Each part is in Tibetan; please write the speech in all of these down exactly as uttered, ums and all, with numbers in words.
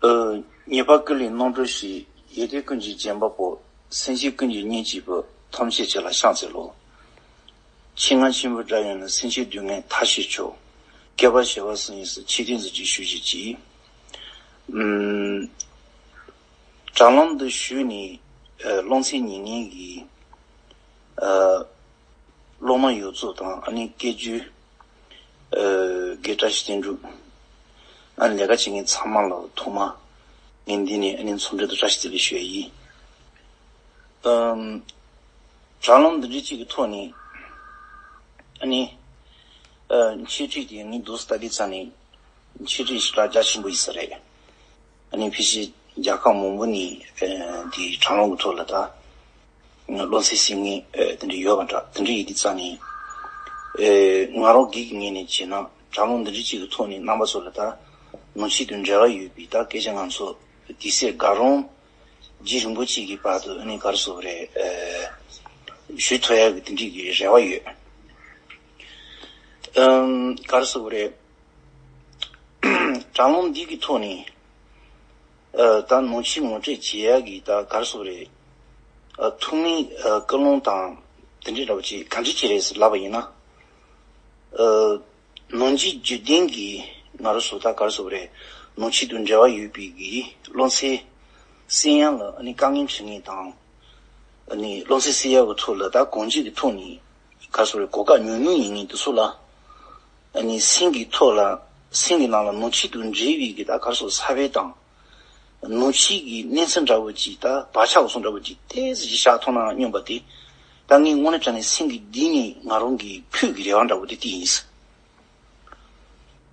ཨ། ཉེས་པ་ཀུན་ལས་རྣམ་གྲོལ་ཞིག། ཡོན་ཏན་ཀུན་གྱི་རྗེས་འབྲང་པོ། སེམས་ཅན་ཀུན་གྱི་གཉེན་གཅིག་པུ། ཐམས་ཅད་ཀྱི་ལ་ཕྱག་འཚལ་ལོ། ཆེས་མངའ་ཆེན་པོའི་དགྲ་ཡིན་ན། སེམས་ཅན་སྡུག་བསྔལ་མཐའ་ཞི་མཆོག། བསྐལ་པ་བྱེ་བ་གསུམ་ཡི་སུ། ཆེས་མཐོའི་གཟི་བརྗིད་ཞུ་བྱེད་ཅིང་། ཨམ། དྲ་ལམ་འདི་ཞུས་ནས། ཨ། སློབ་ཚན་ཉན་མཁན་གྱི། ཨ། སློབ་མ་ཡོངས་རྫོགས་དང་། ཨ་ནི་སྐད་སྒྱུར། ཨ། དགེ་བཀྲ་ཤིས་བསྟན་འགྲུབ། ཨ་ནི་ལས་ཀ་བྱེད་མཁན་ཚང་མ་ལ་ཐོག་མ་ངས་འདི་ནས་ཨ་ནི་འཚམས་འདྲི་དང་བཀྲ་ཤིས་བདེ་ལེགས་ཞུ་ཡ་ཡིན། ཨམ། དྲ་ལམ་འདི་འདྲའི་གཅིག་གི་ཐོག་ནས་ཨ་ནི། ཨ། འཆད་ཁྲིད་དེ་ངས་འདུག་སེ་ལྟ་དུས་ཙམ་ནས་འཆད་ཁྲིད་ཞེ་དྲག་རྒྱ་ཆེན་པོ་ཡིན་ས་རེད། ཨ་ནི་ཕལ་ཆེར་རྒྱལ་ཁབ་མང་པོ་ནས། ཨ། དེའི་དྲ་ལམ་གྱི་ཐོག་ལ་ད་སློབ་ཚན་གཟིགས་མཁན། ཨ། དེ་འདྲ་ཡོད་པ་འདྲ། དེ་འདྲ་ཡིན་དུས་ཙམ་ནས། ཨ། ང་རང་སྒེར་གྱི་ངོས་ནས་བྱས་ན། དྲ་ལམ་འདི་འདྲ་གཅིག་གི་ཐོག་ནས་རྣམ་པ་ཚོ་ལ་ད་ནང་ཆོས་དང་འབྲེལ་བ་ཡོད་པའི་ད་སྐད་ཆ་ང་ཚོ་དུས་ཚོད་འགའ་རང་རྒྱུན་རིང་པོ་གཅིག་གི་བར་དུ་ཨ་ནི་ག་རེ་ཟེར་དགོས་རེད། ཨ། ཞུ་ཐུབ་ཡག་གི་དེ་འདྲའི་གི་རེ་བ་ཡོད། ཨམ། ག་རེ་ཟེར་དགོས་རེད། དྲ་ལམ་འདི་གི་ཐོག་ནས། ཨ། ད་ནང་ཆོས་ངོ་སྤྲོད་བྱེད་ཡག་གི་ད་ག་རེ་ཟེར་དགོས་རེད། ཨ། ཐུན་མིན། ཨ། ཀུན་སློང་དང་དེ་འདྲའི་འདྲ་བོ་ཅིག་ག་འདྲ་ཅིག་རེད་ཟེར་ལབ་པ་ཡིན་ན། ཨ། ནང་ཆོས་རྒྱུད་ལྡན་གྱི་ང་རང་ཚོ་ད་ག་རེ་ཟེར་དགོས་རེད། ནང་ཆོས་དང་འབྲེལ་བ་ཡོད་པའི་གི་སློབ་ཚན་གསན་ཡག་ལ་ཨ་ནི་དཀའ་ངལ་འཕྲད་མཁན་དང་། ཨ་ནི་སློབ་ཚན་གསན་ཡག་གི་ཐོག་ལ་ད་གང་ཅིའི་གི་ཐོག་ནས་ག་རེ་ཟེར་དགོས་རེད། གོ་སྐབས་ཉུང་ཉུང་ཡིན་མཁན་དེ་ཚོ་ལ། ཨ་ནི་སེམས་ཀྱི་ཐོག་ལ། སེམས་ཀྱི་ནང་ལ་ནང་ཆོས་དང་འབྲེལ་བའི་གི་ད་ག་རེ་ཟེར་དགོས་རེད། ས་བོན་དང་། ནང་ཆོས་ཀྱི་གནས་ཚུལ་འདྲ་བོ་ཅིག་ད་བག་ཆགས་འོ་ཚོ་འདྲ་བོ་ཅིག་ཏོག་ཙམ་ཅིག་བཞག་ཐུབ་ན་སྙམ་པ་དེ། ད་ངས་དངོས་གནས་དྲང་གནས་སེམས་ཀྱི་གཏིང་ནས་ང་རང་གི་ཕུགས་ཀྱི་རེ་བ་འདྲ་བོ་དེ་དེ་ཡིན།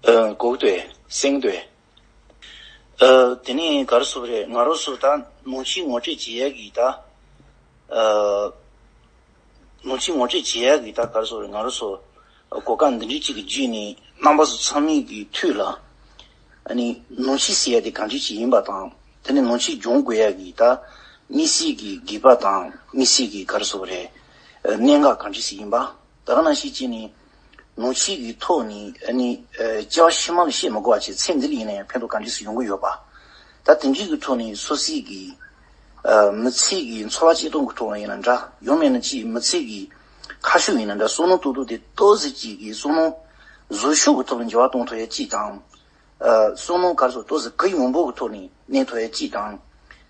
ཨ། གོ་གི་འདུག་གས། གསན་གི་འདུག་གས། ཨ། དེ་ནས་ག་རེ་ཟེར་དགོས་རེད། ང་རང་ཚོ་ད་ནང་ཆོས་ངོ་སྤྲོད་བྱེད་ཡག་གི་ད། ཨ། ནང་ཆོས་ངོ་སྤྲོད་བྱེད་ཡག་གི་ད་ག་རེ་ཟེར་དགོས་རེད། ང་རང་ཚོ་གོ་སྐབས་འདི་འདྲའི་གཅིག་གི་བརྒྱུད་ནས་རྣམ་པ་ཚོ་ཚང་མའི་གི་ཐུགས་ལ། ཨ་ནི་ནང་ཆོས་ཟེར་ཡག་དེ་ག་འདྲ་ཅིག་ཡིན་པ་དང་། དེ་ནས་ནང་ཆོས་སྦྱོང་དགོས་ཡག་གི་ད་དམིགས་བསལ་གྱི་དགོས་པ་དང་། དམིགས་བསལ་གྱི་ག་རེ་ཟེར་དགོས་རེད། ཨ། གནད་འགག་ག་འདྲ་ཞིག་ཡིན་པ། ད་ག་ནང་བཞིན་བྱས་ནས་ནང་ཆོས་ཀྱི་ཐོག་ནས་ཨ་ནི། ཨ། སྐྱེ་བ་ཕྱི་མ་ལ་བཤད་མི་དགོས་པ་བྱས། ཚེ་འདི་ལ་ཡིན་ན་ཡང་ཕན་ཐོགས་ག་འདྲ་ཞིག་ཡོང་གི་ཡོད་པ། ད་དེ་འདྲའི་གི་ཐོག་ནས་སོ་སོའི་གི། ཨ། མི་ཚེ་གི་འཚོ་བ་སྐྱེལ་སྟངས་ཀྱི་ཐོག་ལ་ཡིན་ན་འདྲ། ཡང་མིན་ན་ཅིག་མི་ཚེ་གི་ཁ་ཕྱོགས་ཡིན་ན་འདྲ། བསམ་མནོ་ཏོག་ཏོག་དེ་ཏོག་ཙམ་ཅིག་གི་བསམ་མནོ་བཟོ་ཕྱོགས་ཀྱི་ཐོག་ལ་འགྱུར་བ་གཏོང་ཐུབ་ཡག་ཅིག་དང་། ཨ། བསམ་མནོ་ག་རེ་ཟེར། ཏོག་ཙམ་གུ་ཡངས་པོ་གི་ཐོག་ནས་གནས་ཐུབ་ཡག་ཅིག་དང་།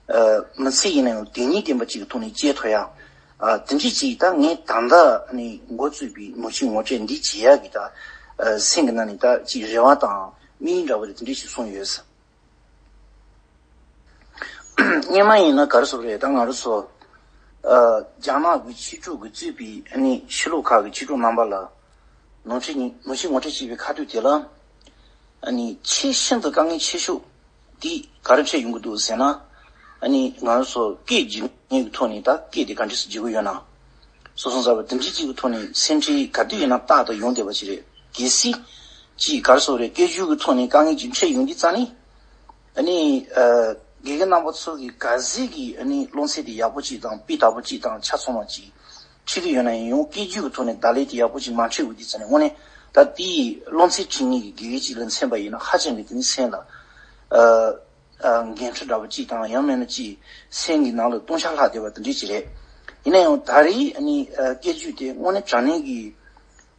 ཨ། མི་ཚེ་ཡིན་ན་ཡང་དོན་སྙིང་ལྡན་པ་ཅིག་གི་ཐོག་ནས་སྐྱེལ་ཐུབ་ཡག། ཨ། དེ་འདྲ་ཅིག་ད་ངས་ད་ལྟ་ནས་འགོ་བཙུགས་པའི་ནང་ཆོས་ངོ་སྤྲོད་འདི་བྱེད་ཡག་གི་ད། ཨ། སེམས་ཀྱི་ནང་ནས་ད་ཅིག་རེ་བ་དང་དམིགས་ཡུལ་འདྲ་བོ་རེ་དེ་འདྲ་ཞིག་བཟུང་ཡོད། སྔོན་མ་ཡིན་ན་ག་རེ་ཟེར་དགོས་རེད། ད་ང་རང་ཚོ། ཨ། རྒྱ་ནག་གི་ཕྱི་དྲིལ་གྱིས་གཙོས་པའི་ཨ་ནི་ཕྱི་ལོགས་ཁག་གི་ཕྱི་དྲིལ་རྣམ་པ་ལ་ནང་ཆོས་ནི། ནང་ཆོས་ངོ་སྤྲོད་བྱེད་པའི་ཁ་ཐུག་དེ་ལ། ཨ་ནི་ཆེས་ཤིན་ཏུ་དཀའ་ངལ་ཆེ་ཤོས་དེ་ག་རེ་འཕྲད་ཡོང་གི་འདུག་ཟེར་ན། ཨ་ནི་ང་རང་ཚོ་སྐད་སྒྱུར་མཁན་གྱི་ཐོག་ནས་ད་སྐད་དེ་ག་འདྲ་སེ་སྒྱུར་གྱི་ཡོད་ན། སོ་སོ་གསར་པ་དེ་འདྲ་ཅིག་གི་ཐོག་ནས་སེམས་ཁྲལ་ག་དུས་ཡིན་ན་རྟག་ཏུ་ཡོང་བསྡད་པ་ཅིག་རེད། གལ་སྲིད་ཅིག་ག་རེ་ཟེར་དགོས་རེད། སྐད་སྒྱུར་གྱི་ཐོག་ནས་དཀའ་ངལ་ཅིག་འཕྲད་ཡོང་དུས་ཙང་ནི། ཨ་ནི། ཨ། དགེ་རྒན་རྣམ་པ་ཚོ་གིས་ག་ཚད་ཀྱིས་ཨ་ནི་སློབ་ཚན་དེ་ཡག་པོ་ཅིག་དང་སྤུས་དག་པོ་ཅིག་དང་ཆ་ཚང་བ་ཅིག་ཁྲིད་ཀྱི་ཡོད་ན་ཡང་། སྐད་སྒྱུར་གྱི་ཐོག་ནས་བརྡ་ལན་དེ་ཡག་པོ་ཅིག་མ་འཕྲོད་ཡོང་དུས་ཙང་ནི། དངོས་གནས་ད་དེའི་སློབ་ཚན་ཁྲིད་མཁན་གྱི་དགེ་རྒན་ཅིག་ལ་མཚོན་པ་ཡིན་ན། ཧ་ཅང་གི་དེ་ནི་སེམས་ལ། ཨ། ཨ། འགན་འཁྲི་འདྲ་བོ་ཅིག་དང་། ཡང་མིན་ན་ཅིག་སེམས་ཀྱི་ནང་ལ་སྟོང་ཆ་ལྷག་བསྡད་པ་དེ་འདྲ་ཅིག་རེད། ཡིན་ན་ཡང་ད་རེས་ཨ་ནི། ཨ། སྐད་སྒྱུར་དེ་དངོས་གནས་དྲང་གནས་ཀྱི།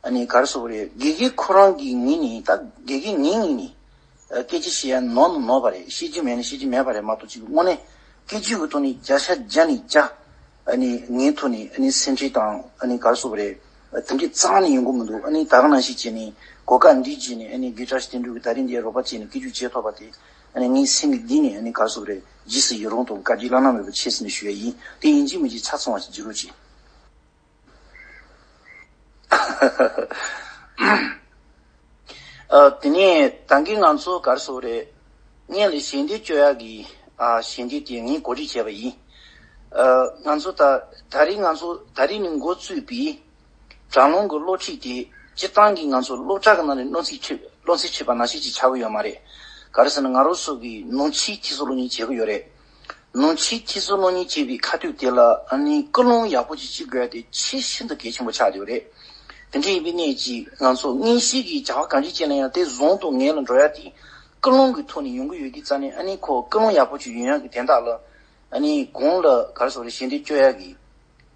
ཨ་ནི་ག་རེ་ཟེར་དགོས་རེད། དགེ་རྒན་ཁོ་རང་གི་ངོས་ནས། ད་དགེ་རྒན་ངའི་ངོས་ནས། ཨ། སྐད་ཆ་བཤད་ཡ་ནོར་ན་ནོར་བ་རེད། བཤད་རྒྱུ་མེད་ན་བཤད་རྒྱུ་མེད་པ་རེད་མ་གཏོགས། ཅིག་དངོས་གནས་སྐད་སྒྱུར་གྱི་ཐོག་ནས་བརྒྱ་ཆ་བརྒྱ་ནས་བརྒྱ། ཨ་ནི་ངའི་ཐོག་ནས་ཨ་ནི་སེམས་ཁྲལ་དང་། ཨ་ནི་ག་རེ་ཟེར་དགོས་རེད། དེ་འདྲའི་རྩ་བ་ནས་ཡོང་གི་མི་འདུག། ཨ་ནི་ད་ག་ནང་བཞིན་བྱས་ནས་གོ་སྐབས་འདི་བརྒྱུད་ནས། ཨ་ནི་དགེ་བཀྲ་ཤིས་བསྟན་འགྲུབ་ཀྱིས་ད་རིང་འདིར་རོགས་པ་བྱས་ནས་སྐད་སྒྱུར་བྱེད་ཐུབ་པ་དེ། ཨ་ནི་ངའི་སེམས་ཀྱི་གཏིང་ནས། ཨ་ནི་ག་རེ་ཟེར་དགོས་རེད། རྗེས་སུ་ཡི་རང་དང་བཀའ་དྲིན་བླ་ན་མེད་པ་ཆེ་ཟེར་ནས་ཞུ་ཡ་ཡིན། དེ་ཡིན་གཅིག་མིན་གཅིག་ཆ་ཚང་བ་ཞིག་བྱེད་རོགས་གྱིས། ཨ། དེ་ནས་ད་གིན་ང་ཚོ་ག་རེ་ཟེར་དགོས་རེད། སྔོན་ལ་ཞལ་འདེབས་བཅོ་ཡག་གི། ཨ། ཞལ་འདེབས་དེ་ངས་གོ་སྒྲིག་བྱས་པ་ཡིན། ཨ། ང་ཚོ་ད། ད་རེས་ང་ཚོ་ད་རེས་ནས་འགོ་བཙུགས་པའི་དྲ་ལམ་གྱི་སློབ་ཁྲིད་དེ། སྤྱིར་བཏང་གི་ང་ཚོ་སློབ་གྲྭ་གི་ནང་ནས་སློབ་ཚན་ཁྲིད། སློབ་ཚན་ཁྲིད་པ་ནང་བཞིན་ཅིག་ཆགས་ཀྱི་ཡོད་མ་རེད། ག་རེ་ཟེར་ན། ང་རང་ཚོ་གིས་ནང་ཆོས་ཁྲིད་གསོ་སློབ་གཉེར་བྱེད་ཀྱི་ཡོད་རེད། ནང་ཆོས་ཁྲིད་གསོ་སློབ་གཉེར་བྱེད་པའི་ཁ་ཐུག་དེ་ལ། ཨ་ནི་ཀུན་སློང་ཡག་པོ་ཅིག་བྱེད་དགོས་ཡ་དེ་ཆེས་ཤིན་ཏུ་གལ་ཆེན་པོ་ཆགས་བསྡད་ཡོད་རེད། དེ་འདྲ་ཡིན་པའི་གནད་ཀྱིས་ང་ཚོ་མངོན་ཤེས་ཀྱིས་བྱ་བ་གང་ཅི་བྱས་ན་ཡང་། དེ་བཟང་དང་ངན་ལ་འགྲོ་ཡ་དེ། ཀུན་སློང་གི་ཐོག་ནས་ཡོང་གི་ཡོད་དུས་ཙང་ནས་ཨ་ནི་ཁོ་ཀུན་སློང་ཡག་པོ་ཅིག་ཡོང་ཡག་གི་དོན་དག་ལ་ཨ་ནི་གོང་ལ་ག་རེ་ཟེར་རེད། ཞལ་འདེབས་སྐྱོར་ཡག་གི་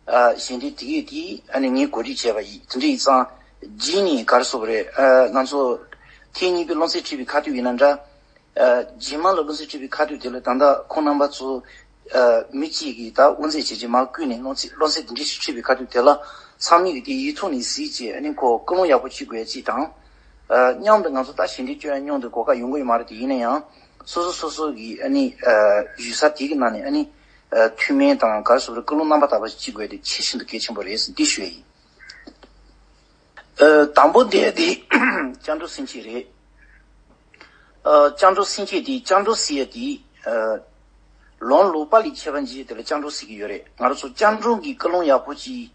ཨ་ཞལ་འདེབས་དེ་གས་དེ་ཨ་ནི་ངས་གོ་སྒྲིག་བྱས་པ་ཡིན། དེ་འདྲ་ཡིན་ཙང་རྗེས་ནས་ག་རེ་ཟེར་རེད། ཨ་ང་ཚོ་ཐེངས་གཉིས་པའི་སློབ་ཚན་ཁྲིད་པའི་ཁ་ཐུག་ཡིན་ན་འདྲ། ཨ་རྗེས་མ་ལ་སློབ་ཚན་ཁྲིད་པའི་ཁ་ཐུག་དེ་ལ་ད་ལྟ་ཁོང་རྣམ་པ་ཚོ་ཨ་མི་གཅིག་གིས་ད་དབུ་འཛུགས་བྱས་རྗེས་མར་བསྐུལ་ནས་སློབ་ཚན་སློབ་ཚན་འདི་འདྲ་ཞིག་ཁྲིད་པའི་ཁ་ཐུག་དེ་ལ་ཚང་མས་ཀྱིས་དེ་ཡིག་ཐོག་ནས་གཟིགས་བྱས། ཨ་ནི་ཁོ་ཀུན་སློང་ཡག་པོ་བྱེད་དགོས་ཡ་གཅིག་དང་། ཨ་མཉམ་དུ་ང་ཚོ་ད་ཞལ་འདེབས་སྐྱོར་ཡ་མཉམ་དུ་གོ་སྐབས་ཡོང་གི་ཡོད་མ་རེད། དེ་ཡིན་ན་ཡང་སོ་སོ་སོ་སོ་གི་ཨ་ནི་ཨ་བཞུགས་ས་དེ་གི་ནང་ནས་ཨ་ནི་ཨ་མཐུན་མིན་དང་ག་རེ་ཟེར་རེད། ཀུན་སློང་རྣམ་པར་དག་པ་ཞིག་བྱེད་དགོས་ཡ་དེ་ཆེས་ཤིན་ཏུ་གལ་ཆེན་པོ་རེད་ཟེར་འདི་ཞུ་ཡ་ཡིན། ཨ་དང་པོ་དེ་དེ་སྐྱབས་འགྲོ་སེམས་བསྐྱེད་རེད། ཨ་སྐྱབས་འགྲོ་སེམས་བསྐྱེད་དེ་སྐྱབས་འགྲོ་ཟེར་ཡ་དེ་ཨ་ལམ་ལུགས་པ་ལས་ཁྱད་པར་འབྱེད་དེ་ལ་སྐྱབས་འགྲོ་ཟེར་གྱི་ཡོད་རེད། ང་རང་ཚོ་སྐྱབས་འགྲོ་གི་ཀུན་སློང་ཡག་པོ་ཅིག་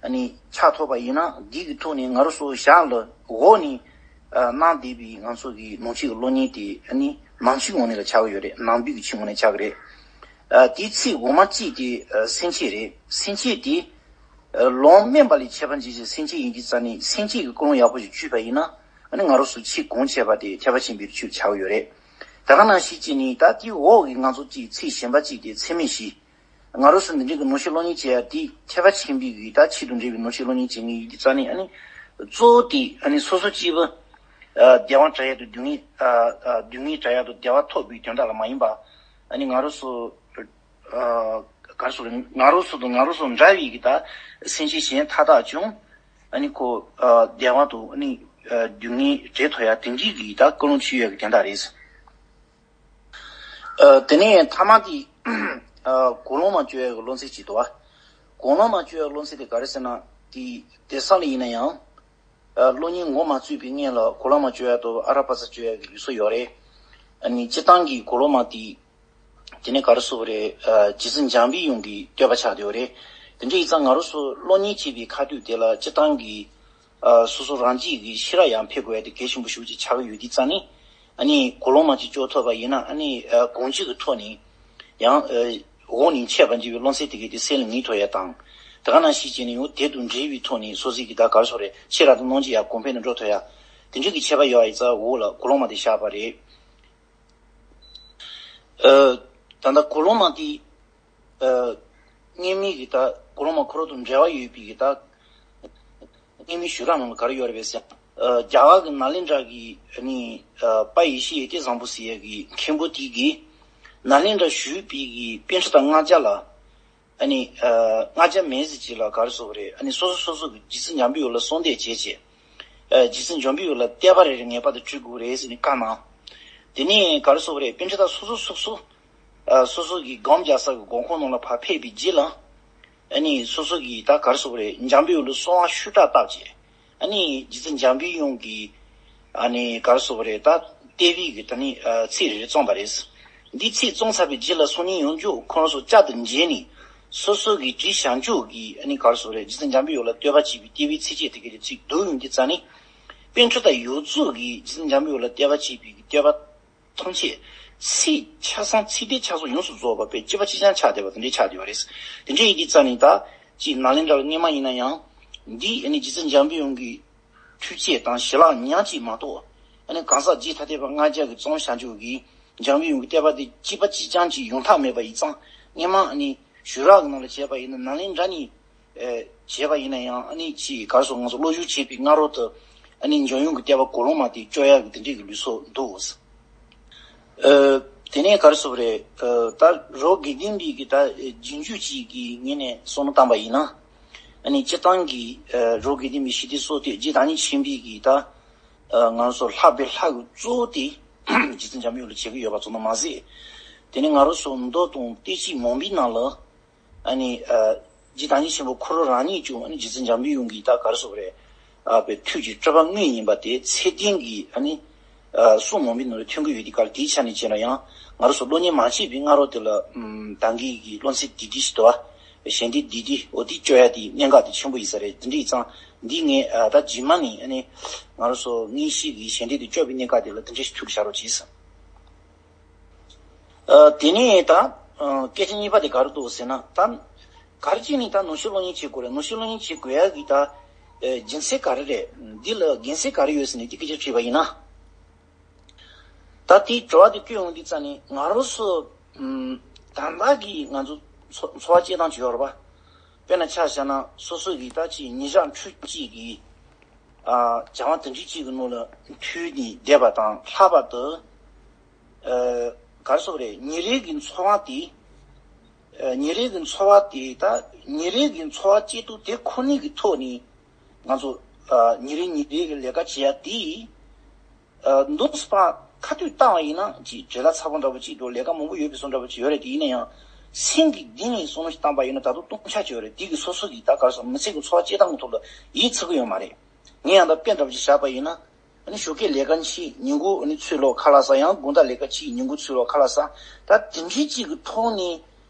ཨ་ནི་ཆགས་ཐུབ་པ་ཡིན་ན་འདི་གི་ཐོག་ནས་ང་རང་ཚོ་ཞར་ལ་འོག་ནས་ཨ་གནང་བསྡད་པའི་ང་ཚོ་གི་ནང་ཆོས་ཀྱི་སློབ་གཉེར་དེ་ཨ་ནི་ནང་ཆོས་ངོས་ནས་ལ་ཆགས་ཀྱི་ཡོད་རེད། ནང་པའི་གི་ཆོས་ངོས་ནས་ཆགས་ཀྱི་རེད། ཨ་དེའི་ཚིག་འོག་མ་གཅིག་དེ་ཨ་སེམས་བསྐྱེད་རེད། སེམས་བསྐྱེད་དེ་ལམ་དམན་པ་ལས་ཁྱད་པར་འབྱེད་ཅིང་སེམས་བསྐྱེད་ཡིན་གྱི་རྩ་ནས་སེམས་བསྐྱེད་ཀྱི་ཀུན་སློང་ཡག་པོ་ཞིག་བཅུག་པ་ཡིན་ན་ཨ་ནི་ང་རང་ཚོ་ཆེས་གོང་ཆེ་བ་དེ་ཐེག་པ་ཆེན་པོའི་ཆོས་ཆགས་ཡོད་རེད། ད་ག་ནང་བཞིན་བྱས་ནས་ད་དེའི་འོག་གི་ང་ཚོ་གཅིག་ཚིག་གཞན་པ་གཅིག་དེ་ཚད་མེད་བཞི། ང་རང་ཚོ་འདི་འདྲའི་གི་ནང་བཞིན་སློབ་གཉེར་བྱེད་ཡ་དེ་ཐེག་པ་ཆེན་པོའི་གི་ད་ཆེད་དུ་འབྲེལ་བའི་ནང་བཞིན་སློབ་གཉེར་བྱེད་ངེས་ཡིན་གྱི་རྩ་ནས་ཨ་ནི་གཙོ་བོ་དེ་ཨ་ནི་སོ་སོ་སྐྱེ་བོ་བདེ་བ་དྲག་ཡ་དང་སྡུག་བསྔལ་སྡུག་བསྔལ་དྲག་ཡ་དང་བདེ་བ་ཐོབ་པའི་དོན་དག་ལ་མ་ཡིན་པ། ཨ་ནི་ང་རང་ཚོ་ཨ་ག་རེ་ཟེར། ང་རང་ཚོ་དང་ང་རང་ཚོ་འདྲ་བའི་གི་ད་སེམས་ཅན་གཞན་མཐའ་དག་ཀྱང་ཨ་ནི་ཁོ་ཨ་བདེ་བ་དང་ཨ་ནི་ཨ་སྡུག་བསྔལ་འདྲེས་ཐོབ་ཡ་དེ་འདྲའི་གི་ད་ཀུན་སློང་ཆེ་ཡོད་ཀྱི་དོན་དག་རེད། ཨ་དེ་ནས་ཐ་མ་དེ་ཨ་གོ་ལོང་མ་བཅོ་ཡ་གི་སློབ་ཚན་ཅིག་འདུག་བ། གོ་ལོང་མ་བཅོ་ཡ་གི་སློབ་ཚན་དེ་ག་རེ་ཟེར་ན་དེ་དེང་སང་ལ་ཡིན་ན་ཡང་། ཨ་སློབ་གཉེར་འགོ་མ་བཙུགས་པའི་སྔོན་ལ་གོ་ལོང་མ་བཅོ་ཡ་དང་ཨ་ར་པ་ཙ་བཅོ་ཡ་གི་ལུགས་སྲོལ་ཡོད་རེད། ཨ་ནི་སྤྱིར་བཏང་གི་གོ་ལོང་མ་དེ། དེ་ནས་ག་རེ་ཟེར་དགོས་རེད། ཨ་རྗེ་བཙུན་འཇམ་པའི་དབྱངས་ཀྱི་བསྟོད་པ་ཆགས་བསྡད་ཡོད་རེད། དེ་འདྲ་ཡིན་ཙང་ང་རང་ཚོ་སློབ་གཉེར་བྱེད་པའི་ཁ་ཐུག་དེ་ལ་སྤྱིར་བཏང་གི་ཨ་སོ་སོ་རང་རྒྱུད་ཀྱི་ཤེས་རབ་ཡར་འཕེལ་དགོས་ཡ་དེ་གལ་ཆེན་པོ་ཞེ་པོ་ཅིག་ཆགས་ཀྱི་ཡོད་དུས་ཙང་ནས། ཨ་ནི་གོ་ལོང་མ་ཅིག་བཅོ་ཐུབ་པ་ཡིན་ན་ཨ་ནི་ཨ་གོང་བརྗོད་ཀྱི་ཐོག་ནས་ཡང་ཨ་འོག་ནས་འཆད་པར་བགྱི་བའི་སློབ་ཚན་དེ་གའི་དེ་སེམས་ལ་ངེས་ཐུབ་ཡ་དང་། དེ་ག་ནང་བཞིན་བྱས་ནས་ཡང་དེ་དང་འབྲེལ་བའི་ཐོག་ནས་སོ་སོའི་གི་ད་ག་རེ་ཟེར་དགོས་རེད། ཤེས་རབ་དང་རྣམ་འབྱེད་ཡར་གོང་འཕེལ་ནས་འགྲོ་ཐུབ་ཡ། དེ་འདྲའི་གི་ཁྱད་པར་ཡོད་པ་ཡིན་ཙང་འོག་ལ་གོ་ལོང་མ་དེ་བཞག་པ་རེད། ཨ་ད་ལྟ་གོ་ལོང་མ་དེ་ཨ་སྔོན་མའི་གི་ད་གོ་ལོང་མ་ཁོ་རང་དང་འབྲེལ་བ་ཡོད་པའི་གི་ད་སྔོན་མའི་ཞུ་རག་ནང་ལ་ག་རེ་ཡོད་རེད་པས་ཟེར་ན། ཨ་རྒྱ་གར་གི་ནཱ་ལེནྡྲ་གི་ཨ་ནི་ཨ་དཔལ་ཡེ་ཤེས་ཡེ་ཤེས་བཟང་པོ་ཟེར་ཡ་གི་མཁན་པོ་དེ་གིས་ནཱ་ལེནྡྲ་བཞུགས་པའི་གི་པཎྜི་ཏ་ལྔ་བརྒྱ་ལ། ཨ་ནི་ཨ་ལྔ་བརྒྱ་མན་ཟིན་ཅིག་ལ་ག་རེ་ཟེར་དགོས་རེད། ཨ་ནི་སོ་སོ་སོ་སོ་གི་རྗེ་བཙུན་འཇམ་པའི་དབྱངས་ལ་གསོལ་འདེབས་བྱས་བྱས། ཨ་རྗེ་བཙུན་འཇམ་པའི་དབྱངས་ལ་བསྟོད་པ་རེ་རེ་ངེས་པར་དུ་བྲི་དགོས་རེད་ཟེར་ནས་བཀའ་གནང་། དེ་ནས་ག་རེ་ཟེར་དགོས་རེད། པཎྜི་ཏ་སོ་སོ་སོ་སོ་ཨ་སོ་སོ་གི་སྒོམ་རྒྱག་ས་གི་སྒོམ་ཁང་ནང་ལ་ཕར་ཕེབས་པའི་རྗེས་ལ། ཨ་ནི་སོ་སོ་གི་ད་ག་རེ་ཟེར་དགོས་རེད། འཇམ་པའི་དབྱངས་ལ་གསོལ་བ་ཤུགས་དྲག་བཏབ་བྱས། ཨ་ནི་རྗེ་བཙུན་འཇམ་པའི་དབྱངས་ཀྱིས་ཨ་ནི་ག་རེ་ཟེར་དགོས་རེད། ད་བསྟོད་པའི་གི་ད་ནི་ཨ་ཚིག་རེ་རེ་བརྩམས་པ་རེད། འདི་ཚིག་བརྩམས་ཚར་བའི་རྗེས་ལ་སང་ཉིན་ཡང་བསྐྱར་ཁོ་རང་ཚོ་བསྐྱར་དུ་མཇལ་ནས་སོ་སོ་གི་བྲིས་བཞག་ཕྱོགས་ཀྱི་ཨ་ནི་ག་རེ་ཟེར་དགོས་རེད། རྗེ་བཙུན་འཇམ་པའི་དབྱངས་ལ་བསྟོད་པ་བྱས་པའི་བསྟོད་པའི་ཚིགས་བཅད་དེ་གའི་ཚིག་བསྡུ་ཡོང་གི་རྩ་ནས། པཎྜི་ཏ་ཡོངས་རྫོགས་ཀྱིས་རྗེ་བཙུན་འཇམ་པའི་དབྱངས་ལ་བསྟོད་པ་བྱས་པའི་བསྟོད་པ་ཐམས་ཅད་ཚིག་ཆ་ཚང་ཚིག་དེ་ཆ་ཚང་ཡོངས་སུ་རྫོགས་པ་དཔེ་གཅིག་པ་གཅིག་རྐྱང་ཆགས་བསྡད་པ་དེ་འདྲའི་ཆགས་བསྡད་པ་རེད། དེ་འདྲའི་ཡིན་དུས་རྩ་ནས་ད་ཅིག་ནཱ་ལེནྡྲ་ལ་སྔོན་མ་ཡིན་ན་ཡང་འདི་ཨ་ནི་རྗེ་བཙུན་འཇམ་པའི་དབྱངས་ཀྱི་ཐུགས་བསྐྱེད་དང་ཞལ་ལག་ཉག་གཅིག་མ་གཏོགས། ཨ་ནི་གང་ཟག་རྗེ་ཐ་དད་པ་ལྔ་བརྒྱ་གིས་བརྩམས་བཞག་ཕྱོགས་ཀྱི་འཇམ་པའི་དབྱངས་ཀྱི་བསྟོད་པ་དེ་གཅིག་པ་གཅིག་རྐྱང་གཅིག་ཡོང་ཐབས་མེད་པ་ཡིན་ཙང་སྔོན་མ་ཨ་ནི་ཞུ་རག་གི་ནང་ལ་བྱས་པ་ཡིན་ན་ནཱ་ལེནྡྲ་ནས་ཨེ་བྱས་པ་ཡིན་ན་ཡང་ཨ་ནི་ཅིག་ག་རེ་ཟེར་ང་ཚོ་སློབ་སྦྱོང་བྱས་པའི་སྔ་རོལ་དུ་ཨ་ནི་འཇམ་དབྱངས་ཀྱི་བསྟོད་པ་གོ་ལོང་མ་དེ་བཅོ་ཡག་གི་དེ་འདྲའི་གི་ལུགས་སྲོལ་འདུག་ཨ་དེ་ནས་ག་རེ་ཟེར་དགོས་རེད། ཨ་ད་རོ་དགེ་ལྡན་པའི་གི་ད་རྗེས་འཇུག་ཅིག་གི་ངོས་ནས་བསམ་བློ་བཏང་པ་ཡིན་ན། ཨ་ནི་སྤྱིར་བཏང་གི་ཨ་རོ་དགེ་ལྡན་པའི་ཞི་བདེའི་སྲོག་གཏད་རྗེ་བདག་ཉིད་ཆེན་པོའི་གི་ད་ཨ་ང་ཚོ་ལྷག་པའི་ལྷ་གི་གཙོ་བོ་དེ་རྗེ་བཙུན་འཇམ་དབྱངས་ལ་བྱེད་ཀྱི་ཡོད་པ་ཙམ་དུ་མ་ཟད། དེ་ནས་ང་རང་ཚོ་མདོ་དང་བསྟན་བཅོས་མང་པོའི་ནང་ལ། ཨ་ནི་ཨ་རྗེ་བདག་ཉིད་ཆེན་པོ་ཁོ་རང་རང་ཉིད་ཀྱང་ཨ་ནི་རྗེ་བཙུན་འཇམ་པའི་དབྱངས་ཀྱི་ད་ག་རེ་ཟེར་དགོས་རེད། ཨ་པའི་ཐུགས་ཀྱི་སྤྲུལ་པ་དངོས་ཡིན་པ་དེ་ཚད་ལྡན་གྱི་ཨ་ནི་ཨ་གསུང་མང་པོའི་ནང་ལ་ཐོན་གྱི་ཡོད་དེ་ག་ལ་དེའི་ཆ་ནས་བྱས་ན་ཡང་ང་རང་ཚོ་སློབ་གཉེར་མ་བྱས་པའི་སྔ་རོལ་དེ་ལ་ཨམ་ད་གིན་གྱི་སློབ་ཚན་འདི་འདི་ཞིག་འདུག་བ། ཞལ་འདེབས་འདི་འདི་འོ་དེ་བཅོ་ཡ་དེ་གནད་འགག་དེ་ཆེན་པོ་ཡིན་ས་རེད། དེ་འདྲ་ཡིན་ཙང་འདི་ངས་ཨ་ད་རྗེས་མ་ནས་ཨ་ནི་ང་རང་ཚོ་དངོས་གཞི་གི་ཞལ་འདེབས་དེ་བཅོ་བའི་གནད་འགག་དེ་ལ་དེ་འདྲ་ཞིག་ཐུགས་ལ་བཞག་རོགས་གྱིས། ཨ་དེ་ནས་ད་ཨ་སྐད་ཆ་གཉིས་པ་དེ་ག་རེ་འདུག་ཟེར་ན། ད་ག་རེ་བྱས་ནས་ད་ནང་ཆོས་སློབ་གཉེར་བྱེད་དགོས་རེད། ནང་ཆོས་སློབ་གཉེར་བྱེད་དགོས་ཡག་གི་ད་ཨ་རྒྱུ་མཚན་ག་རེ་རེད། འདི་ལ་རྒྱུ་མཚན་ག་རེ་ཡོད་ཟེར་ནས་དེ་སྐད་ཆ་དྲིས་པ་ཡིན་ན། ད་དེའི་དྲི་བ་དེ་བཀོད་ཡོང་དུས་ཙང་ནས་ང་རང་ཚོ་ཨམ་ད་ལྟ་གི་ང་ཚོ་འཚོ་འཚོ་བ་སྐྱེལ་སྟངས་ཅིག་ཡོད་རེད་པ། དཔེར་ན་ཆ་བཞག་ན་སོ་སོ་གི་ད་ཅིག་ཉིན་ཞག་ཁྲི་གཅིག་གི་ཨ་བྱ་བ་དེ་འདྲ་གཅིག་གི་ནང་ལ་འཐུས་ནས་བསྡད་པ་དང་། ལྷག་པར་དུ་ཨ་ག་རེ་ཟེར་དགོས་རེད། ཉིན་རེ་གི་འཚོ་བ་དེ་ཨ་ཉིན་རེ་གི་འཚོ་བ་དེ་ད་ཉིན་རེ་གི་འཚོ་བ་སྐྱེལ་དུས་དེ་ཁོ་ནའི་གི་ཐོག་ནས་ང་ཚོ་ཨ་ཉིན་རེ་ཉིན་རེ་གི་ལས་ཀ་བྱེད་ཡ་དེ། ཨ་འདུག་སེ་ཕར་ཁ་གཏོད་བཏང་བ་ཡིན་ན་ཅིག་བྲེལ་བ་ཚ་པོ་འདྲ་པོ་ཅིག་འདུག་ལས་ཀ་མང་པོ་ཡོད་པའི་བཟོ་འདྲ་པོ་ཅིག་ཡོད་རེད་དེ། ཡིན་ན་ཡང་སེམས་ཀྱི་གཏིང་ནས་བསམ་བློ་ཞིག་བཏང་པ་ཡིན་ན་ད་དུང་སྟོང་ཆ་ཅིག་ཡོད་རེད། དེ་གིས་སོ་སོ་གི་ད་ག་རེ་ཟེར་མི་ཚེ་གི་འཚོ་བ་སྐྱེལ་སྟངས་ཀྱི་ཐོག་ལ་ཡིད་ཚིམ་གི་ཡོད་མ་རེད། ངས་ཡང་ད་དཔེ་འདྲ་པོ་ཅིག་བཞག་པ་ཡིན་ན། ཨ་ནི་ཞོགས་ཀས་ལས་ཀ་བྱེད། ཉིན་གུང་ཨ་ནི་ཚུར་ལོག་ཁ་ལག་ཟ། ཡང་དགོང་དག་ལས་ཀ་བྱེད། ཉིན་གུང་ཚུར་ལོག་ཁ་ལག་ཟ། ད་དེ་འདྲའི་ཅིག་གི་ཐོག་ནས་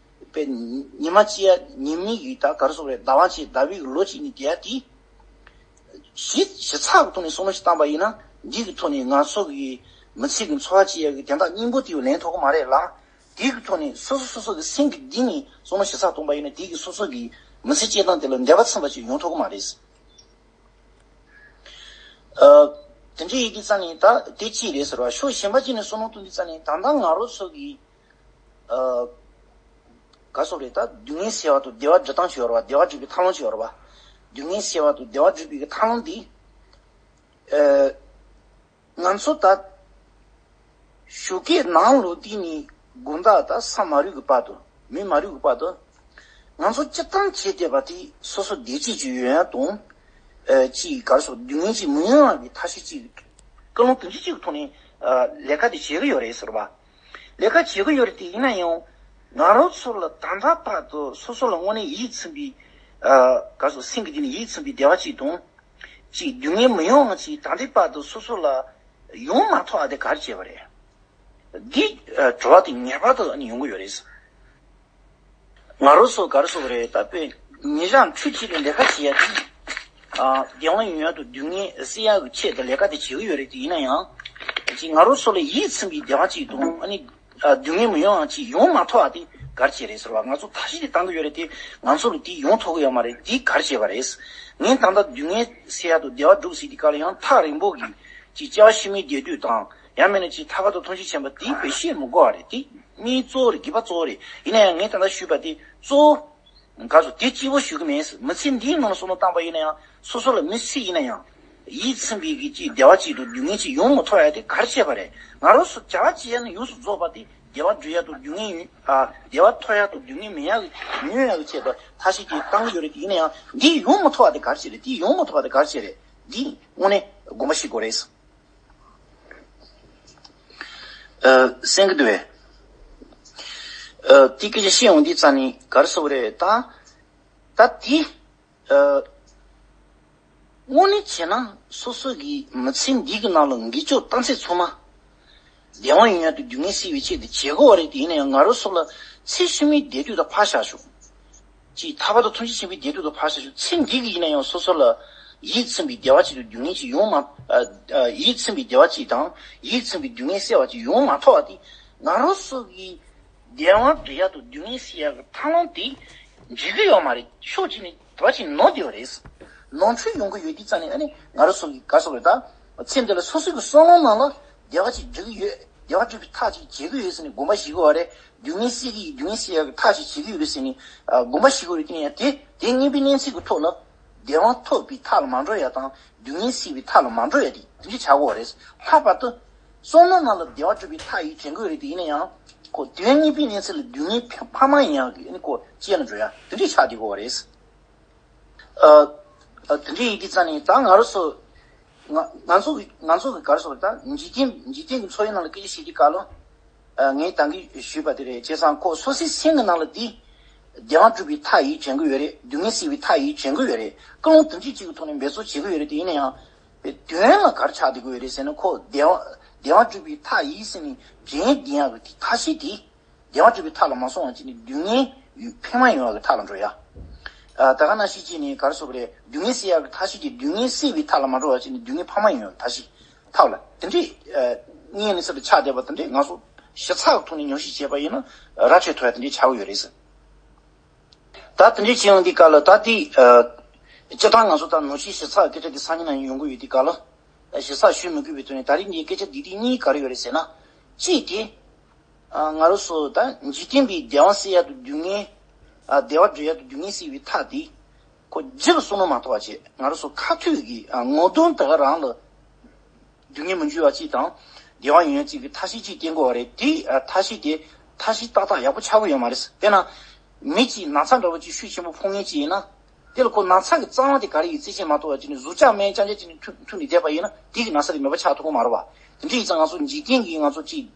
དཔེ་ཉི་མ་གཅིག་ཡ་ཉི་མའི་གི་ད་ག་རེ་ཟེར་དགོས་རེད། ཟླ་བ་གཅིག་ཟླ་བའི་གི་ལོ་གཅིག་ནས་བསྡད་ཡ་དེ། ཞིབ་ཞིབ་ཚགས་ཀྱི་ཐོག་ནས་བསམ་བློ་ཞིག་བཏང་པ་ཡིན་ན། འདི་གི་ཐོག་ནས་ང་ཚོ་གི་མི་ཚེ་གི་འཚོ་བ་སྐྱེལ་ཡག་གི་དོན་དག་སྙིང་པོ་དེ་ལེན་ཐུབ་ཀྱི་མ་རེད་ལ། དེ་གི་ཐོག་ནས་སོ་སོ་སོ་སོ་གི་སེམས་ཀྱི་གཏིང་ནས་བསམ་བློ་ཞིབ་ཚགས་གཏོང་པ་ཡིན་ན། དེ་གི་སོ་སོ་གི་མི་ཚེ་སྐྱེལ་སྟངས་དེ་ལ་བདེ་བ་ཚིམ་པ་ཞིག་ཡོང་ཐུབ་ཀྱི་མ་རེད། ཨ། དེ་འདྲ་ཡིན་དུས་ཙང་ནས་ད་དེ་གཅིག་རེད་ཟེར་བ། ཕྱོགས་གཞན་པ་གཅིག་ནས་བསམ་བློ་གཏོང་དུས་ཙང་ནས་ད་ལྟ་ང་རང་ཚོ་གི་ཨ། ག་སོགས་རེད། ད་སྡུག་བསྔལ་སེལ་བ་དང་བདེ་བ་སྒྲུབ་སྟངས་ཅིག་ཡོད་རེད་བ། བདེ་བ་སྒྲུབ་པའི་ཐབས་ལམ་ཅིག་ཡོད་རེད་བ། སྡུག་བསྔལ་སེལ་བ་དང་བདེ་བ་སྒྲུབ་པའི་ཐབས་ལམ་འདི། ཨ། ང་ཚོ་ད་ཞོགས་ཀས་ནམ་ལངས་དུས་ནས་དགོང་དག་ད་ས་མ་རུབ་ཀྱི་བར་དུ། མེ་མ་རུབ་ཀྱི་བར་དུ། ང་ཚོ་སྤྱིར་བཏང་བྱས་བསྡད་པ་དེ་སོ་སོ་བདེ་སྐྱིད་ཅིག་ཡོང་ཡ་དང་། ཨ། ཅིག་ག་རེ་ཟེར། སྡུག་བསྔལ་ཅིག་མི་ཡོང་བ་གི་ཐབས་ཤེས་ཅིག། ཀུན་སློང་དེ་འདྲ་ཅིག་གི་ཐོག་ནས་ཨ་ལས་ཀ་དེ་བྱེད་ཀྱི་ཡོད་རེད་ཟེར་བ། ལས་ཀ་བྱེད་ཀྱི་ཡོད་རེད་དེ། ཡིན་ན་ཡང་ང་རང་ཚོ་ལ་ད་ལྟ་བར་དུ་སོ་སོ་ལ་དངོས་གནས་ཡིད་ཚིམ་པའི། ཨ། ག་རེ་ཟེར། སེམས་ཀྱི་གཏིང་ནས་ཡིད་ཚིམ་པའི་བདེ་བ་ཅིག་དང་། ཅིག་སྡུག་བསྔལ་མི་ཡོང་བ་ཅིག་ད་ལྟའི་བར་དུ་སོ་སོ་ལ་ཡོང་མ་ཐུབ་པ་དེ་ག་རེ་བྱས་པ་རེད། འདི་ཨ་དྲི་བ་དེ་ངེས་པར་དུ་ཨ་ནི་ཡོང་གི་ཡོད་རེད། ང་རང་ཚོ་ག་རེ་ཟེར་དགོས་རེད། ད་དཔེ་ཉིན་ཞག་ཁྲི་གཅིག་ལ་ལས་ཀ་བྱེད་ཡ་དེ། ཨ། བདེ་བ་ཡོང་ཡ་དང་སྡུག་བསྔལ་སེལ་ཡ་གི་ཆེད་དུ་ལས་ཀ་དེ་བྱེད་ཀྱི་ཡོད་རེད་དེ། ཡིན་ན་ཡང་ཅིག་ང་རང་ཚོ་ལ་ཡིད་ཚིམ་པའི་བདེ་བ་ཅིག་དང་། ཨ་ནི་ཨ་སྡུག་བསྔལ་མི་ཡོང་བ་ཅིག་ཡོང་མ་ཐུབ་པ་དེ་ག་རེ་བྱས་རེད་ཟེར་བ། ང་ཚོ་ཐབས་ཤེས་དེ་བཏང་གི་ཡོད་རེད་དེ། ང་ཚོ་ལ་དེ་ཡོང་ཐུབ་ཀྱི་ཡོད་མ་རེད། དེ་ག་རེ་བྱས་པ་རེད། ངས་ད་ལྟ་སྡུག་བསྔལ་སེལ་ཡ་དང་བདེ་བ་སྒྲུབ་ཟེར་དུས་སྐབས་ལ་ཡང་ཐག་རིང་པོ་གི་ཅིག་སྐྱེ་བ་ཕྱི་མའི་བདེ་སྡུག་དང་། ཡང་མིན་ན་ཅིག་ཐར་པ་དང་ཐམས་ཅད་མཁྱེན་པ་དེ་དཔེ་བཤད་མི་དགོས་པ་རེད། དེ་གཉིས་གཙོ་བོ་རེད། དགེ་བ་གཙོ་བོ་རེད། ཡིན་ན་ཡང་ངས་ད་ལྟ་ཞུས་པ་དེ་གཙོ་བོ། ག་རེ་ཟེར། དེ་གཅིག་པོ་ཞུ་གི་མིན། མི་ཚེ་འདིའི་ནང་ལ་བསམ་བློ་བཏང་པ་ཡིན་ན་ཡང་། སོ་སོ་ལ་མི་ཚེ་ཡིན་ན་ཡང་ཡིད་ཚིམ་པའི་གི་ཅིག་བདེ་བ་ཅིག་དང་སྡུག་བསྔལ་ཅིག་ཡོང་མི་ཐུབ་ཡ་དེ་ག་རེ་བྱས་པ་རེད། ང་རང་ཚོ་བྱ་བ་བྱེད་ཡ་ནི་ཡོངས་སུ་རྫོགས་པ་དེ་བདེ་བ་སྒྲུབ་ཡ་དང་སྡུག་བསྔལ་ཡོང་། ཨ། བདེ་བ་ཐོབ་ཡ་དང་སྡུག་བསྔལ་མི་ཡ་གི་མི་ཡོང་ཡ་གི་ཆེད་དུ་ཐབས་ཤེས་ཅིག་བཏང་གི་ཡོད་རེད་དེ། ཡིན་ན་ཡང་འདི་ཡོང་མི་ཐུབ་པ་དེ་ག་རེ་བྱས་རེད། འདི་ཡོང་མི་ཐུབ་པ་དེ་ག་རེ་བྱས་རེད། འདི་དངོས་གནས་དགོངས་པ་བཞེས་དགོས་རེད། ཨ། གསན་གྱི་འདུག་པས། ཨ། དེ་སྐད་ཆ་བཤད་ཡོང་དུས་ཙང་ནས་ག་རེ་ཟེར་དགོས་རེད། ད་ད་དེ། ཨ། དངོས་གནས་བྱས་ན་སོ་སོ་གི་མི་ཚེ་འདི་གི་ནང་ལ་འགྱུར་ལྡོག་གཏོང་ཚད་ཚང་མ་བདེ་བ་ཡོང་ཡ་དང་སྡུག་བསྔལ་སེལ་བའི་ཆེད་དུ་བྱེད་དགོས་པ་རེད་དེ། ཡིན་ན་ཡང་ང་རང་ཚོ་ལ་ཚེ་ཕྱི་མའི་བདེ་སྡུག་དང་ཕར་བཞག་ཤོག། ཅིག་ཐར་པ་དང་ཐམས་ཅད་མཁྱེན་པའི་བདེ་སྡུག་དང་ཕར་བཞག་ཤོག། ཚེ་འདི་གི་ཡིན་ན་ཡང་སོ་སོ་ལ་ཡིད་ཚིམ་པའི་བདེ་བ་ཅིག་དང་སྡུག་བསྔལ་ཅིག་ཡོང་མ། ཨ། ཨ། ཡིད་ཚིམ་པའི་བདེ་བ་ཅིག་དང་ཡིད་ཚིམ་པའི་སྡུག་བསྔལ་སེལ་བ་ཅིག་ཡོང་མ་ཐུབ་པ་དེ། ང་རང་ཚོ་གི་བདེ་བ་སྒྲུབ་ཡ་དང་སྡུག་བསྔལ་སེལ་ཡ་གི་ཐབས་ལམ་དེ་འགྲིག་གི་ཡོད་མ་རེད། ཕྱོགས་གཅིག་ནས་དེ་བ་ཅིག་ནོར་བསྡད་པ་རེད། ནོར་འཁྲུལ་ཡོང་གི་ཡོད་དུས་ཙང་ནས། ཨ་ནི་ང་རང་ཚོ་གི་ག་རེ་ཟེར་དགོས་རེད། ད་ཚེ་འདི་ལ་སོ་སོ་གི་བསམ་བློ་ནང་ལ་བདེ་བ་ཅིག་སྒྲུབ་ཀྱི་ཡོད། བདེ་བ་སྒྲུབ་པའི་ཐབས་ཅིག་བྱེད་ཀྱི་ཡོད་ཟེར་ནས་དགོངས་པ་བཞེས་ཀྱི་ཡོད་རེད། སྡུག་བསྔལ་སེལ་གྱི་ཡོད། སྡུག་བསྔལ་སེལ་ཡག་གི་ཐབས་ཤིག་བྱེད་ཀྱི་ཡོད་རེད་ཟེར་ནས། ཨ། དགོངས་པ་བཞེས་ཀྱི་ཡོད་རེད་དེ། ཡིན་ན་ཡང་དེ་དེ་གཉིས་པོའི་གནས་ཚུལ་གྱི་ཐོག་ལ་བདེ་བ་ཐོབ་པའི་ཐབས་ལ་མ་འགྲོ་ཡ་དང་སྡུག་བསྔལ་སེལ་བའི་ཐབས་ལ་མ་འགྲོ་ཡ་དེ་དེ་འདྲ་ཆགས་ཀྱི་ཡོད་རེད། ལྷག་པར་དུ་བསམ་བློ་ནང་ལ་བདེ་བ་སྒྲུབ་པའི་ཐབས་ཡིན་དྲན་གྱི་ཡོད་རེད་དེ། ཡིན་ན་ཡང་ཁོ་དོན་གཉིས་པོའི་གནས་ཚུལ་ལ་སྡུག་བསྔལ་ཕ་མ་ཡིན་ཡག་གི། ཨ་ནི་ཁོ་སྐྱེས་ལ་འགྲོ་ཡ་དེ་འདྲ་ཆགས་བསྡད་ཀྱི་ཡོད་རེད། ཨ། ཨ། དེ་འདྲ་ཡིན་དུས་ཙང་ནས་ད་ང་རང་ཚོ། ང་ང་ཚོ་གི་ང་ཚོ་གི་ག་རེ་ཟེར་དགོས་རེད། ད་འཇིག་རྟེན་འཇིག་རྟེན་གྱི་འཚོ་བའི་ནང་ལ་སྐད་ཆ་བཤད་དུས་སྐབས་ལ། ཨ། ངས་ད་གིན་ཞུས་པ་དེ་རེད། བྱས་ཙང་ཁོ་སོ་སོའི་སེམས་ཀྱི་ནང་ལ་དེ་བདེ་བ་སྒྲུབ་པའི་ཐབས་ཡིན་དྲན་གྱི་ཡོད་རེད། སྡུག་བསྔལ་སེལ་བའི་ཐབས་ཡིན་དྲན་གྱི་ཡོད་རེད། ཀུན་སློང་དེ་འདྲ་ཅིག་གི་ཐོག་ནས་འབད་རྩོལ་བྱེད་ཀྱི་ཡོད་རེད་དེ། ཡིན་ན་ཡང་དོན་ལ་ག་རེ་ཆགས་བསྡད་ཀྱི་ཡོད་རེད་ཟེར་ན། ཁོ་བདེ་བ་བདེ་བ་སྒྲུབ་པའི་ཐབས་ཡིན་ཟེར་ནས་དྲན་བསྡད་ཡག་གི་དེ་ཐབས་ཤེས་དེ། བདེ་བ་སྒྲུབ་པའི་ཐབས་ལ་མ་སོང་བ་བྱས་ནས་སྡུག་བསྔལ་ཕན་མ་ཡོང་བ་གི་ཐབས་ལ་འགྲོ་ཡ། ཨ། ད་ག་ནང་བཞིན་བྱས་ནས་ག་རེ་ཟེར་དགོས་རེད། སྡུག་བསྔལ་སེལ་ཡག་གི་ཐབས་ཤེས་དེ་སྡུག་བསྔལ་སེལ་བའི་ཐབས་ལ་མ་འགྲོ་བ་བྱས་ནས་སྡུག་བསྔལ་ཕན་མ་ཡོང་བའི་ཐབས་ཤེས་ཐབས་ལ། དེ་འདྲའི་ཨ་གཉིས་ནི་སེལ་ཆགས་བསྡད་པ་དེ་འདྲས་ང་ཚོ་ཞིབ་ཚགས་ཀྱི་ཐོག་ནས་ཉམས་ཞིབ་བྱས་པ་ཡིན་ན་ར་འཕྲོད་ཐུབ་ཡ་དེ་འདྲས་ཆགས་ཀྱི་ཡོད་རེད་ཟེར། ད་དེ་འདྲས་བྱས་ཡོང་དུས་སྐབས་ལ། ད་དེ་ཨ་སྤྱིར་བཏང་ང་ཚོ་ད་ནོར་འཁྲུལ་ཞིབ་ཚགས་སྐད་ཆ་དེ་སང་ཉིན་ནང་ཡོང་གི་ཡོད་དུས་སྐབས་ལ། ཞིབ་ཚགས་ཞུ་མི་དགོས་པའི་དོན་ནས། ད་རིང་གི་སྐད་ཆ་འདི་དེ་གཉིས་ག་རེ་ཡོད་རེད་ཟེར་ན། གཅིག་དེ། ང་རང་ཚོ་ད་འཇིག་རྟེན་པའི་བདེ་བ་སེལ་ཡག་དང་སྡུག་བསྔལ། བདེ་བ་སྒྲུབ་ཡག་དང་སྡུག་བསྔལ་སེལ་བའི་ཐབས་དེ། ཁོ་རྒྱུ་ལ་བསམ་བློ་མ་གཏོང་བ་བྱས། ང་རང་ཚོ་ཁ་ཐུག་གི་ངོ་གདོང་དེ་ག་རང་ལ་སྡུག་བསྔལ་མི་འཇུག་པ་གཅིག་དང་། བདེ་བ་ཡོང་ཡག་གཅིག་གི་ཐབས་ཤེས་གཅིག་བསྟེན་དགོས་པ་རེད། དེ་ཐབས་ཤེས་དེ་ཐབས་ཤེས་ཏག་ཏག་ཡག་པོ་ཆགས་ཀྱི་ཡོད་མ་རེད། དཔེར་ན། མི་གཅིག་ན་ཚ་འདྲ་བོ་གཅིག་ཤུགས་ཆེན་པོ་ཕོག་མཁན་གཅིག་ཡིན་ན། དེ་ལ་ཁོ་ན་ཚ་གི་རྩ་བ་དེ་ག་རེ་ཡིན་རྩད་ཆས་མ་གཏོགས་པ་ཅིག་ནས་ཟུག་གཅོག་སྨན་རྐྱང་རྐྱང་ཅིག་ནས་འཐུང་འཐུང་ནས་བསྡད་པ་ཡིན་ན། དེ་གི་ན་ཚ་དེ་མེད་པ་ཆགས་ཐུབ་ཀྱི་མ་རེད་པ། དེ་འདྲ་ཡིན་ཙང་ང་ཚོ་འཇིག་རྟེན་གྱི་ང་ཚོ་གཅིག་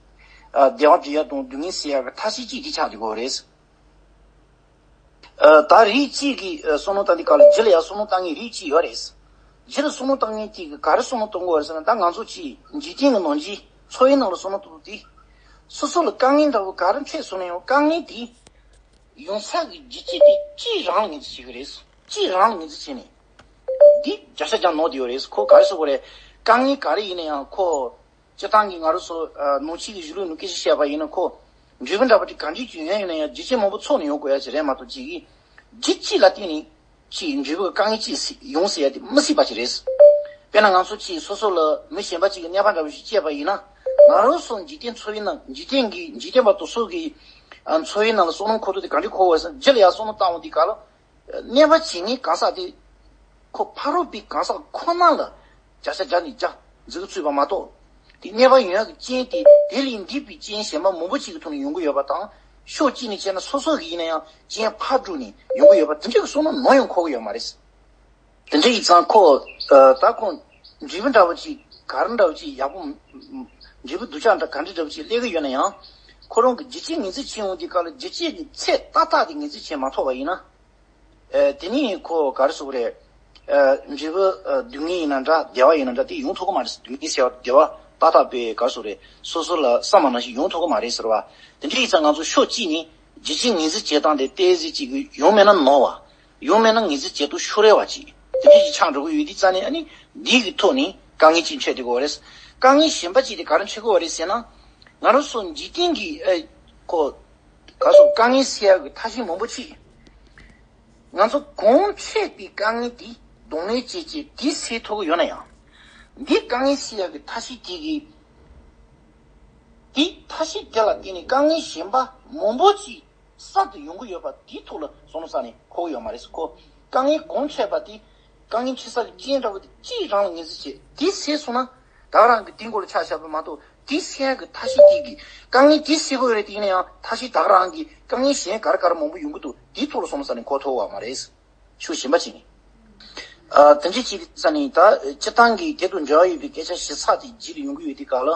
ཨ་བདེ་བ་སྒྲུབ་ཡག་དང་སྡུག་བསྔལ་སེལ་ཡག་གི་ཐབས་ཤེས་གཅིག་དེ་ཆགས་བསྡད་ཀྱི་ཡོད་རེད། ཨ་ད་རིགས་གཅིག་གིས་ཨ་བསམ་བློ་བཏང་དུས་སྐབས་ལ་རྒྱུ་ལ་ཡང་བསམ་བློ་བཏང་མཁན་རིགས་གཅིག་ཡོད་རེད། རྒྱུ་ལ་བསམ་བློ་བཏང་མཁན་གཅིག་གིས་ག་རེ་བསམ་བློ་གཏོང་གི་ཡོད་རེད་ཟེར་ན། ད་ང་ཚོ་གཅིག་འཇིག་རྟེན་གྱི་ནང་གི་འཚོ་བའི་ནང་ལ་བསམ་བློ་གཏོང་དུས། སོ་སོ་ལ་དཀའ་ངལ་འདྲ་བོ་ག་རེ་འཕྲད་སོང་ན་ཡང་དཀའ་ངལ་དེ་ཡོང་ས་གི་རྒྱུ་རྐྱེན་དེ་གཅིག་རང་ལ་ངོས་འཛིན་བྱེད་ཀྱི་རེད། གཅིག་རང་ལ་ངོས་འཛིན་བྱས་ནས། འདི་བརྒྱ་ཆ་བརྒྱ་ནོར་བསྡད་ཡོད་རེད། ཁོ་ག་རེ་ཟེར་དགོས་རེད། དཀའ་ངལ་ག་རེ་ཡིན་ན་ཡང་ཁོ། སྤྱིར་བཏང་གི་ང་རང་ཚོ་ཨ་ནང་ཆོས་ཀྱི་གཞུང་ལུགས་ནང་སྐད་ཆ་བཤད་པ་ཡིན་ན། ཁོ་འབྲས་བུ་འདྲ་པོ་དེ་ག་འདྲའི་ཅིག་ཡོང་ཡོང་ན་ཡང་རྒྱུ་རྐྱེན་མང་པོ་ཚོགས་ནས་ཡོང་དགོས་ཡ་ཅིག་རེད་མ་གཏོགས། གཅིག་གིས་རྒྱུ་གཅིག་ལ་བརྟེན་ནས་ཅིག་འབྲས་བུ་དཀའ་ངལ་གཅིག་ཡོང་སྲིད་ཡ་དེ་མི་སྲིད་པ་ཅིག་རེད། དཔེར་ན་ང་ཚོ་ཅིག་སོ་སོ་ལ་མི་གཞན་པ་ཅིག་གིས་གནོད་པ་འདྲ་པོ་ཞིག་བྱས་པ་ཡིན་ན། ང་རང་ཚོ་འཇིག་རྟེན་འཚོ་བའི་ནང་འཇིག་རྟེན་གྱི་འཇིག་རྟེན་པ་དེ་ཚོ་གི་ཨ་འཚོ་བའི་ནང་ལ་བསམ་བློ་འཁོར་ཐུབ་དེ་ག་འདྲ་འཁོར་བ་ཟེར། རྒྱུ་ལ་ཡ་བསམ་བློ་བཏང་འོང་དུས་སྐབས་ལ། གནོད་པ་བྱེད་མཁན་གང་ཟག་དེ། ཁོ་ཕ་རོལ་པོའི་གང་ཟག་ཁོ་ན་ལ་བརྒྱ་ཆ་བརྒྱ་ནས་བརྒྱ་འཛུལ་ཚུད་པ་མ་གཏོགས། དེ་གནོད་པ་ཡོང་ཡག་གི་རྐྱེན་དེ་དེ་ལས་འདས་པའི་རྐྱེན་གཞན་པ་མང་པོ་ཅིག་གི་ཐོག་ནས་ཡོང་གི་ཡོད་པ་དང་། ཕྱོགས་གཅིག་ནས་བྱས་ན་སོ་སོ་གི་ཡིན་ན་ཡང་རྐྱེན་ཕར་བསྒྲུགས་ནས་ཡོང་གི་ཡོད་པ་དེ་འདྲ་གི་བསམ་བློ་ནམ་ཡང་འཁོར་གི་ཡོད་མ་རེད། དེ་འདྲ་ཡིན་ཙང་ཁོ། ད་ཁོ་འབྲས་བུ་འདྲ་བོ་ཅིག་ག་རེ་འདྲ་བོ་ཅིག་ཡག་པོ། འབྲས་བུ་སྡུག་ཅག་འདྲ་ག་འདྲ་འདྲ་བོ་ཅིག་སླེབས་གི་ཡོད་ན་ཡང་། ཁོ་རང་གི་རྒྱུ་རྐྱེན་ངོས་འཛིན་བྱེད་འོང་དུས་སྐབས་ལ་རྒྱུ་རྐྱེན་གྱི་ཚད་ཏག་ཏག་དེ་ངོས་འཛིན་བྱེད་མ་ཐུབ་པ་ཡིན་ན། ཨ་དེ་ནས་ཁོ་ག་རེ་ཟེར་དགོས་རེད། ཨ་འབྲས་བུ་ཨ་སྡུག་བསྔལ་ཡིན་ན་འདྲ་བདེ་བ་ཡིན་ན་འདྲ་དེ་ཡོང་ཐུབ་ཀྱི་མ་རེད། སྡུག་བསྔལ་ཟེར་བ་བདེ་བ་ཏག་ཏག་དཔེ་ག་རེ་ཟེར་དགོས་རེད། སོ་སོ་ལ་བསམ་པ་ནང་བཞིན་ཡོང་ཐུབ་ཀྱི་མ་རེད་ཟེར་བ། དེ་འདྲ་ཡིན་ཙང་ང་ཚོ་ཕྱོགས་གཅིག་ནས་རྒྱུ་རྐྱེན་ངོས་འཛིན་བྱེད་སྟངས་དེ་ཏོག་ཙམ་ཅིག་གི་ཡང་མིན་ན་ནོར་བ། ཡང་མིན་ན་ངོས་འཛིན་བྱེད་སྟངས་ཤོར་རེ་བ་ཅིག་དེ་འདྲ་ཞིག་ཆགས་འགྲོ་གི་ཡོད་དུས་ཙང་ནས། ཨ་ནི་འདི་གི་ཐོག་ནས་དཀའ་ངལ་ཅིག་འཕྲད་བསྡད་ཀྱི་ཡོད་རེད། དཀའ་ངལ་གཞན་པ་ཅིག་དེ་ག་རེ་འཕྲད་ཀྱི་ཡོད་རེད་ཟེར་ན། ང་རང་ཚོ་འཇིག་རྟེན་གྱི་ཨ་ཁོ་ག་ཚོད་དཀའ་ངལ་སེལ་ཡག་གི་ཐབས་ཤེས་མང་པོ་ཅིག་ང་ཚོ་གོང་འཕེལ་པའི་དཀའ་ངལ་དེ་གདོང་ལེན་བྱེད་ཀྱི་དེ་སེལ་ཐུབ་ཀྱི་ཡོད་ན་ཡང་། འདི་དཀའ་ངལ་སེལ་ཡག་གི་ཐབས་ཤེས་དེ་གི་དེ་ཐབས་ཤེས་དེ་ལ་བརྟེན་ནས་དཀའ་ངལ་གཞན་པ་མང་པོ་ཅིག་གསར་དུ་ཡོང་གི་ཡོད་པ་དེའི་ཐོག་ལ་བསམ་བློ་བཏང་ནས་འཁོར་གྱི་ཡོད་མ་རེད། ཁོ་དཀའ་ངལ་གོང་འཕེལ་བ་དེ་དཀའ་ངལ་འཕེལ་ས་གི་རྐྱེན་འདྲ་བོ་དེ་གཅིག་རང་ལ་ངོས་འཛིན་བྱས་དེ་སེལ་སོང་ན། ད་ག་རང་གི་དེའི་མགོ་ལ་ཆ་བཞག་པ་མ་གཏོགས། དེ་སེལ་ཡག་གི་ཐབས་ཤེས་དེ་གི་དཀའ་ངལ་དེ་སེལ་དགོས་རེད། དེ་ཡིན་ན་ཡང་ཐབས་ཤེས་ད་ག་རང་གི་དཀའ་ངལ་གཞན་ག་རེ་ག་རེ་མང་པོ་ཡོང་གི་འདུག་དེའི་ཐོག་ལ་བསམ་བློ་བཏང་ནས་འཁོར་ཐུབ་ཀྱི་ཡོད་མ་རེད། ཤུགས་ཞན་པ་བྱས་ནས། ཨ་དེ་འདྲ་ཅིག་ས་ནས་ད་སྤྱིར་བཏང་གི་དེ་དང་འབྲེལ་བ་ཡོད་པའི་སྐད་ཆ་ཞིབ་ཚགས་དེ་རྗེས་ལ་ཡོང་གི་ཡོད་དུས་སྐབས་ལ།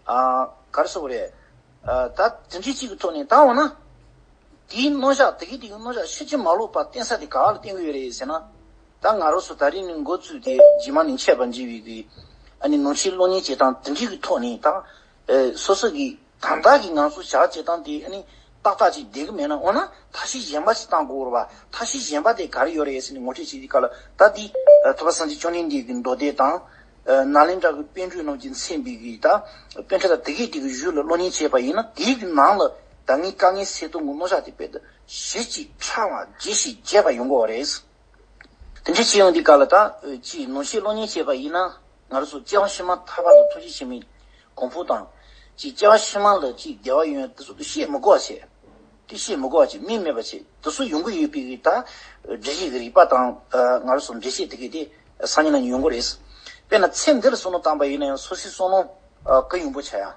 ཨ་ག་རེ་ཟེར་དགོས་རེད། ཨ་ད་དེ་འདྲ་ཅིག་གི་ཐོག་ནས་ད་འོ་ན། དེའི་རྣམ་གཞག་དེ་གི་དེ་གི་རྣམ་གཞག་ཕྱིན་ཅི་མ་ལོག་པ་བསྟན་ས་དེ་ག་ལ་བསྟན་གི་ཡོད་རེད་ཟེར་ན། ད་ང་རང་ཚོ་ད་རིང་ནས་འགོ་བཙུགས་ཏེ་རྗེས་མ་ནས་འཆད་པར་བགྱི་བའི་གི་ཨ་ནི་ནང་ཆོས་སློབ་གཉེར་བྱེད་སྟངས་དེ་འདྲ་གི་ཐོག་ནས་ད། ཨེ་སོ་སོ་གི་ད་ལྟ་གི་ང་ཚོ་བྱ་བྱེད་སྟངས་དེ་ཨ་ནི་ཏག་ཏག་ཅིག་བསྡད་གི་མེད་ན། འོ་ན་ཐབས་ཤེས་གཞན་པ་ཞིག་བཏང་དགོས་རེད་པ། ཐབས་ཤེས་གཞན་པ་དེ་ག་རེ་ཡོད་རེད་ཟེར་ནས་ངོ་སྤྲོད་བྱེད་དུས་སྐབས་ལ། ད་འདི་ཨ་ཐུབ་པ་སངས་རྒྱས་བཅོམ་ལྡན་འདས་ཀྱི་མདོ་སྡེ་དང་། ཨ་ནཱ་ལེནྡྲ་གི་པཎ་གྲུབ་རྣམས་ཀྱིས་མཚན་པའི་གི་ད་པཎ་གྲུབ་དང་དེ་གའི་དེ་གི་གཞུག་ལ་སློབ་གཉེར་བྱས་པ་ཡིན་ན། དེའི་གི་ནང་ལ་ད་ངའི་དཀའ་ངལ་སེལ་སྟངས་ཀྱི་རྣམ་གཞག་དེ་དཔེ་ད་ཞེ་ཅིག་ཕྲ་བ་རྒྱས་ཤིང་རྒྱས་པ་ཡོང་གི་ཡོད་རེད། དེ་འདྲ་བྱེད་ཡོང་དུས་སྐབས་ལ་ད་ཅིག་ནང་ཆོས་སློབ་གཉེར་བྱས་པ་ཡིན་ན། ང་རང་ཚོ་སྐྱེ་བ་ཕྱི་མ་ཐར་པ་དང་ཐུགས་རྗེ་ཆེན་པོའི་གོ་འཕང་དང་། ཅིག་སྐྱེ་བ་ཕྱི་མ་ལ་ཅིག་བདེ་བ་ཡོང་ཡ་དེ་ཚོ་དེ་བཤད་མི་དགོས་པ་བྱས། དེ་བཤད་མི་དགོས་པ་བྱས། དམིགས་མེད་པ་བྱས། དེ་ཚོ་ཡོང་གི་ཡོད་པའི་གི་ད་འགྲེལ་བཤད་ཀྱི་རིགས་པ་དང་། ཨ་ང་རང་ཚོ་འགྲེལ་བཤད་དེ་གའི་དེ་སང་ཉིན་ལ་ཡོང་གི་རེད། དཔེར་ན་ཚེ་འདི་ལ་བསམ་བློ་བཏང་པ་ཡིན་ན་ཡང་སོ་སོའི་བསམ་བློ་ཨ་ཀུན་ཡངས་པོ་བྱ་ཡ།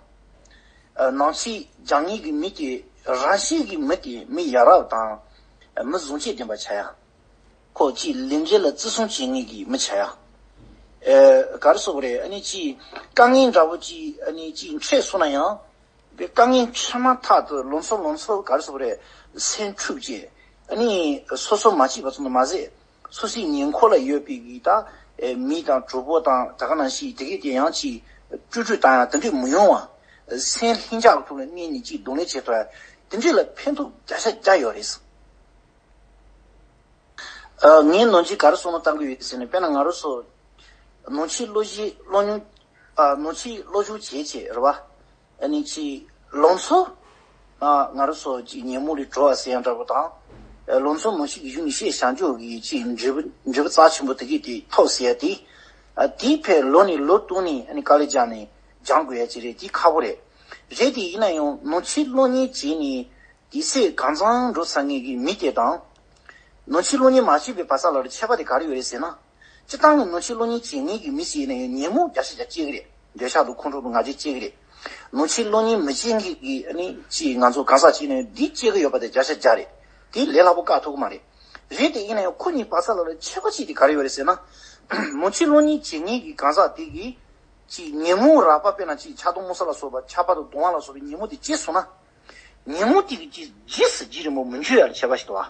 ཨ་ནང་ཆོས་སྦྱང་མཁན་གྱི་མི་དེ་རང་བཞིན་གྱི་མི་དེ་མི་ཡ་རབས་དང་། ཨ་མི་བཟང་སྤྱོད་ལྡན་པ་བྱ་ཡ། ཁོ་ཅིག་ལས་འབྲས་ལ་བརྩི་སྲུང་བྱེད་མཁན་གྱི་མི་བྱ་ཡ། ཨེ་ག་རེ་ཟེར་དགོས་རེད། ཨ་ནི་ཅིག་དཀའ་ངལ་འདྲ་བོ་ཅིག་ཨ་ནི་ཅིག་འཕྲད་སོང་ན་ཡང་། དེ་དཀའ་ངལ་འཕྲད་མ་ཐག་ཏུ་ལམ་སང་ལམ་སང་ག་རེ་ཟེར་དགོས་རེད། སེམས་འཁྲུག་བྱས། ཨ་ནི་སོ་སོ་མ་སྐྱིད་པ་ཙམ་དུ་མ་ཟད། སོ་སོའི་ཉེ་འཁོར་ལ་ཡོད་པའི་གི་ད་ཨེ་མི་དང་གྲོགས་པོ་དང་ད་ག་ནང་བཞིན་དེ་གའི་དེ་ཡང་ཅིག་ཀྲུག་ཀྲུག་བཏང་ཡ་དེ་འདྲས་མི་ཡོང་བ། སེམས་ལྷིང་འཇགས་ཀྱི་ཐོག་ལ་གནས་ནས་ཅིག་གདོང་ལེན་བྱེད་ཐུབ་ཡ། དེ་འདྲས་ལ་ཕན་ཐོགས་བརྒྱ་ཆ་བརྒྱ་ཡོད་རེད། ཨ་ངས་ནང་ཆོས་ག་རེ་བསམ་བློ་བཏང་གི་ཡོད་ཟེར་ན། དཔེར་ན་ང་རང་ཚོ་ནང་ཆོས་སློབ་གཞི་སློབ་མྱོང་། ཨ་ནང་ཆོས་སློབ་སྦྱོང་བྱས་བྱས་རེད་པ། ཨ་ནི་ཅིག་ལམ་སང་ཨ་ང་རང་ཚོ་ཅིག་ཉོན་མོངས་ལས་གྲོལ་བ་ཟེར་ཡ་འདྲ་པོ་དང་། ཨ་ལམ་སང་ནང་ཆོས་ཀྱི་གཞུང་ནས་བཤད་བྱང་ཆུབ་ཀྱི་ཅིག་འབྲས་བུ་འབྲས་བུ་རྩ་ཆེན་པོ་དེ་གའི་དེ་ཐོབ་ཟེར་ཡ་དེ། ཨ་དེའི་ཕར་ལོག་ནས་ལོ་བཏང་ནས་ཨ་ནི་དཀའ་ལས་རྒྱག་ནས་སྦྱང་དགོས་ཡ་ཅིག་རེད། དེ་ཁག་པོ་རེད། རེད་དེ་ཡིན་ན་ཡང་ནང་ཆོས་སློབ་གཉེར་བྱས་ནས་དུས་ཚོད་གང་ཙམ་འགྲོ་ཚར་མཁན་གྱི་མི་དེ་དང་། ནང་ཆོས་སློབ་གཉེར་མ་བྱས་པའི་བར་ས་ལ་ཁྱད་པར་དེ་ག་རེ་ཡོད་རེད་ཟེར་ན། སྤྱིར་བཏང་གི་ནང་ཆོས་སློབ་གཉེར་བྱེད་མཁན་གྱི་མི་ཞིག་ཡིན་ན་ཡང་ཉོན་མོངས་བརྒྱ་ཆ་བརྒྱ་སྐྱེ་གི་རེད། འདོད་ཆགས་དང་ཁོང་ཁྲོ་དང་ང་རྒྱལ་སྐྱེ་གི་རེད། ནང་ཆོས་སློབ་གཉེར་མི་བྱེད་མཁན་གྱི་ཨ་ནི་ཅིག་ང་ཚོ་གང་ཟག་ཅིག་ཡིན་ན་ཡང་འདི་སྐྱེ་གི་ཡོད་པ་དེ་བརྒྱ་ཆ་བརྒྱ་རེད། དེ་ལས་སླ་པོ་བཀག་ཐུབ་ཀྱི་མ་རེད། རེད་དེ་ཡིན་ན་ཡང་ཁོ་གཉིས་བར་ས་ལ་ལ་ཁྱད་པར་ཅིག་དེ་ག་རེ་ཡོད་རེད་ཟེར་ན། ནང་ཆོས་སློབ་གཉེར་བྱེད་མཁན་གྱི་གང་ཟག་དེ་གིས་ཅིག་ཉོན་མོངས་རགས་པ་དཔེར་ན་ཅིག་ཆགས་སྡང་མུ་གེ་ལ་སོགས་པ། ཆགས་པ་དང་གདུང་བ་ལ་སོགས་པའི་ཉོན་མོངས་དེ་སྐྱེས་སོང་ན། ཉོན་མོངས་དེ་གི་རྗེས་རྗེས་སུ་རྗེས་རིང་པོ་མི་འཇུག་ཡ་ལ་ཁྱད་པར་ཞིག་འདུག་བ།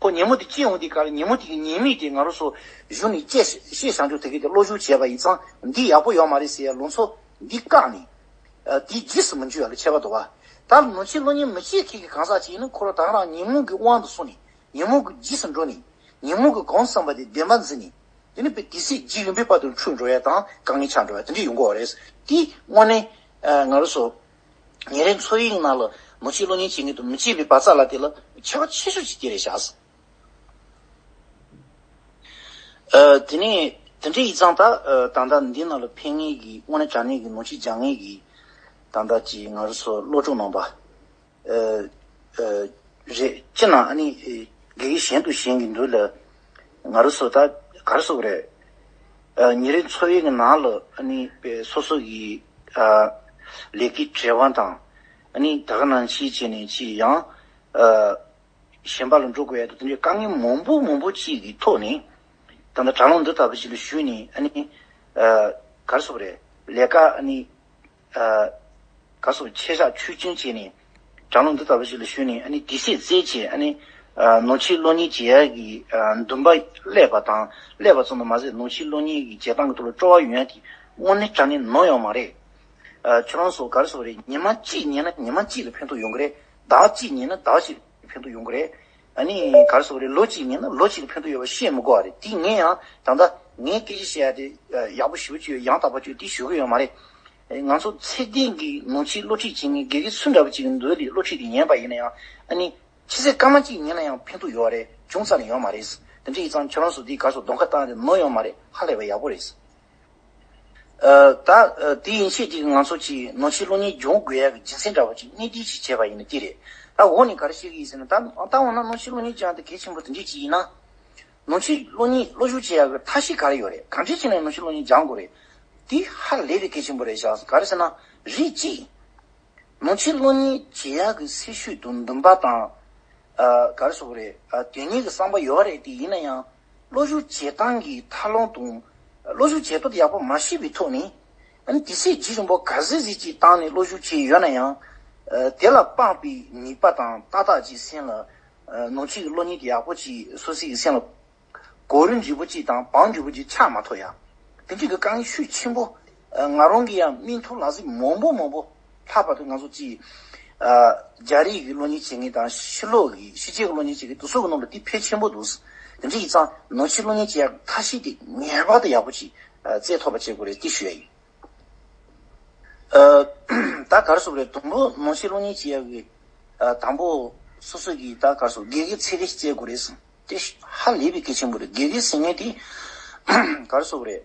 ཁོ་ཉོན་མོངས་དེ་སྐྱེ་འོང་དུས་ག་ལ་ཉོན་མོངས་དེ་གི་ཉེས་དམིགས་དེ་ང་རང་ཚོ་གཞུང་ནས་དཔྱད་ཤེས་བྱང་ཆུབ་དེ་གི་དེ་བློ་སྦྱོང་བྱས་པ་ཡིན་ཙང་འདི་ཡག་པོ་ཡོད་མ་རེད་ཟེར་ཡ་ལུགས་སྲོལ་འདི་བཀག་ནས། ཨ། དེའི་རྗེས་སུ་མི་འཇུག་ཡ་ལ་ཁྱད་པར་འདུག་བ། ད་ནང་ཆོས་སློབ་གཉེར་མི་བྱེད་མཁན་གྱི་གང་ཟག་ཅིག་ཡིན་ན་ཁོ་རང་ད་ག་རང་ཉོན་མོངས་ཀྱི་དབང་དུ་སོང་ནས། ཉོན་མོངས་ཀྱི་རྗེས་སུ་འགྲོ་ནས། ཉོན་མོངས་ཀྱི་གང་བསམ་པ་དེ་བདེན་པར་འཛིན་ནས། དེ་ནི་དཔེ་དུས་ཚོད་རྗེས་རིང་པོའི་བར་དུ་འཁྲུལ་འགྲོ་ཡ་དང་དཀའ་ངལ་ཆགས་འགྲོ་ཡ་དེ་འདྲ་ཡོང་གི་ཡོད་རེད། དེ་དངོས་གནས་ཨ་ང་རང་ཚོ་ཉིན་རེའི་འཚོ་བའི་ནང་ལ་ནང་ཆོས་སློབ་གཉེར་བྱེད་མཁན་དང་མི་བྱེད་པའི་བར་མཚམས་ལ་དེ་ལ་ཁྱད་པར་ཆེ་ཤོས་ཤིག་དེ་རེད་ཤག་ཨ། དེ་ནས་དེ་འདྲ་ཡིན་ཙང་ད་ཨ་ད་ལྟ་འདི་ནང་ལ་ཕེབས་མཁན་གྱི་དངོས་གནས་དྲང་གནས་ཀྱི་ནང་ཆོས་སྦྱང་མཁན་གྱི་ད་ལྟ་ཅིག་ང་རང་ཚོ་སློབ་ཕྲུག་རྣམ་པ། ཨ་ཨ་སྤྱིར་ན་ཨ་ནི་ཨ་དགེ་རྒན་གཞན་དང་གཞན་གྱི་མདུན་ལ་ང་རང་ཚོ་ད་ག་རེ་ཟེར་དགོས་རེད། ཨ་ཉིན་རེའི་འཚོ་བའི་གི་ནང་ལ་ཨ་ནི་དཔེ་སོ་སོ་གི་ཨ་ལས་ཀའི་བྲེལ་བ་དང་། ཨ་ནི་ད་ག་ནང་བཞིན་བྱས་ནས་ཅིག་ཡང་ཨ་གཞན་པ་ལ་འགྲོ་དགོས་ཡ་དང་དེ་འདྲའི་དཀའ་ངལ་མང་པོ་མང་པོ་ཅིག་གི་ཐོག་ནས། ད་ལྟ་དྲ་ལམ་འདི་ལྟ་བུ་ཞིག་ལ་ཞུགས་ནས་ཨ་ནི་ཨ་ག་རེ་ཟེར་དགོས་རེད། ལས་ཀ་ཨ་ནི། ཨ་ག་སོགས་ཆེ་བཞག་ཆོས་ཅན་བྱས་ནས་དྲ་ལམ་འདི་ལྟ་བུ་ཞིག་ལ་ཞུགས་ནས་ཨ་ནི་དུས་ཚོད་བཙལ་བྱས་ཨ་ནི་ཨ་ནང་ཆོས་སློབ་གཉེར་བྱེད་ཡག་གི་ཨ་འདུན་པ་སླེབས་པ་དང་། སླེབས་པ་ཙམ་དུ་མ་ཟད་ནང་ཆོས་སློབ་གཉེར་གྱི་བྱེད་སྟངས་ཀྱི་ཐོག་ལ་སྤྲོ་བ་ཡོང་ཡག་དེ་དངོས་གནས་དྲང་གནས་ནོར་ཡོད་མ་རེད། ཨ་ཁྱོད་རང་ཚོ་ག་རེ་ཟེར་དགོས་རེད། ཉི་མ་གཅིག་ཉན་ན་ཉི་མ་གཅིག་ལ་ཕན་ཐོགས་ཡོང་གི་རེད། ཟླ་བ་གཅིག་ཉན་ན་ཟླ་བ་གཅིག་ལ་ཕན་ཐོགས་ཡོང་གི་རེད། ཨ་ནི་ག་རེ་ཟེར་དགོས་རེད། ལོ་གཅིག་ཉན་ན་ལོ་གཅིག་ལ་ཕན་ཐོགས་ཡོད་པ་བཤད་མི་དགོས་པ་རེད། དེ་ངས་ཡང་ད་ལྟ་ངས་སྐད་ཆ་བཤད་ཡ་དེ་ཡག་པོ་ཞེ་པོ་ཅིག་ཡང་དག་པ་ཅིག་དེ་ཞུ་གི་ཡོད་མ་རེད། ང་ཚོ་ཚད་ལྡན་གྱི་ནང་ཆོས་སློབ་ཁྲིད་བྱེད་མཁན་དགེ་རྒན་སུ་འདྲ་བོ་ཅིག་གི་མདུན་ལ་སློབ་ཁྲིད་དེ་ཉན་པ་ཡིན་ན་ཡང་། ཨ་ནི་ཕྱི་ཚེས་སྐར་མ་གཅིག་ཉན་ན་ཡང་ཕན་ཐོགས་ཡོད་རེད། ཅུང་ཙམ་ལས་ཡོད་མ་རེད། དེ་འདྲ་ཡིན་ཙང་ཁྱོད་རང་ཚོ་དེ་ག་རེ་ཟེར་གདོང་ཁ་བཏང་སྟེ་ནོར་ཡོད་མ་རེད། ཧ་ལས་པ་ཡག་པོ་རེད། ཨ་ད་ཨ་དེ་ཡན་ཆད་ཅིག་ང་ཚོ་ཅིག་ནང་ཆོས་སློབ་གཉེར་སྦྱོང་དགོས་ཡག་གི་རྒྱུ་མཚན་འདྲ་བོ་ཅིག་གནད་བསྡུས་ཅིག་བྱས་པ་ཡིན་ན་དེ་རེད། ད་འོག་ནས་ག་རེ་བཤད་ཀྱི་ཡིན་ཟེར་ན། ད་ད་འོ་ན་ནང་ཆོས་སློབ་གཉེར་སྦྱང་དེ་གལ་ཆེན་པོ་དེ་འདྲས་ཅིག་ཡིན་ན། ནང་ཆོས་སློབ་གཉེར་སློབ་སྦྱོང་བྱེད་ཡག་གི་ཐབས་ཤེས་ག་རེ་ཡོད་རེད། གང་འདྲས་བྱས་ནས་ནང་ཆོས་སློབ་གཉེར་སྦྱང་དགོས་རེད། དེ་ཧ་ལས་པའི་གལ་ཆེན་པོ་རེད་ཤག་ག་རེ་ཟེར་ན། རིགས་གཅིག་ནང་ཆོས་སློབ་གཉེར་བྱེད་ཡག་གི་སེམས་ཤུགས་དང་འདུན་པ་དང་། ཨ་ག་རེ་ཟེར་དགོས་རེད། ཨ་དོན་གཉེར་གྱི་བསམ་པ་ཡོད་རེད། དེ་ཡིན་ན་ཡང་སློབ་སྦྱོང་བྱེད་སྟངས་ཀྱི་ཐབས་ལམ་དང་། སློབ་སྦྱོང་བྱེད་ཐབས་དེ་ཡག་པོ་མ་ཤེས་པའི་ཐོག་ནས། ཨ་ནི་དུས་ཚོད་རྒྱུན་རིང་པོ་ག་ཚོད་ཅིག་བཏང་ནས་སློབ་སྦྱོང་བྱས་ཡོད་ན་ཡང་། ཨ་དེ་ལ་དཔག་པའི་ནུས་པ་དང་ཏག་ཏག་ཅིག་སེམས་ལ། ཨ་ནང་ཆོས་ཀྱི་སློབ་གཉེར་དེ་ཡག་པོ་ཅིག་སོ་སོའི་གི་སེམས་ལ་གོ་རིམ་འདྲ་བོ་ཅིག་དང་བང་འདྲ་བོ་ཅིག་ཆགས་མ་ཐུབ་ཡ། དེ་འདྲའི་གི་དཀའ་ངལ་ཤུགས་ཆེན་པོ། ཨ་ང་རང་གིས་ཡང་མིག་མཐོང་ལག་ཟིན་མང་པོ་མང་པོ། ལྷག་པར་དུ་ང་ཚོ་ཅིག་ཨ་རྒྱ་རིགས་ཀྱི་སློབ་གཉེར་བྱེད་མཁན་དང་ཕྱི་ལོགས་ཀྱི་ཕྱི་རྒྱལ་གྱི་སློབ་གཉེར་བྱེད་མཁན་དེ་ཚོ་གི་ནང་ལ་དེ་ཕལ་ཆེན་པོ་འདུག་དེ་འདྲ་ཡིན་ཙང་ནང་ཆོས་སློབ་གཉེར་བྱེད་ཡག་ཐབས་ཤེས་དེ་ངེས་པར་དུ་ཡག་པོ་ཅིག་ཨ་བཙལ་ཐུབ་པ་བྱེད་དགོས་རེད། དེ་ཞུ་ཡ་ཡིན། ཨ་ད་ག་རེ་ཟེར་དགོས་རེད། དང་པོ་ནང་ཆོས་སློབ་གཉེར་བྱེད་ཡག་གི་ཨ་དང་པོ་སོ་སོ་གི་ད་ག་རེ་ཟེར་དགེ་རྒན་ཚད་ལྡན་ཞིག་བཙལ་དགོས་རེད་ཟེར། དེ་ཧ་ལས་པའི་གལ་ཆེན་པོ་རེད། དགེ་རྒན་ཟེར་མཁན་དེ་ག་རེ་ཟེར་དགོས་རེད།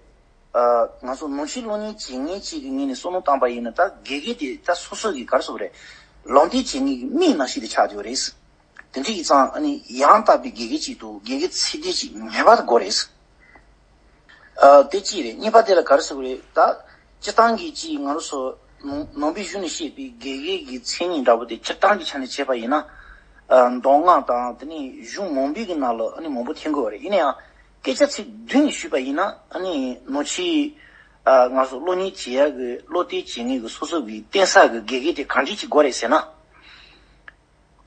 ཨ་ང་ཚོ་ནང་ཆོས་སློབ་གཉེར་བྱེད་མཁན་ཅིག་གི་ངོས་ནས་བསམ་བློ་བཏང་པ་ཡིན་ན། ད་དགེ་རྒན་དེ་ད་སོ་སོ་གི་ག་རེ་ཟེར་དགོས་རེད། ལམ་སྟོན་བྱེད་མཁན་གྱི་མིག་ནང་བཞིན་དུ་ཆགས་ཡོད་རེད། དེ་འདྲ་ཡིན་ཙང་ཨ་ནི་ཡང་དག་པའི་དགེ་རྒན་ཅིག་དང་དགེ་རྒན་ཚད་ལྡན་ཅིག་ངེས་པར་དུ་དགོས་རེད། ཨ་དེ་གཅིག་རེད། གཉིས་པ་དེ་ལ་ག་རེ་ཟེར་དགོས་རེད། ད་སྤྱིར་བཏང་གི་ཅིག་ང་རང་ཚོ་ནང་ནང་པའི་གཞུང་ནས་བཤད་པའི་དགེ་རྒན་གྱི་མཚན་ཉིད་འདྲ་པོ་དེ་སྤྱིར་བཏང་གི་ཆ་ནས་བྱས་པ་ཡིན་ན། ཨ་མདོ་སྔགས་དང་དེ་ནས་གཞུང་མང་པོའི་གི་ནང་ལ་ཨ་ནི་མང་པོ་ཐོན་གྱི་ཡོད་རེད། ཡིན་ན་ཡང་སྐད་ཆ་ཚིག་བདུན་ནས་ཞུས་པ་ཡིན་ན། ཨ་ནི་ནང་ཆོས་ཨ་ང་ཚོ་སློབ་གཉེར་བྱེད་ཡག་གི་སློབ་སྟོན་བྱེད་མཁན་གྱི་སོ་སོ་གི་བསྟེན་ས་གི་དགེ་རྒན་དེ་གང་འདྲ་ཅིག་དགོས་རེད་ཟེར་ན།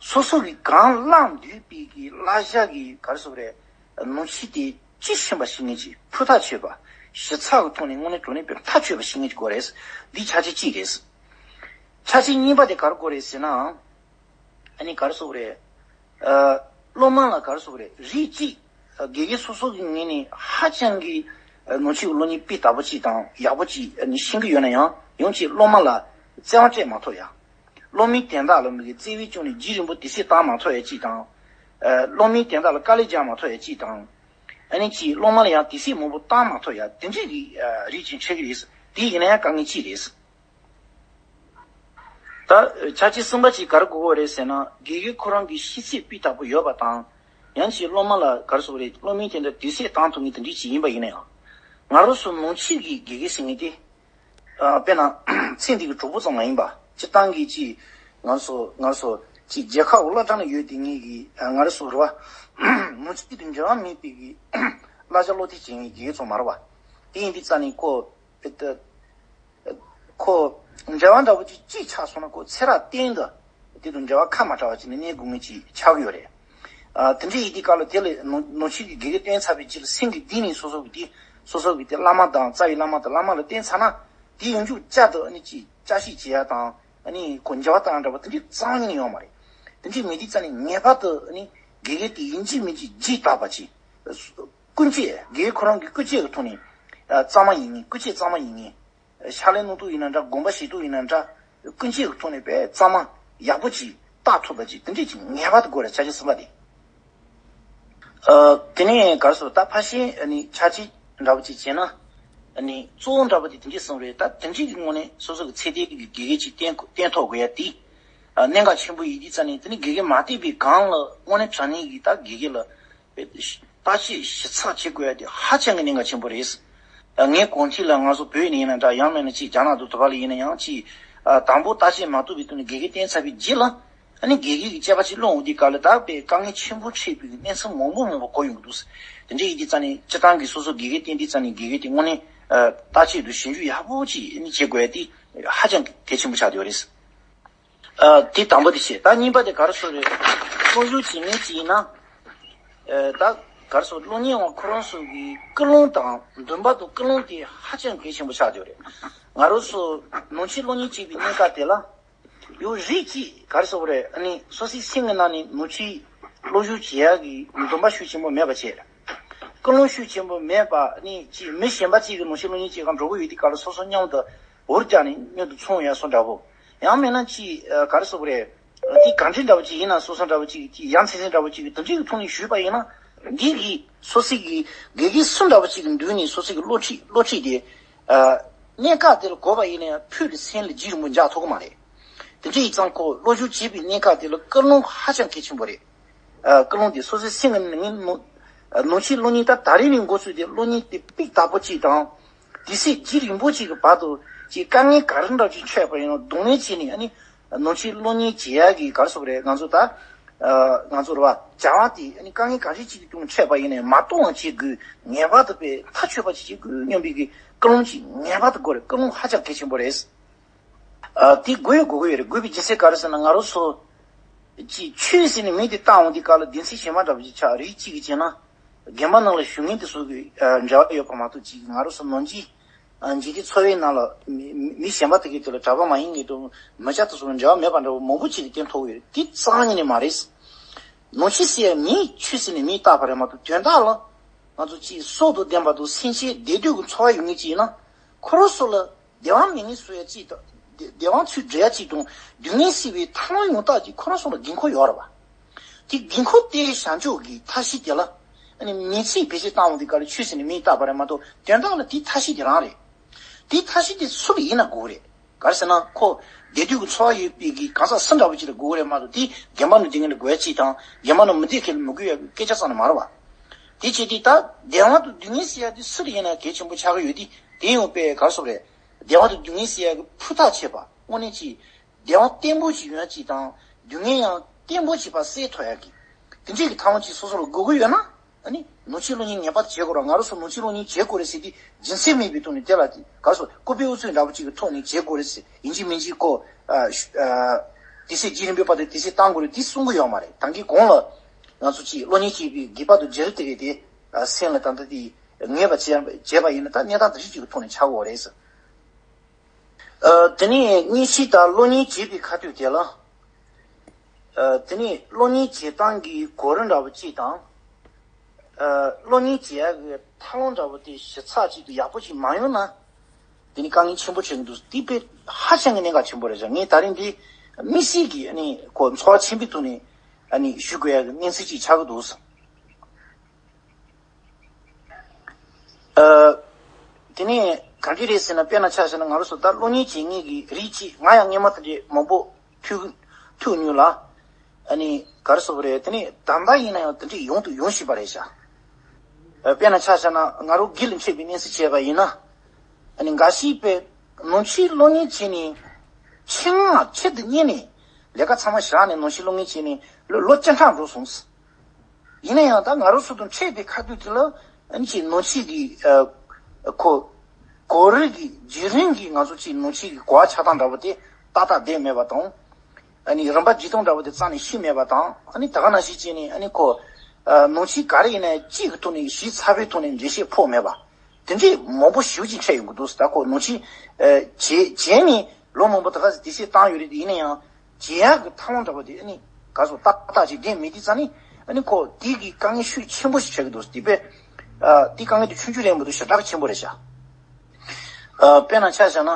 སོ་སོ་གིས་གང་བསླབ་འདོད་པའི་གི་བསླབ་བྱ་གི་ག་རེ་ཟེར་དགོས་རེད། ནང་ཆོས་དེ་སྤྱི་ཤེས་པ་ཤེས་མཁན་ཅིག་ཕུ་ཐག་ཆོད་པ། ཞིབ་ཚགས་ཀྱི་ཐོག་ནས་དངོས་གནས་དྲང་གནས་དཔེ་ཐག་ཆོད་པ་ཤེས་མཁན་ཅིག་དགོས་རེད། འདི་ཆ་རྐྱེན་གཅིག་རེད། ཆ་རྐྱེན་གཉིས་པ་དེ་ག་རེ་དགོས་རེད་ཟེར་ན། ཨ་ནི་ག་རེ་ཟེར་དགོས་རེད། ཨ་སློབ་མ་ལ་ག་རེ་ཟེར་དགོས་རེད། རིགས་གཅིག་ཨ་དགེ་རྒན་སོ་སོ་གི་ངོས་ནས་ཧ་ཅང་གི་ཨ་ནང་ཆོས་ཀྱི་སློབ་གཉེར་སྤུས་དག་པོ་གཅིག་དང་ཡག་པོ་གཅིག་ཨ་ནི་ཤེས་ཀྱི་ཡོད་ན་ཡང་། ཡང་གཅིག་སློབ་མ་ལ་བརྩེ་བ་སྤྲད་མ་ཐུབ་ཡ། སློབ་མའི་དོན་དག་ལ་མི་གི་བརྩེ་བའི་ཅུང་ནས་རྒྱུན་རིང་པོ་དུས་ཚོད་བཏང་མ་ཐུབ་ཡ་གཅིག་དང་། ཨ་སློབ་མའི་དོན་དག་ལ་དཀའ་ལས་རྒྱག་མ་ཐུབ་ཡ་གཅིག་དང་། ཨ་ནི་གཅིག་སློབ་མ་ལ་ཡང་དུས་ཚོད་མང་པོ་བཏང་མ་ཐུབ་ཡ། དེ་འདྲའི་གི་ཨ་རིགས་ཅིག་འཕྲད་ཀྱི་རེད། དེ་ཡིན་ན་ཡང་དཀའ་ངལ་གཅིག་རེད། ད་ཆ་ཆེ་གསུམ་པ་ཅིག་ག་རེ་གོ་དགོས་རེད་ཟེར་ན། དགེ་རྒན་ཁོ་རང་གི་ཤེས་ཚད་སྤུས་དག་པོ་ཡོད་པ་དང་། ཡང་ཅིག་སློབ་མ་ལ་ག་རེ་ཟེར་དགོས་རེད། སློབ་མའི་དོན་དུ་དུས་ཚོད་བཏང་ཐུབ་མཁན་དེ་འདྲ་ཅིག་ཡིན་པ་ཡིན་ན་ཡང་། ང་རང་ཚོ་ནང་ཆོས་ཀྱི་དགེ་རྒན་ཟེར་མཁན་དེ། ཨ། དཔེར་ན་ཚེ་འདི་གི་གྲོགས་པོ་ཙམ་མ་ཡིན་པ། སྤྱིར་བཏང་གི་ཅིག་ང་ཚོ་ང་ཚོ་ཅིག་རྒྱལ་ཁབ་འོག་བླ་བྲང་ལ་ཡོད་དེ་ངེད་ཀྱི། ཨ། ང་རེ་སོ་རུ་བ་མུ་ཚིག་དུ་འབྲེལ་བ་མེད་པའི་གི་གླ་ཆ་བློ་གཏད་བྱེད་མཁན་གྱི་ཚོ་མ་རེད་བ། དེ་ཡིན་དུས་ཙ་ནས་ཁོ་ཁོ་འབྲེལ་བ་འདྲ་བོ་ཅིག་ཅིག་ཆགས་སོང་ན། ཁོ་ཚེ་རབས་གཏན་དུ་དེ་དང་འབྲེལ་བ་ཁ་མ་བྲལ་བ་ཅིག་ནས་གནས་དགོས་ངེས་ཅིག་ཆགས་ཀྱི་ཡོད་རེད། ཨ། དེ་འདྲ་ཡིན་དུས་སྐབས་ལ་དེ་ལ་ནང་ནང་ཆོས་ཀྱི་དགེ་རྒན་བསྟེན་ཚར་བའི་རྗེས་ལ་སེམས་ཀྱི་གཏིང་ནས་སོ་སོ་གི་དེ་སོ་སོ་གི་དེ་བླ་མ་དང་རྩ་བའི་བླ་མ་དང་བླ་མ་ལ་བསྟེན་ཚར་ན། དེ་ཡོང་རྒྱུ་བསྐྱར་དུ་ཨ་ནི་ཅིག་བསྐྱར་བཤད་བྱེད་ཡ་དང་། ཨ་ནི་ཁོ་འགྱུར་བ་བཏང་འདྲ་བ་དེ་འདྲ་རྩ་བ་ཉིད་ནས་ཡོང་མ་རེད། དེ་འདྲ་མེད་དུས་ཙ་ནས་ངེས་པར་དུ་ཨ་ནི་དགེ་རྒན་དེ་ཡིན་གཅིག་མིན་གཅིག་རྗེས་བརྟག་པ་བྱེད། ཀུན་སྤྱོད། དགེ་རྒན་ཁོ་རང་གི་ཀུན་སྤྱོད་ཀྱི་ཐོག་ནས། ཨ། གཙང་མ་ཡིན་ངེས། ཀུན་སྤྱོད་གཙང་མ་ཡིན་ངེས། ཕྱག་ལས་གནང་སྟངས་ཡིན་ན་འདྲ། དགོངས་པ་བཞེས་སྟངས་ཡིན་ན་འདྲ། ཀུན་སྤྱོད་ཀྱི་ཐོག་ནས་དཔེ་གཙང་མ་ཡག་པོ་ཅིག་བལྟ་ཐུབ་པ་ཅིག་དེ་འདྲ་ཅིག་ངེས་པར་དུ་དགོས་རེད། ཆ་ཆེ་གསུམ་པ་དེ། ཨ། དེ་ནས་ག་རེ་ཟེར། ད་ཕར་ཕྱིན་ཨ་ནི་ཆ་ཆེ་འདྲ་བོ་ཅིག་བྱས་ན། ཨ་ནི་གཙོ་བོ་འདྲ་བོ་དེ་དེ་འདྲ་གསུམ་རེད། ད་དེ་འདྲ་གི་ངོས་ནས་སོ་སོ་གི་ཚད་ལྡན་གྱི་དགེ་རྒན་ཅིག་བསྟེན་བསྟེན་ཐུབ་དགོས་ཡ་དེ། ཨ། གནད་འགག་ཆེན་པོ་ཡིན་དུས་ཙ་ནས། དེ་ནི་དགེ་རྒན་མ་བསྟེན་པའི་སྒང་ལ་དངོས་གནས་དྲང་གནས་ཀྱི་ད་དགེ་རྒན་ལ་བརྟག་དཔྱད་ཞིབ་ཚགས་བྱེད་དགོས་ཡ་དེ་ཧ་ཅང་གི་གནད་འགག་ཆེན་པོ་རེད། ངས་གོང་ཐིག་ལ་ང་ཚོ་བོད་ནས་ཡིན་ན་འདྲ། ཡང་མིན་ན་ཅིག་རྒྱ་ནག་དང་དུ་བ་ལ་ཡིན་ན་ཡང་ཅིག་ཨ། དང་པོ་བརྟག་དཔྱད་མ་ཐུབ་པའི་དོན་ནས་དགེ་རྒན་བསྟེན་ཚར་བའི་རྗེས་ལ། ཨ་ནི་དགེ་རྒན་གྱི་དཔྱད་པ་ཅིག་སློང་འོང་དུས་སྐབས་ལ། ད་དཔེ་དཀའ་ངལ་ཆེན་པོ་འཕྲད་པའི་གནས་ཚུལ་མང་པོ་མང་པོ་གོ་ཡོང་གི་འདུག་དེ་འདྲ་ཡིན་དུས་ཙ་ནས་སྤྱིར་བཏང་གི་སོ་སོ་དགེ་རྒན་བསྟེན་དུས་ཙ་ནས་དགེ་རྒན་དེ་དངོས་གནས། ཨ། བརྟག་དཔྱད་དང་ཞིབ་འཇུག་ཡག་པོ་ཅིག་ཨ་ནི་བྱེད་དགོས་ཡ་དེ་ཧ་ཅང་གལ་ཆེན་པོ་ཆགས་བསྡད་ཡོད་རེད། ཨ། དེ་དང་པོ་དེ་བྱས། ད་གཉིས་པ་དེ་ག་རེ་ཟེར་རེད། སློབ་སྦྱོང་བྱེད་མཁན་ཅིག་ཡིན་ན། ཨ། ད་ག་རེ་ཟེར། སློབ་གཉེར་བ་ཁོ་རང་ཚོ་གི་ཀུན་སློང་དང་འདུན་པ་དང་ཀུན་སློང་དེ་ཧ་ཅང་གལ་ཆེན་པོ་ཆགས་བསྡད་ཡོད་རེད། ང་རང་ཚོ་ནང་ཆོས་སློབ་གཉེར་བྱེད་པའི་གནས་སྐབས་དེ་ལ། ཡང་རིགས་གཅིག་ག་རེ་ཟེར་དགོས་རེད། ཨ་ནི་སོ་སོའི་སེམས་ཀྱི་ནང་ནས་ནང་ཆོས་སློབ་སྦྱོང་བྱེད་ཡག་གི་འདུན་པ་ཤུགས་ཆེན་པོ་མེད་པ་བྱས། ཀུན་སློང་ཤུགས་ཆེན་པོ་མེད་པ། ཨ་ནི་ཅིག་མི་གཞན་པ་ཅིག་གི་ནང་ཆོས་སློབ་གཉེར་བྱེད་གར་འགྲོ་གི་ཡོད་དུས་སྐབས་ལ་སོ་སོ་མཉམ་དུ་འུར་རྒྱག་ནས་མཉམ་དུ་མཚོན་ཡ་བཟོ་འདྲ་བོ། ཡང་མིན་ན་ཅིག་ཨ། ག་རེ་ཟེར་དགོས་རེད། དེ་ག་འདྲ་འདྲ་བོ་ཅིག་ཡིན་ན། སོ་སོ་འདྲ་བོ་ཅིག་ཅིག་ཡ་མཚན་མཚན་འདྲ་བོ་ཅིག་དེ་འདྲའི་ཐོག་ནས་ཞུས་པ་ཡིན་ན། འདི་གི་སོ་སོ་གི་དགེ་རྒན་སུ་འདྲ་བོ་ཅིག་གི་མདུན་ནས་སོ་སོ་གི་སློབ་ཁྲིད་སློབ་ཁྲིད་དེ། ཨ། གནས་སྐབས་དེ་ལ་གོ་བ་ཡིན་ན་ཡང་ཕུད་དེ་སེམས་ལ་རྒྱུན་རིང་པོ་འཇགས་ཐུབ་ཀྱི་མ་རེད། དེ་འདྲ་ཡིན་ཙང་ཁོ་སློབ་སྦྱོང་བྱེད་པའི་གནས་སྐབས་དེ་ལ་ཀུན་སློང་ཧ་ཅང་གལ་ཆེན་པོ་རེད། ཨ། ཀུན་སློང་དེ་སོ་སོའི་སེམས་ཀྱི་ནང་ནས་ནང་ཆོས་སློབ་གཉེར་ད་ད་རེས་ནས་འགོ་ཚུགས་ཏེ་སློབ་གཉེར་དེ་སྤུས་དག་པོ་ཅིག་དང་། དུས་ཚོད་རྒྱུན་རིང་པོ་ཅིག་གི་བར་དུ་ཅིག་དཀའ་ངལ་ག་རེ་འདྲ་ཅིག་འཕྲད་པ་ཡིན་ན་གདོང་ལེན་བྱས་ནས། ཨ་ནི་ནང་ཆོས་སློབ་གཉེར་བྱེད་ཡག་གི་ག་རེ་ཟེར་དགོས་རེད། ང་ཚོ་ད་ཨ། ང་ཚོ་རེད་བ། བྱ་བ་དེ་ཨ་ནི་དཀའ་ངལ་ག་རེ་ཅིག་གི་སྟེང་འཕྲད་པ་ཡིན་ནའི་མ་གཏོང་བ་བྱེད་དགོས། ངེས་པར་དུ་དཔེ་མཐའ་ཆོད་པ་ཅིག་བྱེད་དགོས་སྙམ་པའི་གི་ཀུན་སློང་ཅིག་ངེས་པར་དུ་དགོས་རེད། ཀུན་སློང་ཧ་ཅང་གལ་ཆེན་པོ་རེད། ཨ། དེ་དགོས་ཡོད་དགོས་ཀྱི་ཡོད་རེད། དགོས་པའི་རྒྱུ་མཚན་ག་རེ་ཟེར་ན། ང་རང་ཚོ་ཅིག་ཆོས་ཟེར་ནས་མིང་དེ་བཏགས་འོང་དུས་སྐབས་ལ་སྡེ་ཚན་གཞན་པ་འདྲ་པོ་ཅིག་ཆགས། རིགས་གཅིག་གི་བྱས་ན་དགོན་པ་ནང་ལ་བཞུགས་མཁན་དེ་ཚོ་གི་ཨ། འབྲེལ་བ་ཡོད་པ་མ་གཏོགས། ཅིག་ང་རང་ཚོ་ནང་ཆོས་ཨ། འཇིག་རྟེན་འཚོ་བའི་ནང་ལ་མི་མི་མི་གཞན་པ་དེ་གའི་དེ་ལ་གྲྭ་པ་མ་ཡིན་མཁན་དང་མི་སྐྱ་དེ་ཚོ་ལ་འབྲེལ་བ་མེད་པ་འདྲ་པོ་མང་པོ་ཅིག་གི་སྟེང་ཐོགས་ཡོད་རེད། དེ་རྩ་བ་ཉིད་ནས་མ་རེད། ནང་ཆོས་ཟེར་ཡ་མིང་ཆོས་ཟེར་ནས་མིང་བཏགས་པ་རེད་མ་གཏོགས། དོན་དག་ལ་ང་ཚོ་ཅིག་སྲོག་དང་ལྡན་པ་དང་སེམས་ཅན་བདེ་སྡུག་གི་འཚོ་བ་ཡོད་མཁན་ཅིག་ཡིན་ན། ཁོ་རང་ཚོ་ལ་བདེ་བ་མི་ངེས་བཟོ་ཡ་གཅིག་དང་། བདེ་བདེ་བ་འཚོལ་སྡོད་ཡ་གཅིག་དང་། སྡུག་བསྔལ་སེལ་བའི་ཐབས་ལམ་ཡང་དག་ཅིག་ཁོ་རང་ཚོ་ལ་འགན་ཁུར་ཡོད་རེད་བ། དེ་འགན་ཁུར་དེ་བཞག་ཕྱོགས་ཀྱི་ཐབས་ཤེས་དེ་ལ་ཨ་ནི་མིང་ཚིག་བེད་སྤྱོད་བཏང་འོང་དུས་སྐབས་ལ་ཆོས་ཟེར་ནས་མིང་བཏགས་པ་རེད་མ་གཏོགས། དོན་དག་ལ་དེ་ཐབས་ཤེས་དེ་རང་རེད། དེ་ཐབས་ཤེས་དེ་སུ་ལ་ཡིན་ན་དགོས་རེད། ག་རེ་ཟེར་ན་ཁོ་བདེ་སྡུག་གི་འཚོ་བ་ཡོད་པའི་གི་གང་ཟག་སུ་འདྲ་པོ་ཅིག་ལ་དགོས་རེད་མ་གཏོགས། དེ་དགོན་པ་ནང་སྡོད་མཁན་ལ་དགོས་ཡ་གཅིག་དང་། དགོན་པ་ནང་མི་སྡོད་མཁན་ལ་མི་དགོས་ཡ་གི་སྐད་ཆ་ཙམ་ལ་མ་རེད་བ། དེ་བྱས་དུས་ད་བདེ་བ་དང་སྡུག་བསྔལ་ཟེར་ཡ་དེ་སུ་ལ་ཡིན་ན་གལ་ཆེན་པོ་ཆགས་ཀྱི་ཡོད་དུས། དེ་ཡང་དཔེ་ག་རེ་ཟེར་དགོས་རེད། བདེ་བ་དང་སྡུག་བསྔལ་ཟེར་ཡ་གི་ཕུ་ཐག་ཆོད་པ། དངོས་གནས་ཀྱི་བདེ་བ་བརྟན་པོ་ཞིག་ཡོང་ཡ་གཅིག་དང་། སྡུག་བསྔལ་ཡང་བརྟན་པོ་ཞིག་ཕར་སེལ་ཐུབ་ཡ་གི་དེ་འདྲའི་གི་ཐབས་ལམ་ཅིག་སོ་སོ་ལ་དགོས་ཀྱི་ཡོད་ན། ཨ་ནི་ནང་ཆོས་སློབ་གཉེར་ངེས་པར་དུ་བྱེད་དགོས་རེད། ང་རང་ཚོ་ནང་ཆོས་སློབ་གཉེར་བྱེད་དགོས་རེད་ཟེར་དུས་རྒྱུ་མཚན་མེད་པའི་ཐོག་ནས། དེ་ལ་དེ་ག་རེ་ཟེར། ལྐུགས་པའི་ཨུ་ཚུགས་འདྲ་པོ་ཅིག་གི་ཐོག་ནས་བྱེད་དགོས་རེད་ཟེར། ཡིན་གཅིག་མིན་གཅིག་ཁོ། ཨ། ཨ། དུས་ཚོད་རྒྱུན་རིང་པོའི་བར་དུ་དུས་ཚོད་བཏང་དགོས་རེད། འདི་གསུང་གི་ཡོད་མ་རེད། ད་གིན་གོང་ལ་ང་ཚོ་ཅིག་སློབ་གཉེར་བྱེད་པའི་དགོས་པ་དང་བྱ་རུ་དེ་གས་དེ། ཨ། སེམས་ལ་ད་ལྟ་དེ་ངེས་པ་བྱས་བྱས་པ་ཡིན་ན། ད་གནས་སྟངས་འདི་འདྲ་ཅིག་གི་ཐོག་ནས་ཆགས་ཀྱི་ཡོད་རེད་ཟེར། ཨ། དེ་ནས་གཉིས་པ་ད་སློབ་གཉེར་བྱེད་པའི་ཁ་ཐུག་དེ་ལ། ཨ། དེ་ནས་སློབ་གཉེར་བྱེད་སྟངས་ཀྱི་གོ་རིམ་འདྲ་བོ་གཅིག་དང་། ཨ། སློབ་གཉེར་བྱེད་ཡག་གི་ཐབས་ལམ་འདྲ་བོ་དེ་ཞིབ་ཚགས་གཅིག་ཏུ་ཡག་པོ་ཞིག་མ་ཡོང་ན། དེ་ནི་དཀའ་ངལ་ཆེན་པོ་འཕྲད་ཀྱི་འདུག་དེ་དཔེ་ཧ་ཅང་གི་གནད་འགག་ཆེན་པོ་རེད་ཟེར། ངས་ད་རིང་འདི་དམིགས་བསལ་གྱི་ཨ་ནི་ཁོ་ཚོར་བ་ཆེན་པོའི་ཐོག་ནས་ཨ་ནི་ཞུ་དགོས་ཡག་གི་གནས་ཚུལ་ཅིག་ཆགས་ཀྱི་འདུག་ཨ། དེ་ནས་ག་འདྲ་རེད་ཟེར་ན། དཔེར་ན་ཆ་བཞག་ན་ང་རང་ཚོ་ད་སློབ་གཉེར་བྱེད་མཁན་གྱི་རིགས་གཅིག་ང་ཡང་སྔོན་མ་དེ་འདྲའི་མང་པོ་ ཐུག་ཐུག་མྱོང་ལ། ཨ་ནི་ག་རེ་ཟེར་དགོས་རེད། དེ་ནི་ད་ལྟ་ཡིན་ན་ཡང་དེ་འདྲས་ཡོང་དུ་ཡོང་བཞིན་པ་རེད་ཤག་ཨ། དཔེར་ན་ཆ་བཞག་ན་ང་རང་དགེ་ལ་འཕྲད་པའི་གནས་ཚུལ་བྱས་པ་ཡིན་ན། ཨ་ནི་འགའ་ཞིག་པས་ནང་ཆོས་སློབ་གཉེར་བྱས་ནས་ཆེད་མངགས་ཆེད་དུ་གཉེར་ནས་ལས་ཀ་ཚང་མ་བཞག་ནས་ནང་ཆོས་སློབ་གཉེར་བྱས་ནས་ལོ་ལོ་བཅུ་ཕྲག་འགྲོ་སོང་། ཡིན་ན་ཡང་ད་ང་རང་ཚོ་དང་འཕྲད་པའི་ཁ་ཐུག་དེ་ལ་ཨ་ནི་ཅིག་ནང་ཆོས་ཀྱི་ཨ་གོ་གོ་རིམ་གྱི་བརྒྱུད་རིམ་གྱི་ང་ཚོ་ཅིག་ནང་ཆོས་ཀྱི་གོ་བ་ཆགས་སྟངས་འདྲ་པོ་དེ་ཏག་ཏག་བསྡད་མེད་པ་དང་། ཨ་ནི་རིམ་པ་བརྒྱུད་སྟངས་འདྲ་པོ་དེ་རྩ་ནས་ཤེས་མེད་པ་དང་། ཨ་ནི་ད་ག་ནང་བཞིན་བྱས་ནས་ཨ་ནི་ཁོ་ཨ་ནང་ཆོས་ག་རེ་ཡིན་ན་གཅིག་གི་ཐོག་ནས་ཞིབ་ཚགས་པོའི་ཐོག་ནས་འགྲེལ་བཤད་ཕོག་མེད་པ། དེ་འདྲས་མང་པོ་ཞེ་པོ་ཅིག་འཕྲད་ཡོང་གི་འདུག་ད་ཁོ་ནང་ཆོས་ཨ་བྱས་བྱས་ནས་ལོ་མང་པོ་ད་ག་ཟེ་དུས་ཚོད་བཏང་ཡོད་རེད། དེ་ཡིན་ན་ཡང་བྱེད་ཡག་གི་ཐབས་ལམ་འདྲ་པོ་དེ་ཨ་ནི་ག་ཚོད་ཏག་ཏག་ཅིག་ལྡན་མེད་དུས་ཙང་ནི། ཨ་ནི་ཁོ་དེ་གི་དཀའ་ངལ་ཤུགས་ཆེན་པོ་ཞིག་འཕྲད་ཀྱི་འདུག་དེ་དཔེ་ཨ་དེ་དཀའ་ངལ་དེ་ཆུང་ཆུང་རེད་མི་འདུག་ཞེ་དྲག་ཆེན་པོ་རེད་ཤག་ཨ། དཔེར་ན་ཆ་བཞག་ན་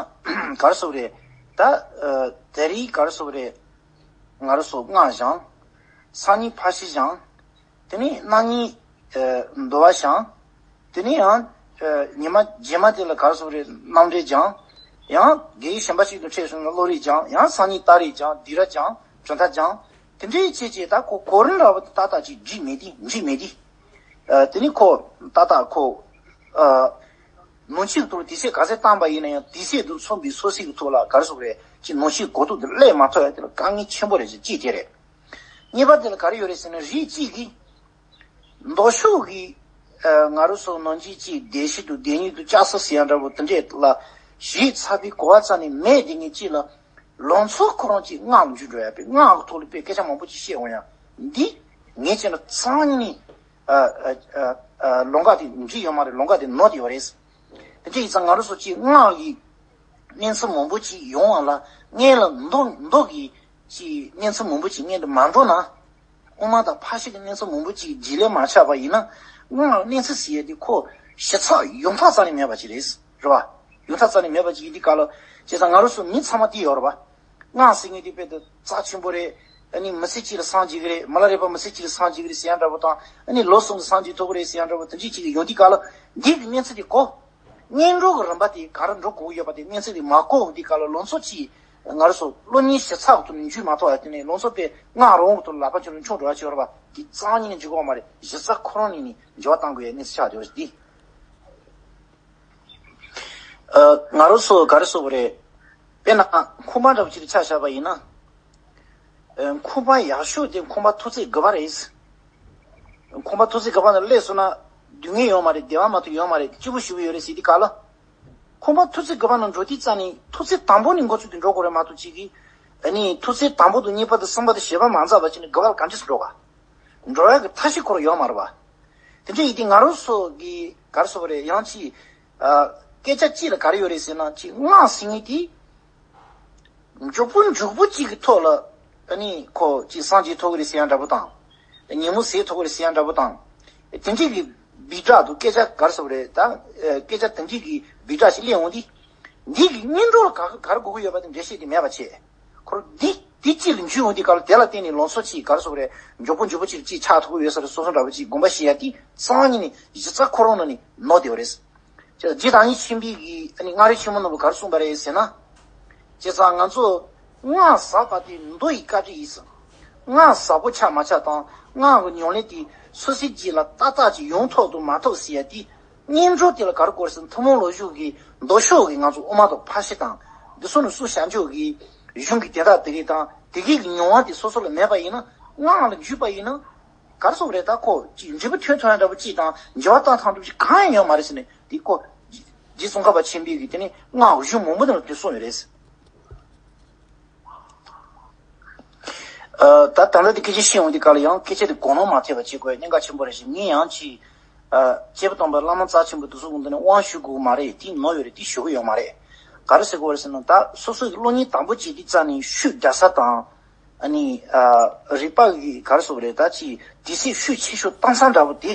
ག་རེ་ཟེར་དགོས་རེད། ད་ཨ་ད་རེས་ག་རེ་ཟེར་དགོས་རེད། ང་རང་ཚོ་སྔགས་སྦྱང་། སང་ཉིན་ཕར་ཕྱིན་སྦྱང་། དེ་ནས་གནངས་ཉིན་ཨ་འདུལ་བ་སྦྱང་། དེ་ནས་ཡང་ཨ་ཉི་མ་རྗེས་མ་དེ་ལ་ག་རེ་ཟེར་དགོས་རེད། རྣམ་འགྲེལ་སྦྱང་། ཡང་དགེ་བའི་གཞན་པ་ཞིག་ཏུ་འཕྲད་སོང་ན་བློ་རིག་སྦྱང་། ཡང་སང་ཉིན་ཏཱ་རིག་སྦྱང་། སྡིག་ར་སྦྱང་། གྲུབ་མཐའ་སྦྱང་། དེ་འདྲའི་བྱས་བྱས་ད་ཁོ་གོ་རིམ་འདྲ་པོ་དེ་ཏག་ཏག་ཅིག་འགྲིག་མེད་དུས་འགྲིག་མེད་དུས། ཨ་དེ་ནི་ཁོ་ཏག་ཏག་ཁོ་ཨ་ནང་ཆོས་ཐོག་དུས་ཚོད་ག་ཚད་བཏང་པ་ཡིན་ན་ཡང་དུས་ཚོད་དང་མཚུངས་པའི་སོ་སོའི་གི་ཐོག་ལ་ག་རེ་ཟེར་དགོས་རེད། ཅིག་ནང་ཆོས་གོ་རྟོགས་དེ་སླེབས་མ་ཐུབ་ཡ་དེ་ལ་དཀའ་ངལ་ཆེན་པོ་རེད། ཅིག་གཅིག་དེ་རེད། གཉིས་པ་དེ་ལ་ག་རེ་ཡོད་རེད་ཟེར་ན། རིགས་གཅིག་གིས་མདོ་ཕྱོགས་ཀྱི་ཨ་ང་རང་ཚོ་ནང་ཆོས་ཅིག་སྡེ་བཞི་དང་སྡེ་གཉིས་དང་ལྕགས་ཟམ་ཟེར་ཡ་འདྲ་པོ་དེ་འདྲས་ལ་ཞིབ་ཚགས་པའི་གོ་བ་རྩ་ནས་མེད། དེ་ངས་ཅིག་ལ་ལང་ཚོ་ཁོ་རང་ཅིག་སྔགས་ལ་འཇུག་འགྲོ་ཡ་པས། སྔགས་ཀྱི་ཐོག་ལ་དཔེ་སྐད་ཆ་མང་པོ་ཅིག་བཤད་འོང་ཡ། འདི་ངས་བྱས་ན་རྩ་ནས་ཨ་ཨ་ཨ་ཨ་ལམ་ཁ་དེ་འགྲིག་ཡོད་མ་རེད། ལམ་ཁ་དེ་ནོར་ཡོད་རེད། དེ་འདྲ་ཡིན་ཙང་ང་རང་ཚོ་ཅིག་སྔགས་ཀྱི་གནས་ཚུལ་མང་པོ་ཅིག་ཡོང་བ་ལ་སྔོན་ལ་མདོ་མདོ་གི་ཅིག་གནས་ཚུལ་མང་པོ་ཅིག་སྔོན་དུ་མ་འགྲོ་ན། དབུ་མ་དང་ཕར་ཕྱིན་གྱི་གནས་ཚུལ་མང་པོ་ཅིག་རྗེས་ལས་མ་ཆགས་པ་ཡིན་ན། སྔགས་གནས་ཚུལ་ཟེར་ཡས་དེ་ཁོ་ཞིབ་ཚགས་ཡོང་ཐབས་རྩ་ནས་མེད་པ་ཅིག་རེད། རེད་བ། ཡོང་ཐབས་རྩ་ནས་མེད་པ་ཅིག་ཡིན་དུས་སྐབས་ལ། བྱས་ཙང་ང་རང་ཚོ་མི་ཚང་མ་དེ་ཡོད་རེད་བ། སྔགས་ཟེར་མཁན་དེ་དཔེ་དེ་རྩ་ཆེན་པོ་རེད། ཨ་ནི་མི་ཚེ་གཅིག་ལ་སངས་རྒྱས་ཀྱི་རེད། མི་ལ་རས་པ་མི་ཚེ་གཅིག་ལ་སངས་རྒྱས་ཀྱི་རེད་ཟེར་ཡ་འདྲ་པོ་དང་། ཨ་ནི་ལོ་གསུམ་ལ་སངས་རྒྱས་ཐུབ་ཀྱི་རེད་ཟེར་ཡ་འདྲ་པོ་དེ་འདྲ་ཅིག་ཡོང་དུས་སྐབས་ལ། འདི་གི་གནས་ཚུལ་དེ་གོ། སྔོན་འགྲོ་གི་རིམ་པ་དེ་ག་རེ་འགྲོ་དགོས་ཀྱི་ཡོད་པ་དེ་གནས་ཚུལ་དེ་མ་གོ་འོང་དུས་སྐབས་ལ། ལང་ཚོ་ཅིག་ང་རང་ཚོ་བློ་ངན་ཞིབ་ཚགས་ཐོག་ནས་འཇུས་མ་ཐུབ་པ་དེ་ནས། ལང་ཚོ་དཔེ་སྔགས་རང་གི་ཐོག་ལ་ལག་པ་ཆུ་ལ་མཆོང་འགྲོ་བ་ཅིག་ཡོད་རེད་བ། དེ་རྩ་བ་ཉིད་ནས་འཇུག་གི་ཡོད་མ་རེད། གཞི་རྩ་ཁོ་རང་ནས་ནས་འགྱུར་བ་གཏང་དགོས་ཡ་གནས་ཚུལ་ཆགས་བསྡད་ཡོད་རེད་དེ། ཨ། ང་རང་ཚོ་ག་རེ་ཟེར་དགོས་རེད། དཔེར་ན་ཁང་པ་འདྲ་པོ་ཅིག་ཆ་བཞག་པ་ཡིན་ན། ཨ། ཁང་པ་ཡག་ཤོས་དེ་ཁང་པ་མཐོ་ཚད་དགུ་པ་རེད། ཁང་པ་མཐོ་ཚད་དགུ་པ་ནང་སླེབས་སོང་ན་སྡུག་བསྔལ་ཡོད་མ་རེད། བདེ་བ་མ་གཏོགས་ཡོད་མ་རེད། སྐྱིད་པོ་ཞེ་པོ་ཡོད་རེད་ཟེར་དུས་སྐབས་ལ། ཁང་པ་མཐོ་ཚད་དགུ་པ་ནང་འགྲོ་དུས་རྩ་ནས་མཐོ་ཚད་དང་པོ་ནས་འགོ་ཚུགས་ཏེ་འགྲོ་དགོས་རེད་མ་གཏོགས། ཅིག་གིས་ཨ་ནི་མཐོ་ཚད་དང་པོ་དང་གཉིས་པ་དང་གསུམ་པ་དང་བཞི་པ་མ་འཛེགས་པ་བྱས་ནས་དགུ་པ་ལ་གང་ཅི་སེ་འགྲོ་ག་འགྲོ་ཡག་གི་ཐབས་ཤེས་ཁོ་རང་ཡོད་མ་རེད་བ། དེ་འདྲ་ཡིན་དུས་ང་རང་ཚོ་གི་ག་རེ་ཟེར་དགོས་རེད། ཡང་ཅིག་ཨ། སྐད་ཆ་གཅིག་ལ་ག་རེ་ཡོད་རེད་ཟེར་ན། ཅིག་སྔགས་ཟེར་མཁན་དེ་མགྱོགས་པོ་མགྱོགས་པོ་གཅིག་གི་ཐོག་ལ་ཨ་ནི་ཁོ་ཅིག་སངས་རྒྱས་ཐུབ་ཀྱི་རེད་ཟེར་ཡ་འདྲ་པོ་དང་། ཉིན་མོ་ཟད་ཐུབ་ཀྱི་རེད་ཟེར་ཡ་འདྲ་པོ་དང་། དེ་འདྲའི་གི་སྦིར་སྒྲགས་འདུག་སྐད་ཆ་ག་རེ་ཟེར་དགོས་རེད། ད་སྐད་ཆ་དེ་འདྲའི་གི་སྦིར་སྒྲགས་ཤིག་སླེབས་འོང་དུས། འདི་གི་སྔོན་འགྲོ་ལ་ག་ག་རེ་དགོས་ཀྱི་ཡོད་པ་དེ་འགྲེལ་བཤད་དེ་མེད་པ་བྱས། ཁོ་རང་འདི་འདི་གཅིག་ལ་འཇུས་འོང་དུས་སྐབས་ལ། དེ་ལ་བརྟེན་ནས་ལང་ཚོ་ཅིག་ག་རེ་ཟེར་དགོས་རེད། མགྱོགས་པོ་མགྱོགས་པོ་ཅིག་ཅིག་ཆགས་ཐུབ་ཀྱི་ཡོད་ས་རེད་བསམ་བསམ་འདྲ་པོ་ཅིག་དགོངས་པ་བཞེས་ཡ་དེ་རྩ་བ་ཉིད་ནས་གཞི་རྩ་ཁོ་རང་ནང་ནས་ནོར་བསྡད་པ་རེད། ཅེས་རྗེ་བདག་ཉིད་ཆེན་པོའི་གི་ཨ་ནི་མངའ་རིས་ཆེན་མོ་ནང་ལ་ག་རེ་གསུངས་པ་རེད་ཟེར་ན། བྱས་ཙང་ང་ཚོ་སྔགས་ཟབ་པ་དེ་མདོ་ཡི་བཀའ་དྲིན་ཡིན་ཟེར། སྔགས་ཟབ་པོ་ཆགས་མ་ཆགས་དང་། སྔགས་ཀྱི་ཉམས་ལེན་དེ་སོ་སོའི་རྒྱུད་ལ་ཏག་ཏག་ཅིག་ཡོང་ཐུབ་དང་མ་ཐུབ་ཟེར་ཡ་དེ། སྔོན་འགྲོ་དེ་ལ་ག་རེ་དགོས་ཟེར་ན། ཐུན་མོང་བློ་ཞུགས་ཀྱི་མདོ་ཕྱོགས་ཀྱི་ང་ཚོ་དབུ་མ་དང་ཕར་ཕྱིན་དང་། འདི་ཚོ་ནི་སུ་བྱང་ཆུབ་ཀྱི་གཞུང་གི་དེ་དག་དེ་གའི་དང་དེ་གའི་གི་མྱོང་བ་དེ་སོ་སོ་ལ་མེད་པ་ཡིན་ན། སྔགས་ལ་འཇུས་པ་ཡིན་ན། ག་རེ་ཟེར་དགོས་རེད། ད་ཁོ་ཅིག་འབྲས་བུ་ཐོན་ཐུབ་ཡ་འདྲ་པོ་ཅིག་དང་འགྱུར་བ་གཏང་ཐུབ་ཡ་འདྲ་པོ་ཅིག་གང་ཡང་ཡོད་མ་རེད་ཟེར་ནས། དེ་ཁོ་རྗེ་ཙོང་ཁ་པ་ཆེན་པོས་གི་དེ་ནས་སྔགས་གཞུང་མང་པོ་དེ་ལ་དེ་གསུངས་ཡོད་རེད། ཨ། ད་ད་ལྟ་དེ་སྐད་ཆ་བཤད་འོང་དུས་སྐབས་ལ་ཡང་སྐད་ཆ་དེ་དགོངས་ལོང་མ་ཐེབས་པ་བྱེད་དགོས་གནད་འགག་ཆེན་པོ་རེད་ཞེས། ངས་ཡང་ཅིག་ཨ། སྐྱེས་བུ་དམ་པ་བླ་མ་རྩ་ཆེན་པོ་དེ་ཚོ་གི་མདུན་ནས་དབང་ཞུ་དགོས་མ་རེད། དེ་ནོར་ཡོད་རེད། དེ་ཞུ་གི་ཡོད་མ་རེད། ག་རེ་ཟེར་དགོས་རེད་ཟེར་ན། ད་སོ་སོ་གི་སློབ་གཉེར་དང་པོ་བྱེད་དུས་རྩ་ནས་ཤུགས་རྒྱག་ས་དང་། ཨ་ནི་ཨ། རིག་པ་གི་ག་རེ་ཟེར་དགོས་རེད། ད་ཅིག་དུས་ཚོད་ཤུགས་ཆེ་ཤོས་བཏང་ས་འདྲ་པོ་དེ།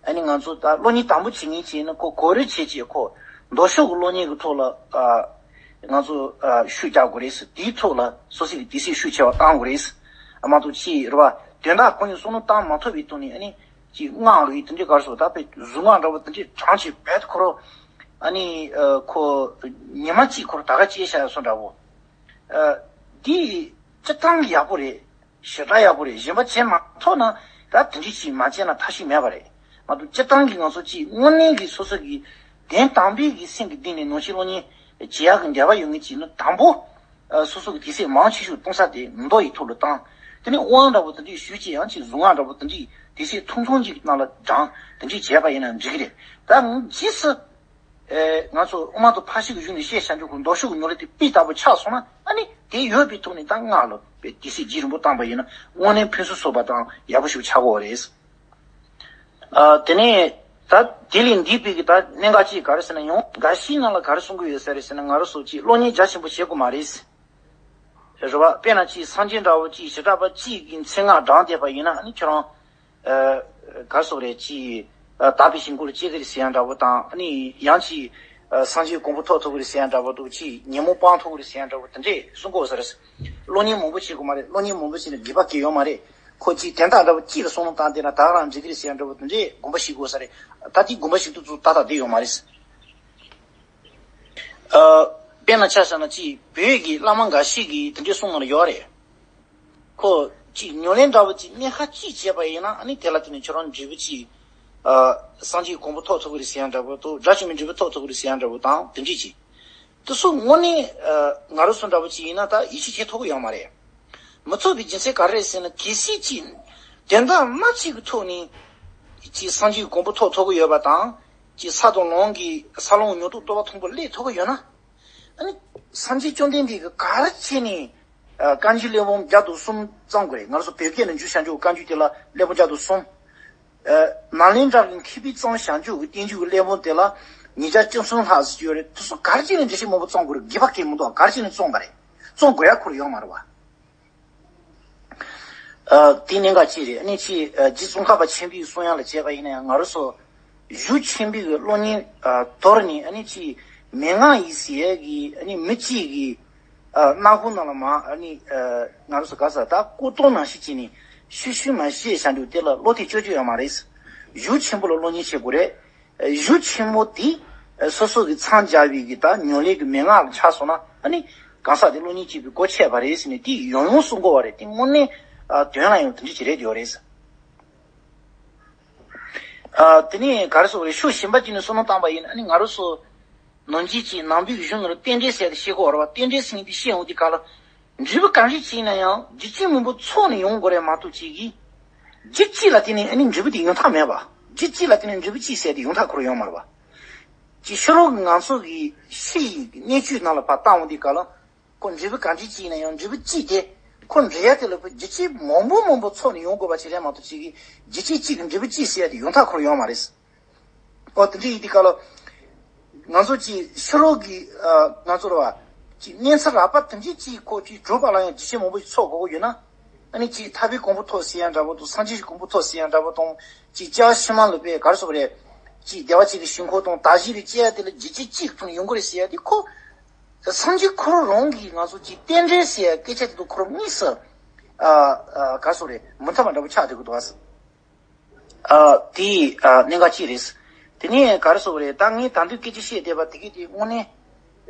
ཨ་ནི་ང་ཚོ་ད་སློབ་གཉེར་དང་པོ་བྱེད་མཁན་བྱས་ན་ཁོ་གོ་རིམ་བྱས་བྱས་ཁོ་མདོ་ཕྱོགས་ཀྱི་སློབ་གཉེར་གྱི་ཐོག་ལ་ཨ། ང་ཚོ་ཨ། ཤུགས་རྒྱག་དགོས་རེད་ཟེར། དེའི་ཐོག་ལ་སོ་སོ་གི་དུས་ཚོད་ཤུགས་ཆེ་བ་བཏང་དགོས་རེད་ཟེར། ཨ། མ་གཏོགས་ཅིག་རེད་བ། དོན་དག་གང་ཡང་བསམ་བློ་བཏང་མ་ཐུབ་པའི་ཐོག་ནས། ཨ་ནི་ཅིག་སྔགས་ལུགས་དེ་འདྲའི་ག་རེ་ཟེར། ད་དཔེ་གཟུངས་སྔགས་འདྲ་པོ་དེ་འདྲའི་བགྲངས་བྱས་རྦད་ཁོ་རང་། ཨ་ནི་ཨ། ཁོ་ཉི་མ་གཅིག་ཁོ་རང་ད་ག་བྱས་བཞག་ཡ་བཟོ་འདྲ་པོ། ཨ། དེ་སྤྱིར་བཏང་གི་ཡག་པོ་རེད། ཞེ་དྲག་ཡག་པོ་རེད། གཞན་པ་བྱེད་མ་ཐུབ་ན་ད་དེ་འདྲ་ཞིག་མ་བྱས་ན་ཐབས་ཤེས་མེད་པ་རེད། མ་གཏོགས་སྤྱིར་བཏང་གི་ང་ཚོ་ཅིག་དངོས་གནས་ཀྱི་སོ་སོ་གི་དོན་དམ་པའི་གི་སེམས་ཀྱི་གཏིང་ནས་ནང་ཆོས་སློབ་གཉེར་བྱེད་ཡག་གི་འདོད་པ་ཡོད་མཁན་ཅིག་ནི་དང་པོ། ཨ། སོ་སོ་གི་དུས་ཚོད་མང་ཆེ་ཤོས་གཏོང་ས་དེ་མདོ་ཡི་ཐོག་ལ་བཏང་། དེ་ནས་དབང་འདྲ་པོ་དེ་འདྲའི་ཞུས་ཀྱི་ཡང་ཅིག་གཟུངས་སྔགས་འདྲ་པོ་དེ་འདྲའི་དུས་ཚོད་ཐུང་ཐུང་ཅིག་ནང་ལ་སྦྱང་དེ་འདྲའི་བྱས་པ་ཡིན་ན་འགྲིག་གི་རེད། ད་རྗེས་སུ། ཨེ། ང་ཚོ་དབུ་མ་དང་ཕར་ཕྱིན་གྱི་གཞུང་ནས་བཤད་བྱ་འཇུག་གི་མདོ་ཕྱོགས་ཀྱི་ནོར་ལས་དེ་སྤུས་དག་པོ་ཆགས་སོང་ན། ཨ་ནི་དེ་ཡོད་པའི་ཐོག་ནས་ད་སྔགས་ལ་དཔེ་དུས་ཚོད་རྒྱུན་རིང་པོ་བཏང་པ་ཡིན་ན་དངོས་གནས་ཕུན་སུམ་ཚོགས་པ་དང་ཡག་པོ་ཞིག་ཆགས་ཀྱི་ཡོད་རེད། ཨ། དེ་ནས་ད་དེ་ལས་འདས་པའི་གི་ད་གནད་འགག་ཅིག་ག་རེ་ཟེར་ན། ཡང་འགའ་ཤས་ནང་ལ་ག་རེ་གསུང་གི་ཡོད་ཟེར་རེད་ཟེར་ན། ང་རང་ཚོ་ཅིག་སློབ་གཉེར་རྒྱ་ཆེན་པོ་བྱེད་དགོས་མ་རེད། རེད་བ། དཔེར་ན་ཅིག་སངས་རྒྱས་འདྲ་བོ་ཅིག་བྱེ་བྲག་པ་གཅིག་གི་མཚན་སྔགས་བགྲངས་བསྡད་པ་ཡིན་ན། ཨ་ནི་ཁྱོད་རང་། ཨ། ག་རེ་ཟེར་རེད། ཅིག་ཨ། དག་པའི་ཞིང་ཁམས་ལ་སྐྱེ་གི་རེད་ཟེར་ཡ་འདྲ་བོ་དང་། ཨ་ནི་ཡང་ཅིག་ཨ། སངས་རྒྱས་གོ་འཕང་ཐོབ་ཐུབ་ཀྱི་རེད་ཟེར་ཡ་འདྲ་བོ་དང་། ཅིག་ཉོན་མོངས་སྤང་ཐུབ་ཀྱི་རེད་ཟེར་ཡ་འདྲ་བོ་དེ་འདྲས་གསུང་གི་ཡོད་ས་རེད། སློབ་གཉེར་མང་པོ་བྱེད་དགོས་མ་རེད། སློབ་གཉེར་མང་པོ་བྱས་ན་དགེ་བ་སྐྱེ་ཡོད་མ་རེད། ཁོ་ཅིག་དོན་དག་འདྲ་བོ་གཅིག་ལ་བསམ་བློ་བཏང་བསྡད་ན་ད་ག་རང་འགྲིག་གི་རེད་ཟེར་ཡ་འདྲ་བོ་དེ་འདྲས་དགོངས་པ་བཞེས་དགོས་ས་རེད། ད་དེ་དགོངས་པ་བཞེས་དུས་ཚོད་ཏག་ཏག་བསྡད་ཡོད་མ་རེད། ཨ། དཔེར་ན་ཆ་བཞག་ན་ཅིག་བོད་ཀྱི་བླ་མ་འགའ་ཞིག་གིས་དེ་འདྲས་གསུངས་གནང་ཡོད་རེད། ཁོ་ཅིག་ཉམས་ལེན་འདྲ་བོ་ཅིག་གནས་ཁ་ཅིག་བྱས་པ་ཡིན་ན། ཨ་ནི་དེ་ལ་བརྟེན་ནས་ཁྱོད་རང་འབྲས་བུ་ཅིག་ཨ། སངས་རྒྱས་གོ་འཕང་ཐོབ་ཐུབ་ཀྱི་རེད་ཟེར་ཡ་འདྲ་བོ་དང་། དགྲ་བཅོམ་པའི་འབྲས་བུ་ཐོབ་ཐུབ་ཀྱི་རེད་ཟེར་ཡ་འདྲ་བོ་དང་། དེ་འདྲས་ཅིག་དེ་ཚོ་དངོས་གནས། ཨ། ང་རང་ཚོ་འདྲ་བོ་ཅིག་ཡིན་ན་ད་ཡིད་ཆེས་བྱེད་ཐུབ་ཀྱི་ཡོད་མ་རེད། མི་ཚུགས་པའི་རྒྱུ་མཚན་ག་རེ་རེད་ཟེར་ན། གལ་སྲིད་ཅིག་དོན་དག་སྣ་གཅིག་གི་ཐོག་ནས་ཅིག་སངས་རྒྱས་གོ་འཕང་ཐོབ་ཐུབ་ཀྱི་ཡོད་པ་དང་། ཅིག་ས་དང་ལམ་གྱི་ས་ལམ་ཉག་ཐོག་རྟོགས་པ་མཐོན་པོ་སླེབས་ཐུབ་ཀྱི་ཡོད་ན། ཨ་ནི་སངས་རྒྱས་བཅོམ་ལྡན་འདས་ཀྱིས་ག་རེ་བྱས་ནས། ཨ། བཀའ་འགྱུར་གླེགས་བམ་བརྒྱ་དང་གསུམ་བརྩམས་དགོས་རེད། ང་རང་ཚོ་བོད་སྐད་ནང་འགྱུར་བྱ་འགྱུར་བཀའ་འགྱུར་དེ་ལ་གླེགས་བམ་བརྒྱ་དང་གསུམ། ཨ། ནཱ་ལེནྡྲ་གི་མཁས་པས་བརྩམས་བྱ་འགྱུར་གྱི་བསྟན་འགྱུར་གྱི་གླེགས་བམ་དེ་ལ་ཉིས་བརྒྱ་བཅུ་གསུམ་ལྷག་ཙམ་ཡོད་རེད། དེ་ཚོ་ག་རེ་བྱས་ནས་འགྲེལ་བཤད་མང་པོ་བརྩམས་དགོས་རེད། དགེ་བ་གང་མི་འདུག་ག་རེ་བྱས་ནས་བརྩམས་པ་རེད། བརྩམས་དགོས་ཡ་ཁོ་རང་ཡོད་མ་རེད་བ། ཨ། དེ་གནད་འགག་ཅིག་རེད། ཨ་ནི་ཅིག་ཨ། རྗེ་ཙོང་ཁ་པ་ཆེན་པོའི་གསུང་ཡག་ལ་བྱས་པ་ཡིན་ན་ཡང་། ང་རང་ཚོ་གཞུང་ཆེན་པོའི་གི་སློབ་གཉེར། ཨ། དོར་ནས། ཨ་ནི་ཅིག་མན་ངག་ཡིན་ཟེར་ཡ་གི། ཨ་ནི་མི་གཅིག་གི། ཨ། སྣ་ཁུང་ནང་ལ་མར། ཨ་ནི། ཨ། ང་རང་ཚོ་ག་ས་ད་ལྐོག་གཏོང་ནང་བཞིན་བྱས་ནས་ཤུལ་ཤུལ་མ་བཤད་བྱ་འདུག་དེ་ལ་བློ་གཏད་བཅོལ་རྒྱུ་ཡོད་མ་རེད། གཞུང་ཆེན་པོ་ལ་སློབ་གཉེར་བྱེད་དགོས་རེད། གཞུང་ཆེན་མོ་དེ་སོ་སོ་གིས་མཚམས་སྦྱར་བའི་གི་ད་ཉམས་ལེན་གྱི་མན་ངག་ལ་ཆགས་སོང་ན། ཨ་ནི་གང་ཟག་དེ་སློབ་གཉེར་བྱེད་པའི་སྒོ་ཕྱེ་བ་རེད་ཟེར་ནས་དེ་ཡང་ཡང་གསུང་གི་ཡོད་རེད། དེ་དངོས་གནས། ཨ། དོན་ལ་ཡང་དེ་འདྲ་ཅིག་རེད་ཡོད་རེད། ཨ། དེ་ནས་ག་རེ་ཟེར་དགོས་རེད། ཕྱོགས་གཞན་པ་ཅིག་ནས་བསམ་བློ་བཏང་པ་ཡིན་ན། ཨ་ནི་ང་རང་ཚོ་ནམ་རྒྱུན་གྱི་ནང་པའི་གཞུང་ནང་ལ་རྟེན་འབྲེལ་ཟེར་ཏེ་བཤད་ཀྱི་ཡོད་རེད་བ། རྟེན་འབྲེལ་ཟེར་མཁན་དེ་བཤད་འོང་དུས་སྐབས་ལ། འབྲས་བུ་གང་རེ་ཅིག་ཡིན་ན་ཡང་རྒྱུ་རྐྱེན་མང་པོ་ཚོགས་ནས་ཡོང་དགོས་རེད་མ་གཏོགས། ཅིག་གིས་རྒྱུ་གཅིག་ལ་བརྟེན་ནས་ཨ་ནི་འབྲས་བུ་དེ་ཡོང་ཐབས་མེད་པ། རྒྱུ་གཅིག་ལ་བརྟེན་ནས་འབྲས་བུ་གཅིག་ཟེར་དེ་ཡོང་ཐབས་ཁོ་རང་ཡོད་མ་རེད་བ། ཅིག་ཕྱི་རོལ་གྱི་ང་ཚོ་གི་ཕྱི་ཡི་གནས་བཅུའི་ནང་ལ་ཕར་བལྟ་འོང་དུས་སྐབས་ལ། ཁོ་འབྲས་བུ་གང་རེ་ཅིག་ཡིན་ན་ཡང་འབྲས་བུ་གཅིག་དེ་ཁོ་འབྲེལ་ཡ་དེ་ལ་རྒྱུ་རྐྱེན་མང་པོ་མང་པོ་ཚོགས་ནས་ཡོང་དགོས་པ་ཅིག་རེད་མ་གཏོགས། ཅིག་གིས་རྒྱུ་རྐྱེན་གཅིག་གིས་འབྲས་བུ་གཅིག་ཟེར་ཡ་དེ་ཡོང་ཐབས་ཁོ་རང་ཡོད་མ་རེད། ཨོ། དེ་འདྲ་ཡིན་དུས་སྐབས་ལ། ང་ཚོ་ཅིག་ཕྱི་རོལ་གྱི། ཨ། ང་ཚོ་རེད་བ། ཅིག་གནས་ཚུལ་རགས་པ་དེ་འདྲ་ཅིག་ཁོ་ཅིག་གྲུབ་པ་ལ་ཡང་རྒྱུ་རྐྱེན་མང་པོ་ཞིག་ཚོགས་དགོས་ཀྱི་ཡོད་ན། ཨ་ནི་ཅིག་ཐར་པའི་གོ་འཕང་ཐོབ་ཟེར་ཡ་འདྲ་པོ་དང་། སངས་རྒྱས་ཀྱི་གོ་འཕང་ཐོབ་ཟེར་ཡ་འདྲ་པོ་དང་། ཅིག་ལྕགས་ཕྱི་མ་ལ་དཔེ་ག་རེ་ཟེར་དགོས་རེད། ཅིག་བདེ་བ་ཅན་གྱི་ཞིང་ཁམས་དང་དག་བྱེད་ལ་སྐྱེ་ཡ་དེ་ལ་རྒྱུ་རྐྱེན་གཅིག་ཐོག་ནས་ཡོང་གི་རེད་ཟེར་ཡ་དེ། ཁོ་སངས་རྒྱས་ཁོ་རང་རང་གིས་ང་ཚོ་ཅིག་རྟེན་འབྲེལ་ཟེར་ཡ་སྐད་ཆ་དེ་དང་ཁོ་རང་དངོས་སུ། ཨ། ཨ། ག་རེ་ཟེར་དགོས་རེད། མི་མཐུན་པ་འདྲ་པོ་ཆགས་བསྡད་ཀྱི་འདུག་ཨ། ཨ། དེ། ཨ། གནད་འགག་ཅིག་རེད། དེ་ནས་ག་རེ་ཟེར་དགོས་རེད། ད་ངས་ད་དུང་སྐད་ཆ་བཤད་བསྡད་པ་དེ་གས་དེ་དངོས་གནས།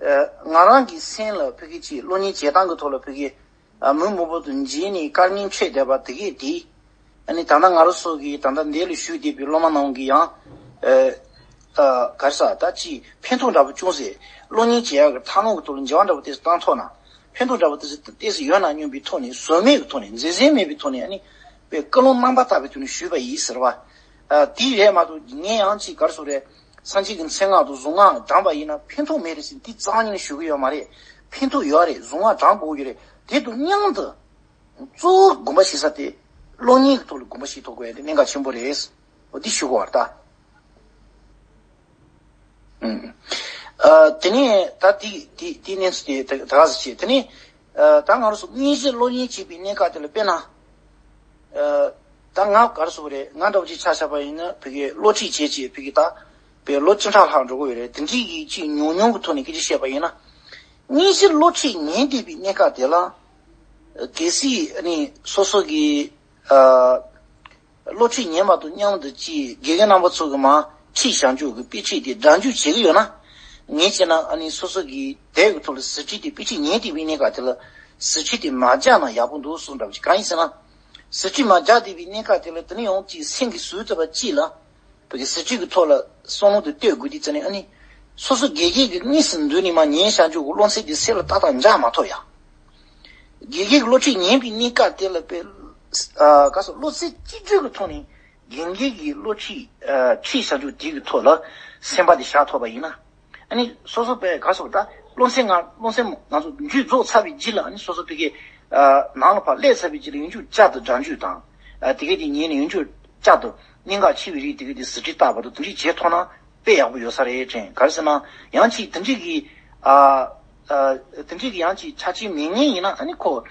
ཨ། ང་རང་གི་སེམས་ལ་ཕ་གི་ཅིག་སློབ་གཉེར་བྱེད་སྟངས་ཀྱི་ཐོག་ལ་ཕ་གི། ཨ། མི་མང་པོ་དང་མཇལ་ནས་བཀའ་ཉན་འཕྲད་བསྡད་པ་དེ་གས་དེ། ཨ་ནི་ད་ལྟ་ང་རང་ཚོ་གི་ད་ལྟ་འདི་ལ་བཞུགས་བསྡད་པའི་སློབ་མ་རྣམས་ཀྱིས་ཡང་། ཨ། ཨ། ག་རེ་ཟེར། ད་ཅིག་ཕན་ཐོགས་འདྲ་པོ་བྱུང་ཟེར། སློབ་གཉེར་བྱེད་ཡག་གི་ཐབས་ལམ་གྱི་ཐོག་ལ་འགྱུར་བ་འདྲ་པོ་དེ་ཚོ་བཏང་ཐུབ་ན། ཕན་ཐོགས་འདྲ་པོ་དེ་ཚོ་ཏོག་ཙམ་ཡོད་ན་སྙམ་པའི་ཐོག་ནས། ཟོལ་མེད་ཀྱི་ཐོག་ནས། འཛེམ་ཟོན་མེད་པའི་ཐོག་ནས། ཨ་ནི་དཔེ་ཀུན་སློང་རྣམ་པར་དག་པའི་ཐོག་ནས་ཞུས་པ་ཡིན་ཟེར་བ། ཨ། དེ་རེད་མ་གཏོགས། ངས་ཡང་ཅིག་ག་རེ་ཟེར་དགོས་རེད། སངས་རྒྱས་ཀྱི་མཚན་སྔགས་དང་གཟུངས་སྔགས་བགྲངས་པ་ཡིན་ན་ཕན་ཐོགས་མེད་རེད་ཟེར་འདི་རྩ་བ་ཉིད་ནས་ཞུ་གི་ཡོད་མ་རེད། ཕན་ཐོགས་ཡོད་རེད། གཟུངས་སྔགས་བགྲང་དགོས་ཀྱི་རེད། དེ་དང་མཉམ་དུ་གཙོ་བོ་དགོངས་པ་བཞེས་ས་དེ་སློབ་གཉེར་གྱི་ཐོག་ལ་དགོངས་པ་བཞེས་ཐུབ་དགོས་ཡ་དེ་གནད་འགག་ཆེན་པོ་རེད། འོ། འདི་ཞུ་དགོས་པ་རེད་ད། ཨུམ། ཨ། དེ་ནས་ད་དེ་དེ་དེ་གནས་ཚུལ་དེ་ད་ག་ཟེར་བྱས། དེ་ནས། ཨ། ད་ང་རང་ཚོ་དངོས་གཞི་སློབ་གཉེར་བྱེད་པའི་གནས་སྐབས་དེ་ལ་དཔེར་ན། ཨ། ད་ང་ག་རེ་ཟེར་དགོས་རེད། ང་འདྲ་བོ་ཅིག་ཆ་བཞག་པ་ཡིན་ན་ཕ་གིའི་སློབ་ཁྲིད་བྱས་བྱས་ཕ་གི་ད་དཔེ་ལོ་བཅུ་ཕྲག་ལྷག་འགྲོ་གི་ཡོད་རེད། དེ་འདྲའི་གི་ཅིག་ཉུང་ཉུང་གི་ཐོག་ནས་སྐད་ཆ་བཤད་པ་ཡིན་ན། དངོས་གཞི་སློབ་ཁྲིད་ཉན་བསྡད་པའི་གནས་སྐབས་དེ་ལ། གལ་སྲིད་ཨ་ནི་སོ་སོ་གི། ཨ། སློབ་ཁྲིད་ཉན་པ་དང་མཉམ་དུ་ཅིག་དགེ་རྒན་རྣམ་པ་ཚོ་གིས་མར་ཁྲིད་བྱ་འཇུག་གི་དཔེ་ཁྲིད་དེ་སྒྲ་འཇུག་བྱེད་ཀྱི་ཡོད་ན། ངས་བྱས་ན་ཨ་ནི་སོ་སོ་གི་དེབ་ཀྱི་ཐོག་ལ་ཟུར་ཁྲིད་དེ་དཔེ་ཁྲིད་ཉན་བསྡད་པའི་གནས་སྐབས་དེ་ལ་ གཟི་བརྗིད་དེ་མ་རྒྱག་ན་ཡག་པོ་འདུག་གསུངས་འདྲ་བ་ཅིག་གང་ཡིན་ཟེར་ན། གཟི་བརྗིད་མ་རྒྱག་བསྡད་པའི་གནས་སྐབས་དེ་ལ་དེ་ནས་ཡང་ཅིག་སེམས་ཀྱི་ཟུར་ཙམ་པ་ཅིག་ལ། བོད་ཀྱི་གཟི་བརྗིད་ཀྱི་ཐོག་ལ་བསམ་བློ་དེ་གཏོད་དགོས་དུས་ཙ་ནས་ཨ་ནི། སོ་སོ་དགེ་རྒན་གྱི་གཉིས་སུ་འདུས་ནས་མ་ཉན་བྱ་འཇུག་གི་བློ་འཚབ་དེ་སེམས་ལ་ཏག་ཏག་འཇགས་མ་ཐུབ་ཡ། དགེ་རྒན་གྱི་བློ་ཁྲིད་ཉན་པའི་གནས་སྐབས་དེ་ལ་དཔེ། ཨ་ག་སོ་བློ་འཚབ་ཅི་འཇུག་གི་ཐོག་ནས་དགེ་རྒན་གྱི་བློ་ཁྲིད་ཁྲིད་བྱ་འཇུག་དེ་གི་ཐོག་ལ་སེམས་པ་དེ་བཞག་ཐུབ་པ་ཡིན་ན། ཨ་ནི་སོ་སོ་དཔེ་ག་སོ་ད་བློ་འཚབ་ང་བློ་འཚབ་ང་ཚོ་འཇུག་རྫོགས་ཚར་བའི་རྗེས་ལ་ཨ་ནི་སོ་སོ་དེ་གའི་ནང་ལ་ཕར་སླེབས་ཚར་བའི་རྗེས་ལ་ཡོང་རྒྱུ་བསྐྱར་དུ་སྒྲ་འཇུག་དང་། དེ་གའི་དེ་ཉན་ནས་ཡོང་རྒྱུ་བསྐྱར་དུ་གནད་འགག་ཆེ་བའི་རིགས་དེ་གའི་དེ་ཟུར་ཁྲིད་བཏགས་པ་དང་དེ་འདྲ་བྱེད་ཐུབ་ན་དཔེ་ཡག་པོ་ཡོད་ས་རེད་དྲན། ག་རེ་ཟེར་ན་ཡང་ཅིག་དེ་འདྲའི་གི་ཨ་ཨ་དེ་འདྲའི་གི་ཡང་ཅིག་ཆ་རྐྱེན་མེད་མཁན་ཡིན་ན་ཨ་ནི་ཁོ་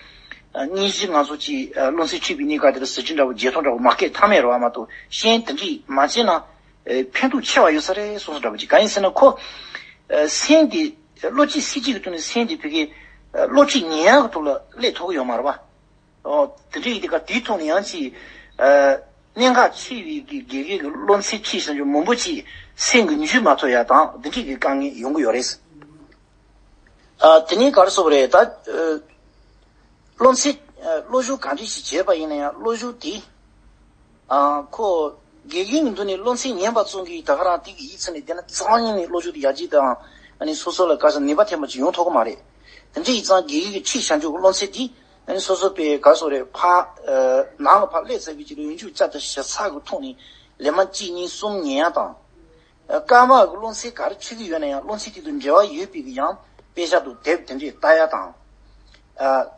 ཨ་དངོས་གཞི་ང་ཚོ་ཅིག་ཨ་བློ་འཚབ་ཁྲིད་པའི་གནས་སྐབས་དེར་ཟུར་ཁྲིད་འདྲ་བོ་བརྗེད་ཐོ་འདྲ་བོ་མ་སྐད་ཐབས་མེད་རེད་བ་མ་གཏོགས་གཞན་དེ་འདྲའི་མ་བྱས་ན་ཨ་ཕན་ཐོགས་ཆེ་བ་ཡོད་ས་རེད་གསུངས་ས་འདྲ་བོ་ཅིག་གང་ཡིན་ཟེར་ན་ཁོ་ཨ་སེམས་དེ་བློ་གཅིག་སེམས་གཅིག་གི་ཐོག་ནས་སེམས་དེ་བོད་ཀྱི་ཨ་བློ་ཁྲིད་ཉན་ཡག་གི་ཐོག་ལ་སླེབས་ཐུབ་ཀྱི་ཡོད་མ་རེད་བ། ཨོ། དེ་འདྲ་ཡིན་དུས་ཀ་དེའི་ཐོག་ནས་ཡང་ཅིག་ཨ་གནད་འགག་ཆེ་བའི་གི་དགེ་རྒན་གྱི་བློ་འཚབ་ཁྲིད་བྱ་འཇུག་མང་པོ་ཅིག་སེམས་ཀྱི་འཇུག་མ་ཐུབ་ཡ་དང་འདི་འདྲའི་གི་དཀའ་ངལ་ཡོང་གི་ཡོད་རེད། ཨ་དེ་ནས་ག་རེ་ཟེར་དགོས་རེད་ད། ཨ་བློ་འཚབ་ཨ་བློ་སྦྱོང་ག་འདྲ་ཞིག་བྱས་པ་ཡིན་ན་ཡང་བློ་སྦྱོང་དེ་ཨ་ཁོ་དགེ་རྒན་གྱི་མདུན་ནས་བློ་འཚབ་ཉན་པ་ཙམ་གྱིས་ད་ག་རང་དེ་གི་ཡིད་ཚིམ་ནས་བསྡད་ན་རྩ་བ་ཉིད་ནས་བློ་སྦྱོང་དེ་ཡར་རྒྱས་དང་ཨ་ནི་སོ་སོ་ལ་ག་ས་ནུས་པ་ཐེབས་པ་ཅིག་ཡོང་ཐུབ་ཀྱི་མ་རེད། དེ་འདྲ་ཡིན་ཙང་དགེ་རྒན་གྱི་ཁྲིད་བྱ་འཇུག་གི་བློ་འཚབ་དེ། ཨ་ནི་སོ་སོ་པའི་ག་སོ་རེད་ཕ། ནང་ལ་ཕར་སླེབས་ཚར་བའི་རྗེས་ལ་ཡོང་རྒྱུ་བསྐྱར་དུ་ཞིབ་ཚགས་ཀྱི་ཐོག་ནས་ལན་མ་གཅིག་གཉིས་གསུམ་ཉན་ཡ་དང་། སྐར་མ་གི་བློ་འཚབ་ག་རེ་འཁྲིད་ཀྱི་ཡོད་ན་ཡང་བློ་འཚབ་དེ་དང་འབྲེལ་བ་ཡོད་པའི་གི་ཡང་དཔེ་ཆ་དང་དེབ་དེ་འདྲས་ལྟ་ཡ་དང་།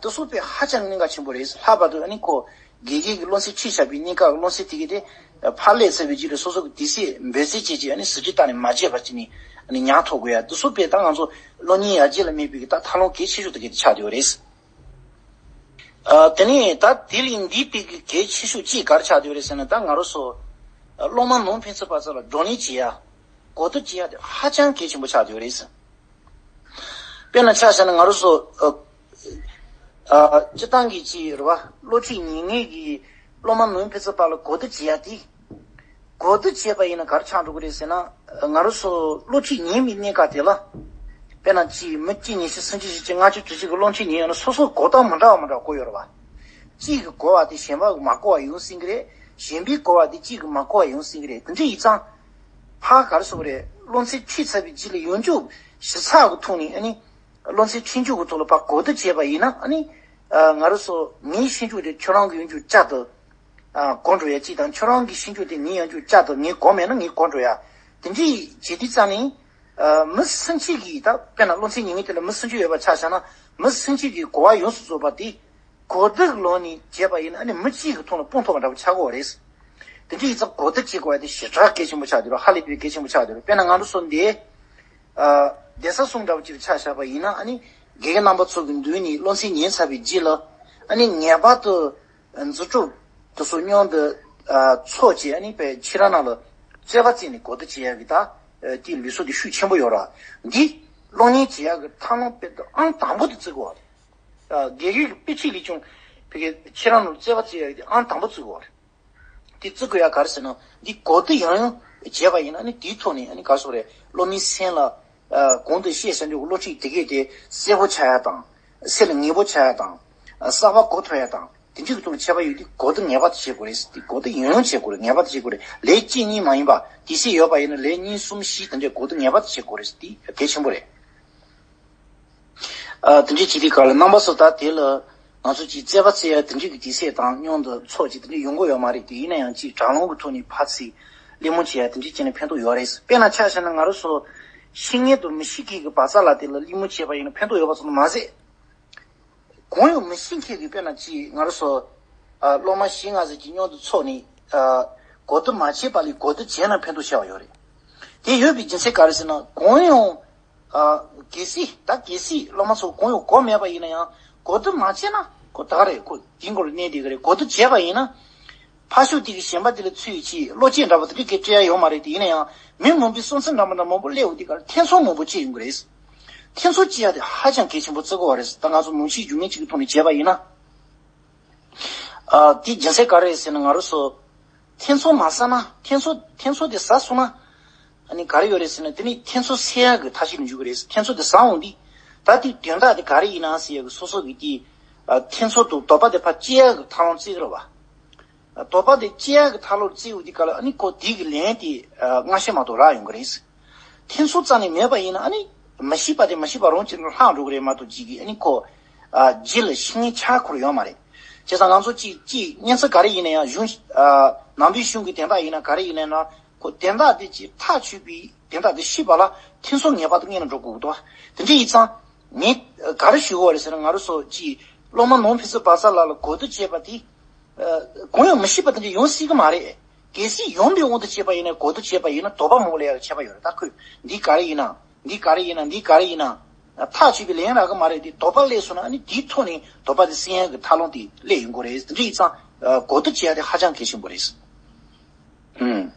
དེ་ཚོ་དཔེ་ཧ་ཅང་གནད་འགག་ཆེན་པོ་རེད། ལྷག་པར་དུ་ཨ་ནི་ཁོ་དགེ་རྒན་གྱི་བློ་འཚབ་ཁྲིད་བྱ་བའི་གནས་སྐབས་བློ་འཚབ་དེ་གི་དེ་ཕར་སླེབས་ཚར་བའི་རྗེས་ལ་སོ་སོ་གི་དུས་ཚོད་འབད་རྩོལ་བྱས་བྱས་ཨ་ནི་ཟུར་ཁྲིད་བཏང་ནས་མ་བརྗེད་པ་བྱས་ནས་ཨ་ནི་ཉར་ཐུབ་དགོས་ཡ་དེ་ཚོ་དཔེ་ད་ང་ཚོ་སློབ་གཉེར་ཡར་རྒྱས་ལ་དམིགས་པའི་གི་ད་ཐབས་ལམ་གལ་ཆེ་ཤོས་དེ་གི་དེ་ཆགས་བསྡད་ཡོད་རེད། ཨ་དེ་ནས་ད་དེ་ལས་འདས་པའི་གི་གལ་ཆེ་ཤོས་གཅིག་ག་རེ་ཆགས་བསྡད་ཡོད་རེད་ཟེར་ན་ད་ང་རང་ཚོ་ཨ་སློབ་མ་ནང་ཕན་ཚུན་བར་ཚོ་ལ་བགྲོ་གླེང་བྱེད་ཡ། གོ་བསྡུར་བྱེད་ཡ་དེ་ཧ་ཅང་གལ་ཆེན་པོ་ཆགས་བསྡད་ཡོད་རེད་ཟེར། དཔེར་ན་ཆ་བཞག་ན་ང་རང་ཚོ་ཨ་ཨ་སྤྱིར་བཏང་གི་ཅིག་རེད་བ་བློ་ཁྲིད་ཉན་མཁན་གྱི་སློབ་མ་ནང་ཕན་ཚུན་བར་ལ་གོ་བསྡུར་བྱེད་ཡ་དེ། གོ་བསྡུར་བྱས་པ་ཡིན་ན་ག་རེ་ཆགས་འགྲོ་གི་རེད་ཟེར་ན། ང་རང་ཚོ་བློ་ཁྲིད་ཉན་པའི་གནས་སྐབས་དེ་ལ། དཔེར་ན་གཅིག་མི་གཅིག་ཉི་ཤུ་སུམ་ཅུ་བཞི་བཅུ་ལྔ་བཅུ་དྲུག་ཅུ་གི་བློ་ཁྲིད་ཉན་ཡོང་ན་སོ་སོ་གོ་སྟངས་མི་འདྲ་བ་མི་འདྲ་བ་གོ་ཡོད་རེད་བ། གཅིག་གིས་གོ་བ་དེ་གཞན་པ་གིས་མ་གོ་བ་ཡོང་སྲིད་ཀྱི་རེད། གཞན་པས་གོ་བ་དེ་གཅིག་གིས་མ་གོ་བ་ཡོང་སྲིད་ཀྱི་རེད། དེ་འདྲ་ཡིན་ཙང་། ཕར་ག་རེ་ཟེར་དགོས་རེད། བློ་འཚབ་ཁྲིད་ཚར་བའི་རྗེས་ལ་ཡོང་རྒྱུ་ཞིབ་ཚགས་ཀྱི་ཐོག་ནས་ཨ་ནི། བློ་འཚབ་ཁྲིད་འཇུག་གི་ཐོག་ལ་ཕར་གོ་བསྡུར་བྱས་པ་ཡིན་ན་ཨ་ནི། ང་རང་ཚོ་ངའི་ཤེས་འཇུག་དེ་ཁྱོད་རང་གི་ཡོང་རྒྱུ་བསྐྱར་དུ། ཨ་གོ་འགྲོ་ཡ་གཅིག་དང་ཁྱོད་རང་གི་ཤེས་འཇུག་དེ་ངའི་ཡོང་རྒྱུ་བསྐྱར་དུ་ངས་གོ་མེད་ན་ངས་གོ་འགྲོ་ཡ། དེ་འདྲའི་བྱེད་དུས་ཙང་ནི། ཨ་མི་སུམ་ཅུ་གིས་ད་དཔེར་ན་བློ་འཚབ་ཉན་མཁན་དེ་ལ་མི་སུམ་ཅུ་ཡོད་པ་ཆ་བཞག་ན་མི་སུམ་ཅུ་གིས་གོ་བ་ཡོངས་སུ་རྫོགས་པ་དེ་གོ་བསྡུར་ལམ་ནས་བྱས་པ་ཡིན་ན་ཨ་ནི་མི་གཅིག་གི་ཐོག་ལ་སྤུངས་ཐུབ་པ་འདྲ་པོ་ཆགས་ཀྱི་ཡོད་རེད། དེ་འདྲ་ཡིན་ཙང་གོ་བསྡུར་བྱེད་དགོས་པ་དེ་ཞེ་དྲག་གལ་ཆེན་པོ་ཆགས་བསྡད་རེད། ཧ་ལས་པའི་གལ་ཆེན་པོ་ཆགས་བསྡད་རེད། དཔེར་ན་ང་ཚོ་སོ་འདི། ཨ་གདན་ས་གསུམ་འདྲ་པོ་ཅིག་ལ་ཆ་བཞག་པ་ཡིན་ན་ཨ་ནི་དགེ་རྒན་རྣམ་པ་ཚོ་གི་མདུན་ནས་བློ་འཚབ་ཉན་ཚར་བའི་རྗེས་ལ་ཨ་ནི་ངེས་པར་དུ། མཛུབ་ཐོ་དེ་ཚོ་མཉམ་དུ་ཨ་ཚོགས་བྱས་ཨ་ནི་པའི་ཁྱེད་རང་རྣམས་ལ་རྩོད་པ་རྩེས་ནས་གོ་བསྡུར་བྱེད་ཡག་གི་ད་ཨ་དེའི་ལུགས་སྲོལ་དེ་ཤུགས་ཆེན་པོ་ཡོད་ར། འདི་སློབ་གཉེར་བྱེད་ཡག་གི་ཐབས་ལམ་དཔེ་ད་ཨང་དང་པོ་དེ་བརྩི་དགོས་པ་རེད། ཨ་དགེ་རྒན་གྱི་དཔེ་ཁྲིད་ལས་ཀྱང་བོད་ཀྱི་ཁྱེད་རང་རྣམས་རྩོད་པ་རྩེ་ཡག་གི་དེ་ཨང་དང་པོ་བརྩི་དགོས་པ་རེད། དེ་བརྩི་དགོས་ཡག་ག་རེ་ཟེར་ན་འདི་གོ་བསྡུར་ཡང་ཡང་བྱས་པ་ཡིན་ན་ཨ་ནི་དེའི་ཐོག་ནས་ཨ་ནི་ག་རེ་ཟེར་དགོས་རེད། སློབ་མའི་སེམས་ལ། ཨ་གོང་དུ་བཤད་ཟིན་དུས་བློ་ཁྲིད་དེ་གས་དེ་གསལ་པོ་ཆགས་ཡ་དང་། སེམས་ལ་ངེས་པོ་ཆགས་ཡ་དང་། ཨ་གསར་པ་གོ་ཐུབ་ཡ་དང་དེ་འདྲའི་གི་ཐོག་ལ་ཁྱད་པར་ཡོད་དུས་གོ་བསྡུར་ངེས་པར་དུ་བྱེད་དགོས་རེད། དེ་གོ་བསྡུར་ཡང་ཡང་བྱེད་དགོས་རེད། ངེས་པར་དུ་བྱེད་དགོས་རེད། ལན་གཅིག་གཉིས་མ་ཡིན་པ་དུས་ཚོད་ཡོད་པ་ཡིན་ན་ལན་གཉིས་གསུམ་བཞི་དེ་འདྲའི་གོ་བསྡུར་ངེས་པར་དུ་བྱེད་དགོས་རེད། དེ་གལ་ཆེན་པོ་རེད། ཨ་དེ་འདྲའི་བྱེད་དུས་ག་ལ་རྣམ་པ་ཚོ་ད་དེ་ལ་ང་ཚོ་ཅིག་རྩོད་པ་རྩེ་ཡ་དེ་འདྲའི་གི་དུས་ཚོད་དང་མཉམ་དུ་ཚོགས་ཅིག་དེ་འདྲའི་ཡོང་གི་ཡོད་མ་རེད། དེ་ཡིན་ན་ཡང་ཅིག་དྲ་ལམ་གི་ཐོག་ནས་ཕར་ཚུར་གླེང་མོལ་བྱེད་ཡ་དེ་འདྲའི་བྱས་ན་ཕན་ཐོགས་ཡོད་རེད། དཔེར་ན་ཆ་བཞག་ན་ང་རང་ཚོ་ཤེས་མཁན་དང་མི་ཤེས་མཁན་གྱི་བར་མཚམས་ལ་དེ་ལ་གླེང་མོལ་བྱས་པ་ཡིན་ན་ཕན་ཐོགས་ཡོད་པ་ཙམ་དུ་མ་ཟད། གང་ཡང་མི་ཤེས་མཁན་གྱི་དཔེར་ན་ཅིག་ང་རང་ཚོ་ཨ་སློབ་མ་བཞི་ལྔ་ཙམ་གྱིས་མཉམ་དུ་ཚོགས་ནས་ཨ་གོ་བསྡུར་མ་བྱས་པ་ལས་གོ་བསྡུར་བྱས་ན་ཕན་ཐོགས་ཆེ་བ་ཡོད་རེད། དེ་ཡོད་པའི་རྒྱུ་མཚན་ག་རེ་ཟེར་ན་གང་ཡང་ཨ་གལ་སྲིད་ད་གལ་སྲིད་སློབ་མ་ཚོ་གང་ཡང་གོ་མེད་པ་ཡིན་ན་ཡང་གོ་བསྡུར་མ་བྱས་ན་ཁོ་ད་ག་རེད། ཁོ་དེའི་མགོ་ལ་གནས་བསྡད་ཀྱི་རེད། གོ་བསྡུར་བྱས་པ་ཡིན་ན། ཕར་ཕྱོགས་དེ་གི་གཞན་པ་དེ་ལ་ཚུད་ཅིག་བློ་སྐྱེད་འདྲ་པོ་དེ་འདྲ་གི་སྤྲད་ཡ་ཡོད་མ་རེད། དེ་ཡིན་ན་ཡང་མི་མང་པོའི་སེམས་ཚོར་འདྲ་མི་འདྲ་མང་པོ་སླེབས་འོང་དུས་ག་ལ་ཐེ་ཚོམ་མང་པོ་སྐྱེ་ཡོང་གི་རེད། ཐེ་ཚོམ་སྐྱེ་ཡ་དེ་ཧ་ཅང་གལ་ཆེན་པོ་བརྩི་དགོས་པ་རེད། ད་ང་ཚོ་ནང་ཆོས་རྒྱུས་མེད་ཅིག་གི་ཐོག་ནས་བྱས་པ་ཡིན་ན། ཨ་དེ་རྒྱུ་མཚན་ག་རེ་རེད་ཟེར་ན་ང་རང་ཚོ་ཐེ་ཚོམ་མ་ཟ་ན་ཐེ་ཚོམ་ཐེ་ཚོམ་དེ་ཟ་སོང་ན་ཨ་ནི་ག་རེ་ཡོད་རེད་ཟེར་ན་དེ་ནི་ཐེ་ཚོམ་སེལ་ཡ་གི་ཐབས་ཤེས་ལ་འཇུག་གི་རེད། ཐེ་ཚོམ་དེ་ཟ་འོང་དུས་ད་དེ་དོན་དག་དེ་ག་རེ་ཡིན་ན་ཟེར་ཡ་གི་སོ་སོ་གི་དེ། ཨ་ཐེ་ཚོམ་དུ་དོགས་པ་དེ་ཕར་སྐྱེ་ཡག་གི་ཐབས་ལམ་བརྩི་རོགས་བ། ཨ་དོགས་པ་དེ་སྐྱེ་ཡག་གི་ཐབས་ལམ་བརྩིའུ་དེ་ག་ལ་ཨ་ནི་ཁོ་དེ་གི་ལན་དེ་ཨ་སྔ་ཕྱི་མ་གཏོགས་རག་ཡོང་གི་རེད། ཐེ་ཚོམ་རྩ་ནས་མེད་པ་ཡིན་ན་ཨ་ནི་མི་ཤེས་པ་དེ་མི་ཤེས་པ་རང་ཅིག་ལྷག་འགྲོ་གི་རེད་མ་གཏོགས་ཅིག་གིས་ཨ་ནི་ཁོ་ཨ་རྗེས་ལ་ཤེས་མཁན་ཆགས་ཁུལ་ཡོད་མ་རེད། བྱས་ཙང་ང་ཚོ་ཅིག་ཅིག་གཉན་ཚད་ག་རེ་ཡིན་ན་ཡང་གཞུང་ཨ་ནང་པའི་གཞུང་གི་དན་རྟགས་ཡིན་ན་ག་རེ་ཡིན་ན་ཡང་ཁོ་དན་རྟགས་དེ་ཅིག་ཐག་ཆོད་པའི་དན་རྟགས་དེ་ཤེས་པ་ལ་ཐེ་ཚོམ་ངེས་པར་དུ་རྙེད་ན་འགྲོ་དགོས་ཀྱི་འདུག་དེ་འདྲ་ཡིན་ཙང་ངས་ག་རེ་ཞུ་དགོས་རེད་ཟེར་ན་ང་རང་ཚོ་ཅིག་སློབ་མ་ནོར་འཕེལ་ཚེ་བ་ས་ལ་ལ་གོ་བསྡུར་བྱས་པ་དེ། ཨ་གང་ཡང་མི་ཤེས་པ་དེ་འདྲ་ཡོང་སྲིད་ཀྱི་མ་རེད། གལ་སྲིད་ཡོང་པའི་དབང་དུ་བྱས་པ་ཡིན་ན་གོ་བསྡུར་བྱས་པ་ཡིན་ན་དོགས་པ་མང་པོ་སླེབས་ཡག་ཁྱད་པར་ཡོད་རེད། ད་ཁོས་འདི་ག་རེ་ཡིན་ན། འདི་ག་རེ་ཡིན་ན། འདི་ག་རེ་ཡིན་ན། ཐག་ཆོད་པའི་ལན་རག་གི་མ་རེད་དེ། དོགས་པ་སླེབས་སོང་ན་ཨ་ནི་དེའི་ཐོག་ནས་དོགས་པ་དེ་སེལ་ཡག་གི་ཐབས་ལམ་དེ་སླེབས་ཡོང་གི་རེད། དེ་འདྲ་ཡིན་ཙང་ཨ་གོ་བསྡུར་བྱེད་ཡག་དེ་ཧ་ཅང་གལ་ཆེན་པོ་རེད། ཨུམ།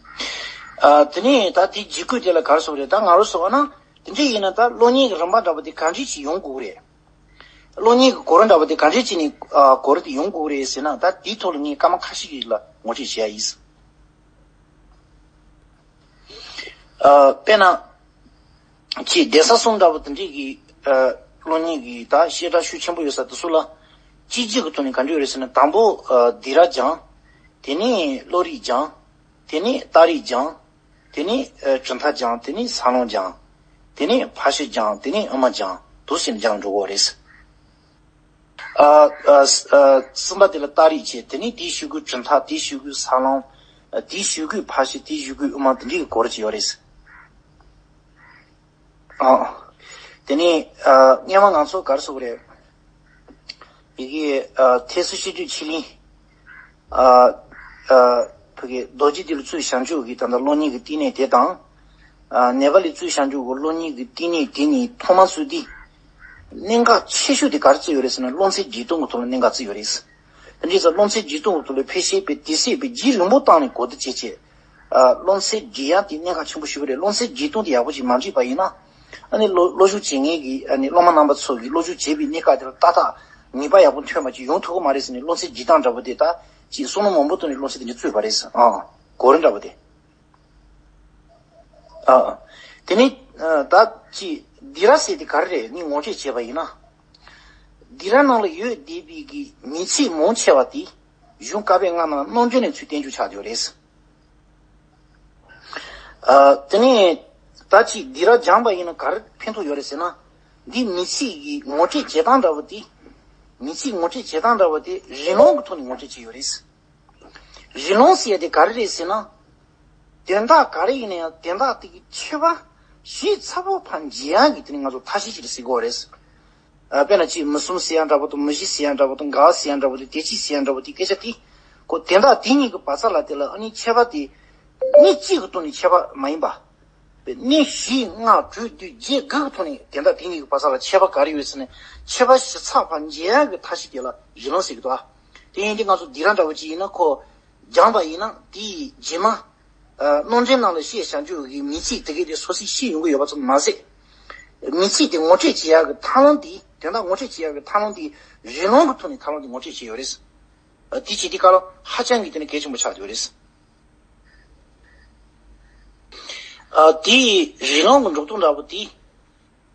ཨ་དེ་ནས་ད་དེ་ཇི་སྐུལ་དེ་ལ་ག་རེ་ཟེར་དགོས་རེད། ད་ང་རང་ཚོ་ཨ་ན་དེ་འདྲ་ཡིན་ན་ད་སློབ་གཉེར་གྱི་རིམ་པ་འདྲ་པོ་དེ་ག་འདྲ་ཞིག་ཡོང་དགོས་རེད། སློབ་གཉེར་གྱི་གོ་རིམ་འདྲ་པོ་དེ་ག་འདྲ་བྱས་ནས་ཨ་གོ་རིམ་དེ་ཡོང་དགོས་རེད་ཟེར་ན། ད་དེའི་ཐོག་ལ་ངས་སྐར་མ་ཁ་ཤས་ཤིག་ལ་ངོ་སྤྲོད་བྱེད་ཡ་ཡིན། ཨ་དཔེར་ན། ཅིག་གདན་ས་གསུམ་འདྲ་པོ་དེ་འདྲས་ཀྱི་ཨ་སློབ་གཉེར་གྱི་ད་བཤད་གྲྭ་ཤུགས་ཆེན་པོ་ཡོད་ས་དེ་ཚོ་ལ་གཅིག་གྱུར་གྱི་ཐོག་ནས་ག་འདྲ་ཡོད་རེད་ཟེར་ན། དང་པོ་ཨ་སྡིགས་ར་སྦྱང་། དེ་ནས་བློ་རིག་སྦྱང་། དེ་ནས་རྟགས་རིགས་སྦྱང་། དེ་ནས་ཨ་གྲུབ་མཐའ་སྦྱང་། དེ་ནས་ས་བོན་སྦྱང་། དེ་ནས་ཕར་ཕྱིན་སྦྱང་། དེ་ནས་དབུ་མ་སྦྱང་། འདུག་སེ་སྦྱང་འགྲོ་གི་རེད། ཨ་ཨ་ཨ་གསུམ་པ་དེ་ལ་རྟགས་རིགས་བྱས། དེ་ནས་དེའི་གཞུག་གུ་གྲུབ་མཐའ། དེའི་གཞུག་གུ་ས་བོན། ཨ་དེའི་གཞུག་གུ་ཕར་ཕྱིན། དེའི་གཞུག་གུ་དབུ་མ། དེ་འདྲའི་གི་སྐོར་ཅིག་ཡོད་རེད། ཨ་དེ་ནས་ཨ་སྔོན་མ་ང་ཚོ་ག་རེ་ཟེར་དགོས་རེད། ཡི་གེ་ཨ་ཐེག་སུ་སྤྱི་དུས་ཆི་ལིང་། ཨ་ཨ་ཕ་གི་རྡོ་རྗེ་འདི་ལ་བཙུགས་བྱང་ཆུབ་ཀྱི་ད་ལྟ་སློབ་གཉེར་གྱི་བསྟི་གནས་དེ་དང་། ཨ་ནེ་པ་ལི་བཙུགས་བྱང་ཆུབ་ཀྱི་སློབ་གཉེར་གྱི་བསྟི་གནས་དེ་གཉིས་ཐོག་མ་བཙུགས་དུས། གནད་འགག་ཆེ་ཤོས་དེ་ག་རེ་བརྩིས་ཡོད་རེད་ཟེར་ན། རློམ་ཚད་བརྒྱད་སྟོང་གི་ཐོག་ལ་གནད་འགག་བརྩིས་ཡོད་རེད། དེ་འདྲ་ཙང་རློམ་ཚད་བརྒྱད་སྟོང་གི་ཐོག་ལ་ཕལ་ཆེར་དཔེ་དུས་ཚོད་དཔེ་རྒྱུན་རིང་པོ་བཏང་ནས་གོ་བསྡུར་བྱས་བྱས། ཨ་རློམ་ཚད་སྒྲིག་ཡག་དེ་གནད་འགག་ཆེན་པོ་ཞིག་རེད། རློམ་ཚད་སྒྲིག་སྟངས་དེ་ཡག་པོ་ཅིག་མ་འགྲིག་པ་ཡིན་ན། ཨ་ནི་སློབ་སློབ་ཞུགས་བྱེད་མཁན་གྱི་ཨ་ནི་སློབ་མ་རྣམ་པ་ཚོ་གིས་སློབ་ཞུགས་བྱེད་པའི་གནས་སྐབས་དེ་ལ་ཏག་ཏག་ནུས་པ་ཡག་པོ་ཐོན་པ་ཅིག་ཡོང་ཐུབ་ཀྱི་མ་རེད་ཟེར་ནས། རློམ་ཚད་སྒྲིག་སྟངས་འདྲ་པོ་དེ་ད་ཅིག་བསམ་བློ་མང་པོ་བཏང་ནས་རློམ་ཚད་དེ་འདྲ་བཙུགས་པ་རེད་ཟེར། ཨ་གོ་རིམ་འདྲ་པོ་དེ། ཨ་དེ་ནས་ཨ་ད་ཅིག་སྡིགས་ར་ཟེར་དེ་ག་རེ་རེད། ངས་ངོ་སྤྲོད་བྱས་པ་ཡིན་ན། སྡིགས་ར་ནང་ལ་ཡོད་བསྡད་པའི་གི་མིང་ཚིག་མང་ཆེ་བ་དེ་གཞུང་བཀའ་པོད་ལྔ་ནང་རྣམ་འགྲེལ་ནས་ཚུར་བསྟན་རྒྱུ་ཆགས་བསྡད་ཡོད་རེད། ཨ་དེ་ནས་ད་ཅིག་སྡིགས་ར་སྦྱངས་པ་ཡིན་ན་ག་རེ་ཕན་ཐོགས་ཡོད་རེད་ཟེར་ན། འདི་མིང་ཚིག་གི་ངོ་སྤྲོད་བྱེད་སྟངས་འདྲ་བོ་དེ། མིང་ཚིག་ངོ་སྤྲོད་བྱེད་སྟངས་འདྲ་བོ་དེ་རིང་ལུགས་ཀྱི་ཐོག་ནས་ངོ་སྤྲོད་བྱས་ཡོད་རེད། རིང་ལུགས་ཟེར་ཡ་དེ་ག་རེ་རེད་ཟེར་ན། དོན་དག་ག་རེ་ཡིན་ན་ཡང་དོན་དག་དེ་གི་ཁྱད་པར་ཞིབ་ཚགས་པོ་ཕར་འབྱེད་ཡག་གི་དེ་ནི་ང་ཚོ་ཐབས་ཤེས་ཤིག་རེད་ཟེར་དགོས་རེད། ཨ་དཔེར་ན་ཅིག་མི་གསུམ་ཟེར་ཡ་འདྲ་པོ་དང་། མི་བཞི་ཟེར་ཡ་འདྲ་པོ་དང་། འགའ་ཟེར་ཡ་འདྲ་པོ་དང་། དེ་གཅིག་ཟེར་ཡ་འདྲ་པོ་དེ། སྐད་ཆ་དེ་ཁོ་དོན་དག་དེ་གཉིས་ཀྱི་བར་མཚམས་ལ་དེ་ལ་ཨ་ནི་ཁྱད་པར་དེ་གནས་གཅིག་གི་སྟེང་ནས་ཁྱད་པར་མ་ཡིན་པ། གནས་བཞི་ལྔ་དྲུག་བདུན་བརྒྱད་དགུ་གི་ཐོག་ནས་དོན་དག་དེ་གཉིས་ཀྱི་བར་མཚམས་ལ་ཁྱད་པར་ག་རེ་ཡོད་ཟེར་ནས། ཁྱད་པར་ཞིབ་ཚགས་པར་འབྱེད་ཡག་གི་ཐབས་ཤེས་དེ་ལ་རིང་ལུགས་ཟེར་གི་འདུག་ཨ། དེ་ཡིན་དུས་ང་ཚོ་སྡིགས་ར་འདྲ་པོ་ཅིག་ཡིན་ན་ཁོ་སྦྱངས་པ་ཡིན་ན་དེའི་རྗེས་མ། ཨ་རྣམ་འགྲེལ་ནང་ལ་བཤད་བྱང་ཆུབ་ཀྱི་མིང་ཚིག་དེ་གའི་དེ་སོ་སོས་ཤེས་ཡོང་གི་ཡོད་པ་ཙམ་མ་ཟད། མིང་ཚིག་དེ་ངོ་སྤྲོད་བྱེད་ཡག་གི་ཐབས་ལམ་དེ། དོན་དག་ངོ་སྤྲོད་བྱེད་ཡག་གི་ཐབས་ལམ་དེ་རིང་ལུགས་ཀྱི་ཐོག་ནས་ཐབས་ལམ་དེ་ངོ་སྤྲོད་བྱས་ཡོད་རེད། ཨ་དེ་བྱེད་དུས་སྐབས་ལ་ཧ་ཅང་གི་དེ་ནི་གལ་ཆེན་པོ་ཆགས་ཡོད་རེད། ཨ་དེའི་རིང་ལུགས་ཀྱི་འགྲོ་སྟངས་འདྲ་པོ་དེ།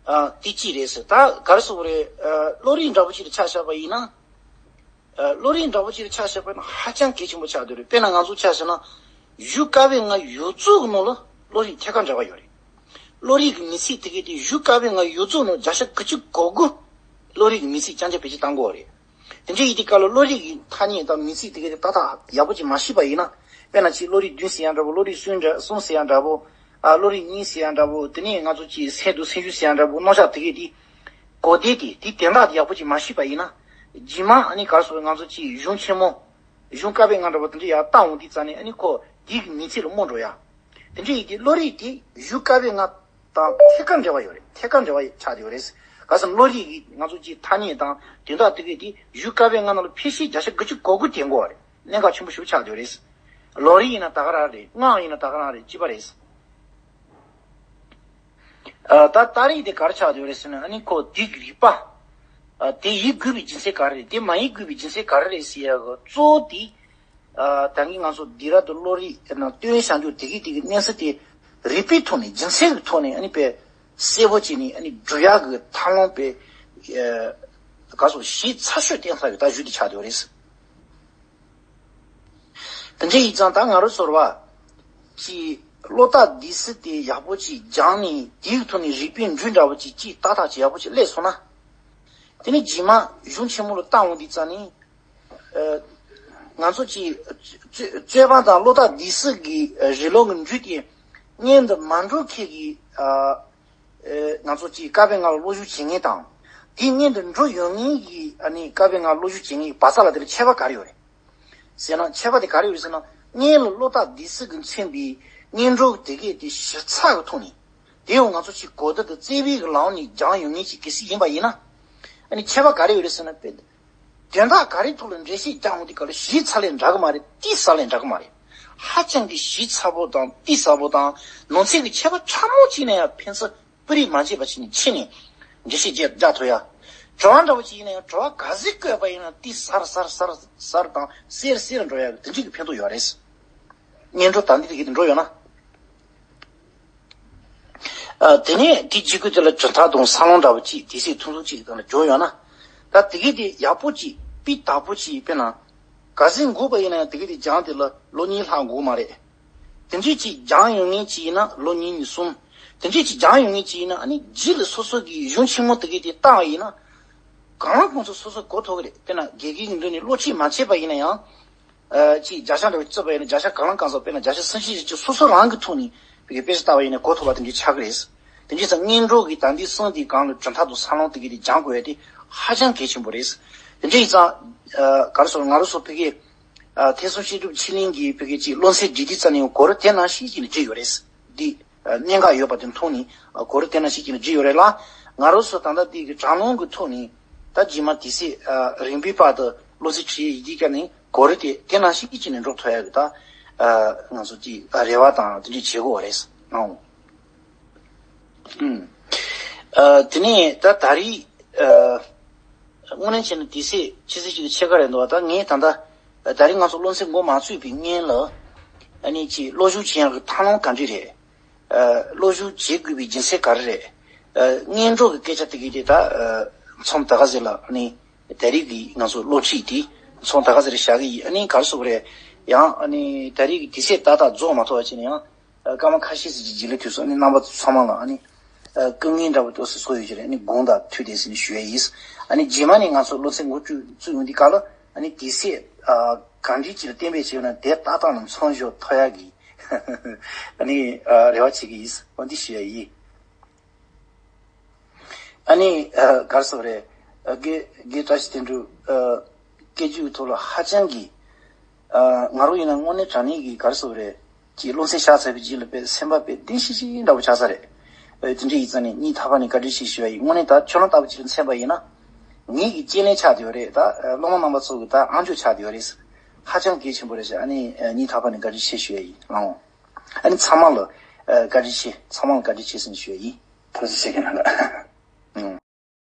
ཨ་དེ་གཅིག་རེད་ཟེར། ད་ག་རེ་ཟེར་དགོས་རེད། ཨ་བློ་རིག་འདྲ་པོ་ཅིག་ལ་ཆ་བཞག་པ་ཡིན་ན། ཨ་བློ་རིག་འདྲ་པོ་ཅིག་ལ་ཆ་བཞག་པ་ཡིན་ན་ཧ་ཅང་གལ་ཆེན་པོ་ཆགས་བསྡད་རེད། དཔེར་ན་ང་ཚོ་ཆ་བཞག་ན། གཞུང་བཀའ་པོད་ལྔ་ཡོངས་རྫོགས་ཀྱི་ནང་ལ་བློ་རིག་ཐད་ཀར་འབྲེལ་བ་ཡོད་རེད། བློ་རིག་གི་མིང་ཚིག་དེ་གའི་དེ་གཞུང་བཀའ་པོད་ལྔ་ཡོངས་རྫོགས་ནང་བརྒྱ་ཆ་དགུ་བཅུ་གོ་དགུ་བློ་རིག་གི་མིང་ཚིག་རྐྱང་རྐྱང་བེད་སྤྱོད་གཏང་གི་ཡོད་རེད། དེ་འདྲ་ཡིན་དུས་སྐབས་ལ་བློ་རིག་གི་ཐ་སྙད་དང་མིང་ཚིག་དེ་གའི་དེ་ཏག་ཏག་ཡག་པོ་ཅིག་མ་ཤེས་པ་ཡིན་ན། དཔེར་ན་ཅིག་བློ་རིག་བདུན་ཟེར་ཡ་འདྲ་པོ། བློ་རིག་གསུམ་འདྲ་གསུམ་ཟེར་ཡ་འདྲ་པོ། ཨ་བློ་རིག་གཉིས་ཟེར་ཡ་འདྲ་པོ། དེ་ནས་ང་ཚོ་ཅིག་སེམས་སྡུག་སེམས་ཞུམ་ཟེར་ཡ་འདྲ་པོ། རྣམ་གཞག་དེ་གའི་དེ་གོ་བདེ་དེ་དེ་དོན་དག་དེ་ཡག་པོ་ཅིག་མ་ཤེས་པ་ཡིན་ན། རྗེས་མ་ཨ་ནི་ག་རེ་ཟེར། ང་ཚོ་ཅིག་གཞུང་ཆེན་མོ། གཞུང་བཀའ་པོད་ལྔ་འདྲ་པོ་དེ་འདྲ་ཡར་བལྟ་འོང་དུས་ཙ་ནས་ཨ་ནི་ཁོ་དེ་གི་མིང་ཚིག་ལ་རྨོངས་འགྲོ་ཡ། དེ་འདྲ་ཡིན་དུས་བློ་རིག་དེ་གཞུང་བཀའ་པོད་ལྔ་དང་ཐད་ཀར་འབྲེལ་བ་ཡོད་རེད། ཐད་ཀར་འབྲེལ་བ་ཆགས་ཡོད་རེད། ག་ཟེར་ན་བློ་རིག་གི་ང་ཚོ་ཅིག་ཐ་སྙད་དང་དོན་དག་དེ་གའི་དེ་གཞུང་བཀའ་པོད་ལྔ་ནང་ལ་ཕལ་ཆེར་བརྒྱ་ཆ་དགུ་བཅུ་གོ་དགུ་ལྡན་གྱི་ཡོད་རེད། གནད་འགག་ཆེན་པོ་ཞིག་ཆགས་ཡོད་རེད། ལམ་རིམ་ཡིན་ན་ད་ག་རང་རེད། སྔགས་ཡིན་ན་ད་ག་རང་རེད། གཅིག་པ་རེད། ཨ་ད་རྟགས་རིགས་དེ་ག་རེ་ཆགས་ཡོད་རེད་ཟེར་ན། ཨ་ནི་ཁོ་དེ་གི་རིགས་པ། ཨ་དེ་ཡིན་དགོས་པའི་རྒྱུ་མཚན་ག་རེ་རེད། དེ་མ་ཡིན་དགོས་པའི་རྒྱུ་མཚན་ག་རེ་རེད་ཟེར་ཡ་གི་གཙོ་བོ་དེ། ཨ་ད་གིན་ང་ཚོ་སྡིགས་ར་དང་བློ་རིག་ནང་སྟོན་བྱ་རྒྱུ་དེ་གི་དེ་གི་གནས་ཚུལ་དེ་རིགས་པའི་ཐོག་ནས་རྒྱུ་མཚན་གི་ཐོག་ནས་ཨ་ནི་དཔེ་གསལ་པོ་བྱས་ནས་ཨ་ནི་སྒྲུབ་ཡག་གི་ཐབས་ལམ་དཔེ་ཨ་ ག་སོ་གཞི་ཚ་ཤོས་བསྟན་ས་ཡོད་ད་གཞུག་དེ་ཆགས་ཡོད་རེད། དེ་འདྲ་ཡིན་ཙང་ད་ང་རང་ཚོར་བ་ཀྱི་བློ་རྟགས་འདི་སྲིད་དེ་ཡག་པོ་ཅིག་སྦྱངས་ནས་དེའི་ཐོག་ནས་རིག་པའི་འགྲོས་འདྲ་བོ་ཅིག་ཅིག་ཏག་ཏག་ཅིག་ཡག་པོ་ཅིག་སླེབས་སོང་ན། དེ་ནས་རྗེས་མ་གཞུང་ཆེན་མོ་ལ་བཏང་འོང་དུས་ཙང་ནི། ཨ། ང་ཚོ་ཀྱི་རྩོད་རྩོད་པ་དང་བློ་རྟགས་འདི་སྲིད་ཀྱི་རིགས་ལམ་གྱི་འགྲོས་དེ་སྔོན་དུ་མ་འགྲོ་མཁན་གྱི། ཨ། ཨེ། ང་ཚོ་ཀྱི་བཀའ་པོད་ལྔ་ལ་བློ་ཞུགས་བྱེད་མཁན་དང་། དེའི་སྔོན་དུ་འགྲོ་ཡོང་མཁན་གྱི་ཨ་ནི་བཀའ་པོད་ལྔ་ལ་བློ་ཞུགས་བྱེད་མཁན་གྱི་བར་མཚམས་ལ་དེ་ལ་ཁྱད་པར་ག་རེ་ཡོད་རེད་ཟེར་ན། ཁྱད་པར་དེ་ག་རེ་ཡོད་རེད་ཟེར་ན། སྔོན་ལ་བློ་རྟགས་འདི་སྲིད་ཀྱིས་མཚོན་པའི་སྔོན་འགྲོ་དེ་གས་དེ་གཞི་རྩ་གི་ཐོག་ནས། དེ་ཡང་ང་ཚོ་ཀྱི་གོ་བརྡ་དང་བརྩེ་བའི་ལམ་ནས་སྦྱང་ཡོང་མཁན་ཅིག་གལ་སྲིད་ཡིན་པ་ཡིན་ན། ཨ་ནི་ཁྱད་པར་ག་རེ་ཡོད་རེད་ཟེར་ན། དཔེ་དོན་དག་ག་རེ་ཐོག་ལ་འགྲེལ་བཤད་རྒྱག་འོང་དུས་སྐབས་ལ་གཞི་རྩ་ལས་འདྲ་གི་མ་རེད། ཏིག་ཙམ་ལས་འདྲ་གི་མ་རེད། ཧ་ཅང་གི་གཞི་ཚ་པོ་དང་ཏིག་ཙམ་པོ་དང་ནང་ཚན་གྱི་ཁྱད་པར་ཕྲ་མོ་གཅིག་ནས་ཡང་ཕན་ཚུན་སྤུ་རིས་མ་བརྗེད་པ་ཞིག་ནས་ཕྱེ་ནས་འགྲེལ་བཤད་རྒྱག་རྒྱག་ཐུབ་ཡ། དྲི་བ་འདྲ་བོ་ཅིག་ཡིན་ན་ཡང་དྲི་བ་ག་ཚོད་བཀོད་པ་ཡིན་ན་ཏིག་གསར་གསར་གསར་གསར་དང་གསལ་གསལ་འགྲོ་ཡ་གི་དེ་འདྲ་གི་ཕན་ཐོགས་ཡོད་རེད། སྔོན་འགྲོ་དང་འདི་དེ་གི་དེ་འགྲོ་ཡོད་ན། ཨ། དེ་ནས་དེ་གཅིག་པུ་དེ་ལ་གྲུབ་མཐའ་དང་འཚར་ལོངས་འདྲ་བོ་གཅིག་དེ་སྲིད་ཐུང་ཐུང་གཅིག་གི་སྟེང་ལ་འཇོག་ཡོང་ན། ད་དེ་གི་དེ་ཡག་པོ་གཅིག་སྤུས་དག་པོ་གཅིག་དཔེར་ན། ག་ཚོད་འགོར་བ་ཡིན་ན་ཡང་དེ་གི་དེ་སྦྱངས་དེ་ལ་ལོ་གཉིས་ལྷག་འགོར་མ་རེད། དེ་འདྲས་གཅིག་སྦྱངས་ཡོང་མཁན་གཅིག་ཡིན་ན་ལོ་གཉིས་ནས་གསུམ། དེ་འདྲས་གཅིག་སྦྱངས་ཡོང་མཁན་གཅིག་ཡིན་ན་ཨ་ནི་རྗེས་ལ་སོ་སོ་གི་གཞུང་ཆེན་མོ་དེ་གི་དེ་བཏང་བ་ཡིན་ན། གང་ལ་གང་འཚམ་སོ་སོ་གོ་ཐུབ་ཀྱི་རེད། དཔེར་ན་དགེ་རྒན་གྱི་མདུན་ནས་སློབ་ཁྲིད་མ་བྱས་པ་ཡིན་ན་ཡང་། ཨ། ཅིག་བརྒྱ་ཆ་འདྲ་བོ་བརྩིས་པ་ཡིན་ན་བརྒྱ་ཆ་གང་ལ་གང་འཚམ། དཔེར་ན་བརྒྱ་ཆ་སུམ་ཅུ་ཞིག་ཅིག་སོ་སོ་རང་གི་ཐོག་ནས་བོད་སྐད་དཔེ་ཆ་ལྟ་བ་ཡིན་ན་གོ་ཐུབ་པ་དེ་འདྲའི་ཆགས་ཀྱི་རེད། དེ་འདྲའི་ཙང་སྔོན་འགྲོ་གི་ད་འདི་གསུམ་དེའི་སྒང་ལ་གྲུབ་མཐའ་དང་འཚར་ལོངས་དེ་གི་དེ་སྦྱང་དགོས་ཡ་དེ་ཧ་ཅང་གལ་ཆེན་པོ་རེད། དེ་འདྲ་ཡིན་ཙང་། ཨ། ག་རེ་ཟེར། ང་རང་ཚོ་བོད་སྐད། ཨ། ཐོས་བསམ་བཤད་སྒྲུབ་ཆོས་གླིང་གི་བོད་སྐད་ཀྱི་སློབ་ཚན་སྒྲིག་དུས་ཙམ་ནས་གོ་རིམ་དེ་ནང་བཞིན་བྱས་ནས་བསྒྲིགས་ཡོད་རེད། འདི། ཨ། གནད་འགག་ཡོད་པ་དེ་མཐོང་ནས། ཨ། གོ་རིམ་དེ་ནང་བཞིན་བྱས་ནས་བསྒྲིགས་ཡོད་རེད་ལ། ང་རང་ཚོ་ད་ལྟ་དེ་གི་དྲ་ལམ་གྱི་ཐོག་ནས་ད་རྗེས་མ་དེ་སྲིད། ཨ། རིམ་པས་བར་དུ་བློ་རྩེ་ཁྲིད་ཡིག་དེ་བཀལ་ནས་གོ་རིམ་དེ་དེ་ནང་བཞིན་བྱས་ནས་འགྲོ་ཐུབ་ཡ་གི་ད། ཨ། ང་ཚོ་གི། ཨ། རེ་བ་དང་དེ་འདྲ་བྱེད་དགོས་པ་རེད། ཨང་། ཨུམ། ཨ། དེ་ནས་ད་ད་རེས། ཨ། དངོས་གནས་བྱས་ན་དེ་སྲིད་ཕྱི་ཚེས་གཅིག་གི་ཕྱེད་ཀ་རེད་འདུག་ད་ངས་ད་ལྟ་ད་རེས་ང་ཚོ་སློབ་ཚན་འགོ་མ་བཙུགས་པའི་སྔོན་ལ། ཨ་ནི་ཅིག་སློབ་ཞུགས་བྱེད་ཡག་གི་ཐབས་ལམ་ག་འདྲ་རེད། ཨ། སློབ་ཞུགས་བྱེད་དགོས་པའི་རྒྱུ་མཚན་ག་རེ་རེད། ཨ། སྔོན་འགྲོ་གི་སྐད་ཆ་དེ་གི་དེ་ད། ཨ། མཚམས་ད་ག་ཟེར་ལ་ཨ་ནི་ད་རེས་ཀྱི་ང་ཚོ་སློབ་ཁྲིད་དེ་མཚམས་ད་ག་ཟེར་བཞག་གི་ཡིན། ཨ་ནི་ག་རེ་ཟེར་དགོས་རེད། ཡང་ཨ་ནི་ད་རེས་ཀྱི་དུས་ཚོད་ཏག་ཏག་རྫོགས་མ་ཐུབ་པ་བྱས་ནས་ཡང་། ཨ། སྐར་མ་ཁ་ཤས་ཤིག་གི་རྗེས་ལ་དུས་སུ་ཨ་ནི་རྣམ་པ་ཚོ་ཚང་མ་ལ་ཨ་ནི། ཨ། སྐུ་ངལ་འདྲ་བོ་ཏོག་ཙམ་བཟོས་ཡོད་ཀྱི་རེད། ཨ་ནི་དགོངས་དག་ཐུགས་བདེ་ཟེར་ནས་ཞུ་ཡ་ཡིན། ཨ་ནི་རྗེས་མ་ནས་ང་ཚོ་སློབ་ཚན་འགོ་བཙུགས་བཙུགས་ཡོང་དུས་སྐབས་ལ་ཨ་ནི་དུས་ཚོད། ཨ། གང་འདྲ་ཅིག་ལ་གཏན་འབེབས་བྱས་ཡོད་ན་དེ་ཏག་ཏག་ལ་མཚམས་འཇོག་ཐུབ་ཡ་གི། ཨ་ནི། ཨ། རེ་བ་བྱེད་ཀྱི་ཡིན། འོ་འདི་ཞུ་ཡ་ཡིན། ཨ་ནི། ཨ། ག་རེ་ཟེར་དགོས་རེད། ཨ། དགེ་དགེ་བཀྲ་ཤིས་དོན་གྲུབ། ཨ། སྐད་སྒྱུར་གྱི་ཐོག་ལ་ཧ་ཅང་གི། ཨ། ང་རང་ཡིན་ན་དངོས་གནས་དྲང་གནས་ཀྱི་ག་རེ་ཟེར་དགོས་རེད། ཀྱི་སློབ་ཚན་བཞག་ཚར་བའི་རྗེས་ལ་དཔེ་སེམས་པ་དཔེ་བདེ་ཤིག་ཤིག་འདྲ་བོ་ཆགས་ས་རེད། ཨ། དེ་འདྲ་ཡིན་ཙང་ནས་སྙིང་ཐག་པ་ནས་བཀའ་དྲིན་ཆེ་ཞུ་ཡ་ཡིན། དངོས་གནས་ད་ཁྱོད་རང་ལྟ་བུ་ཅིག་ལ་མཚོན་པ་ཡིན་ན། ངེད་ཀྱི་སྐྱེས་ལན་ཆགས་བསྡད་ཡོད་རེད། ད་སློབ་མ་རྣམ་པ་ཚོ་གི་ད་ཨང་ཅོག་ཆགས་བསྡད་ཡོད་རེད། ཧ་ཅང་གལ་ཆེན་པོ་རེད་ཟེར། ཨ་ནི་སྙིང་ཐག་པ་ནས་བཀའ་དྲིན་ཆེ་ཞུ་ཡ་ཡིན། ཨང་། ཨ་ནི་ཚང་མ་ལ། ཨ། བཀའ་དྲིན་ཆེ། ཚང་མ་ལ་བཀའ་དྲིན་ཆེ་ཟེར་ནས་ཞུ་ཡ་ཡིན། ཐུགས་རྗེ་ཆེ་གནང་།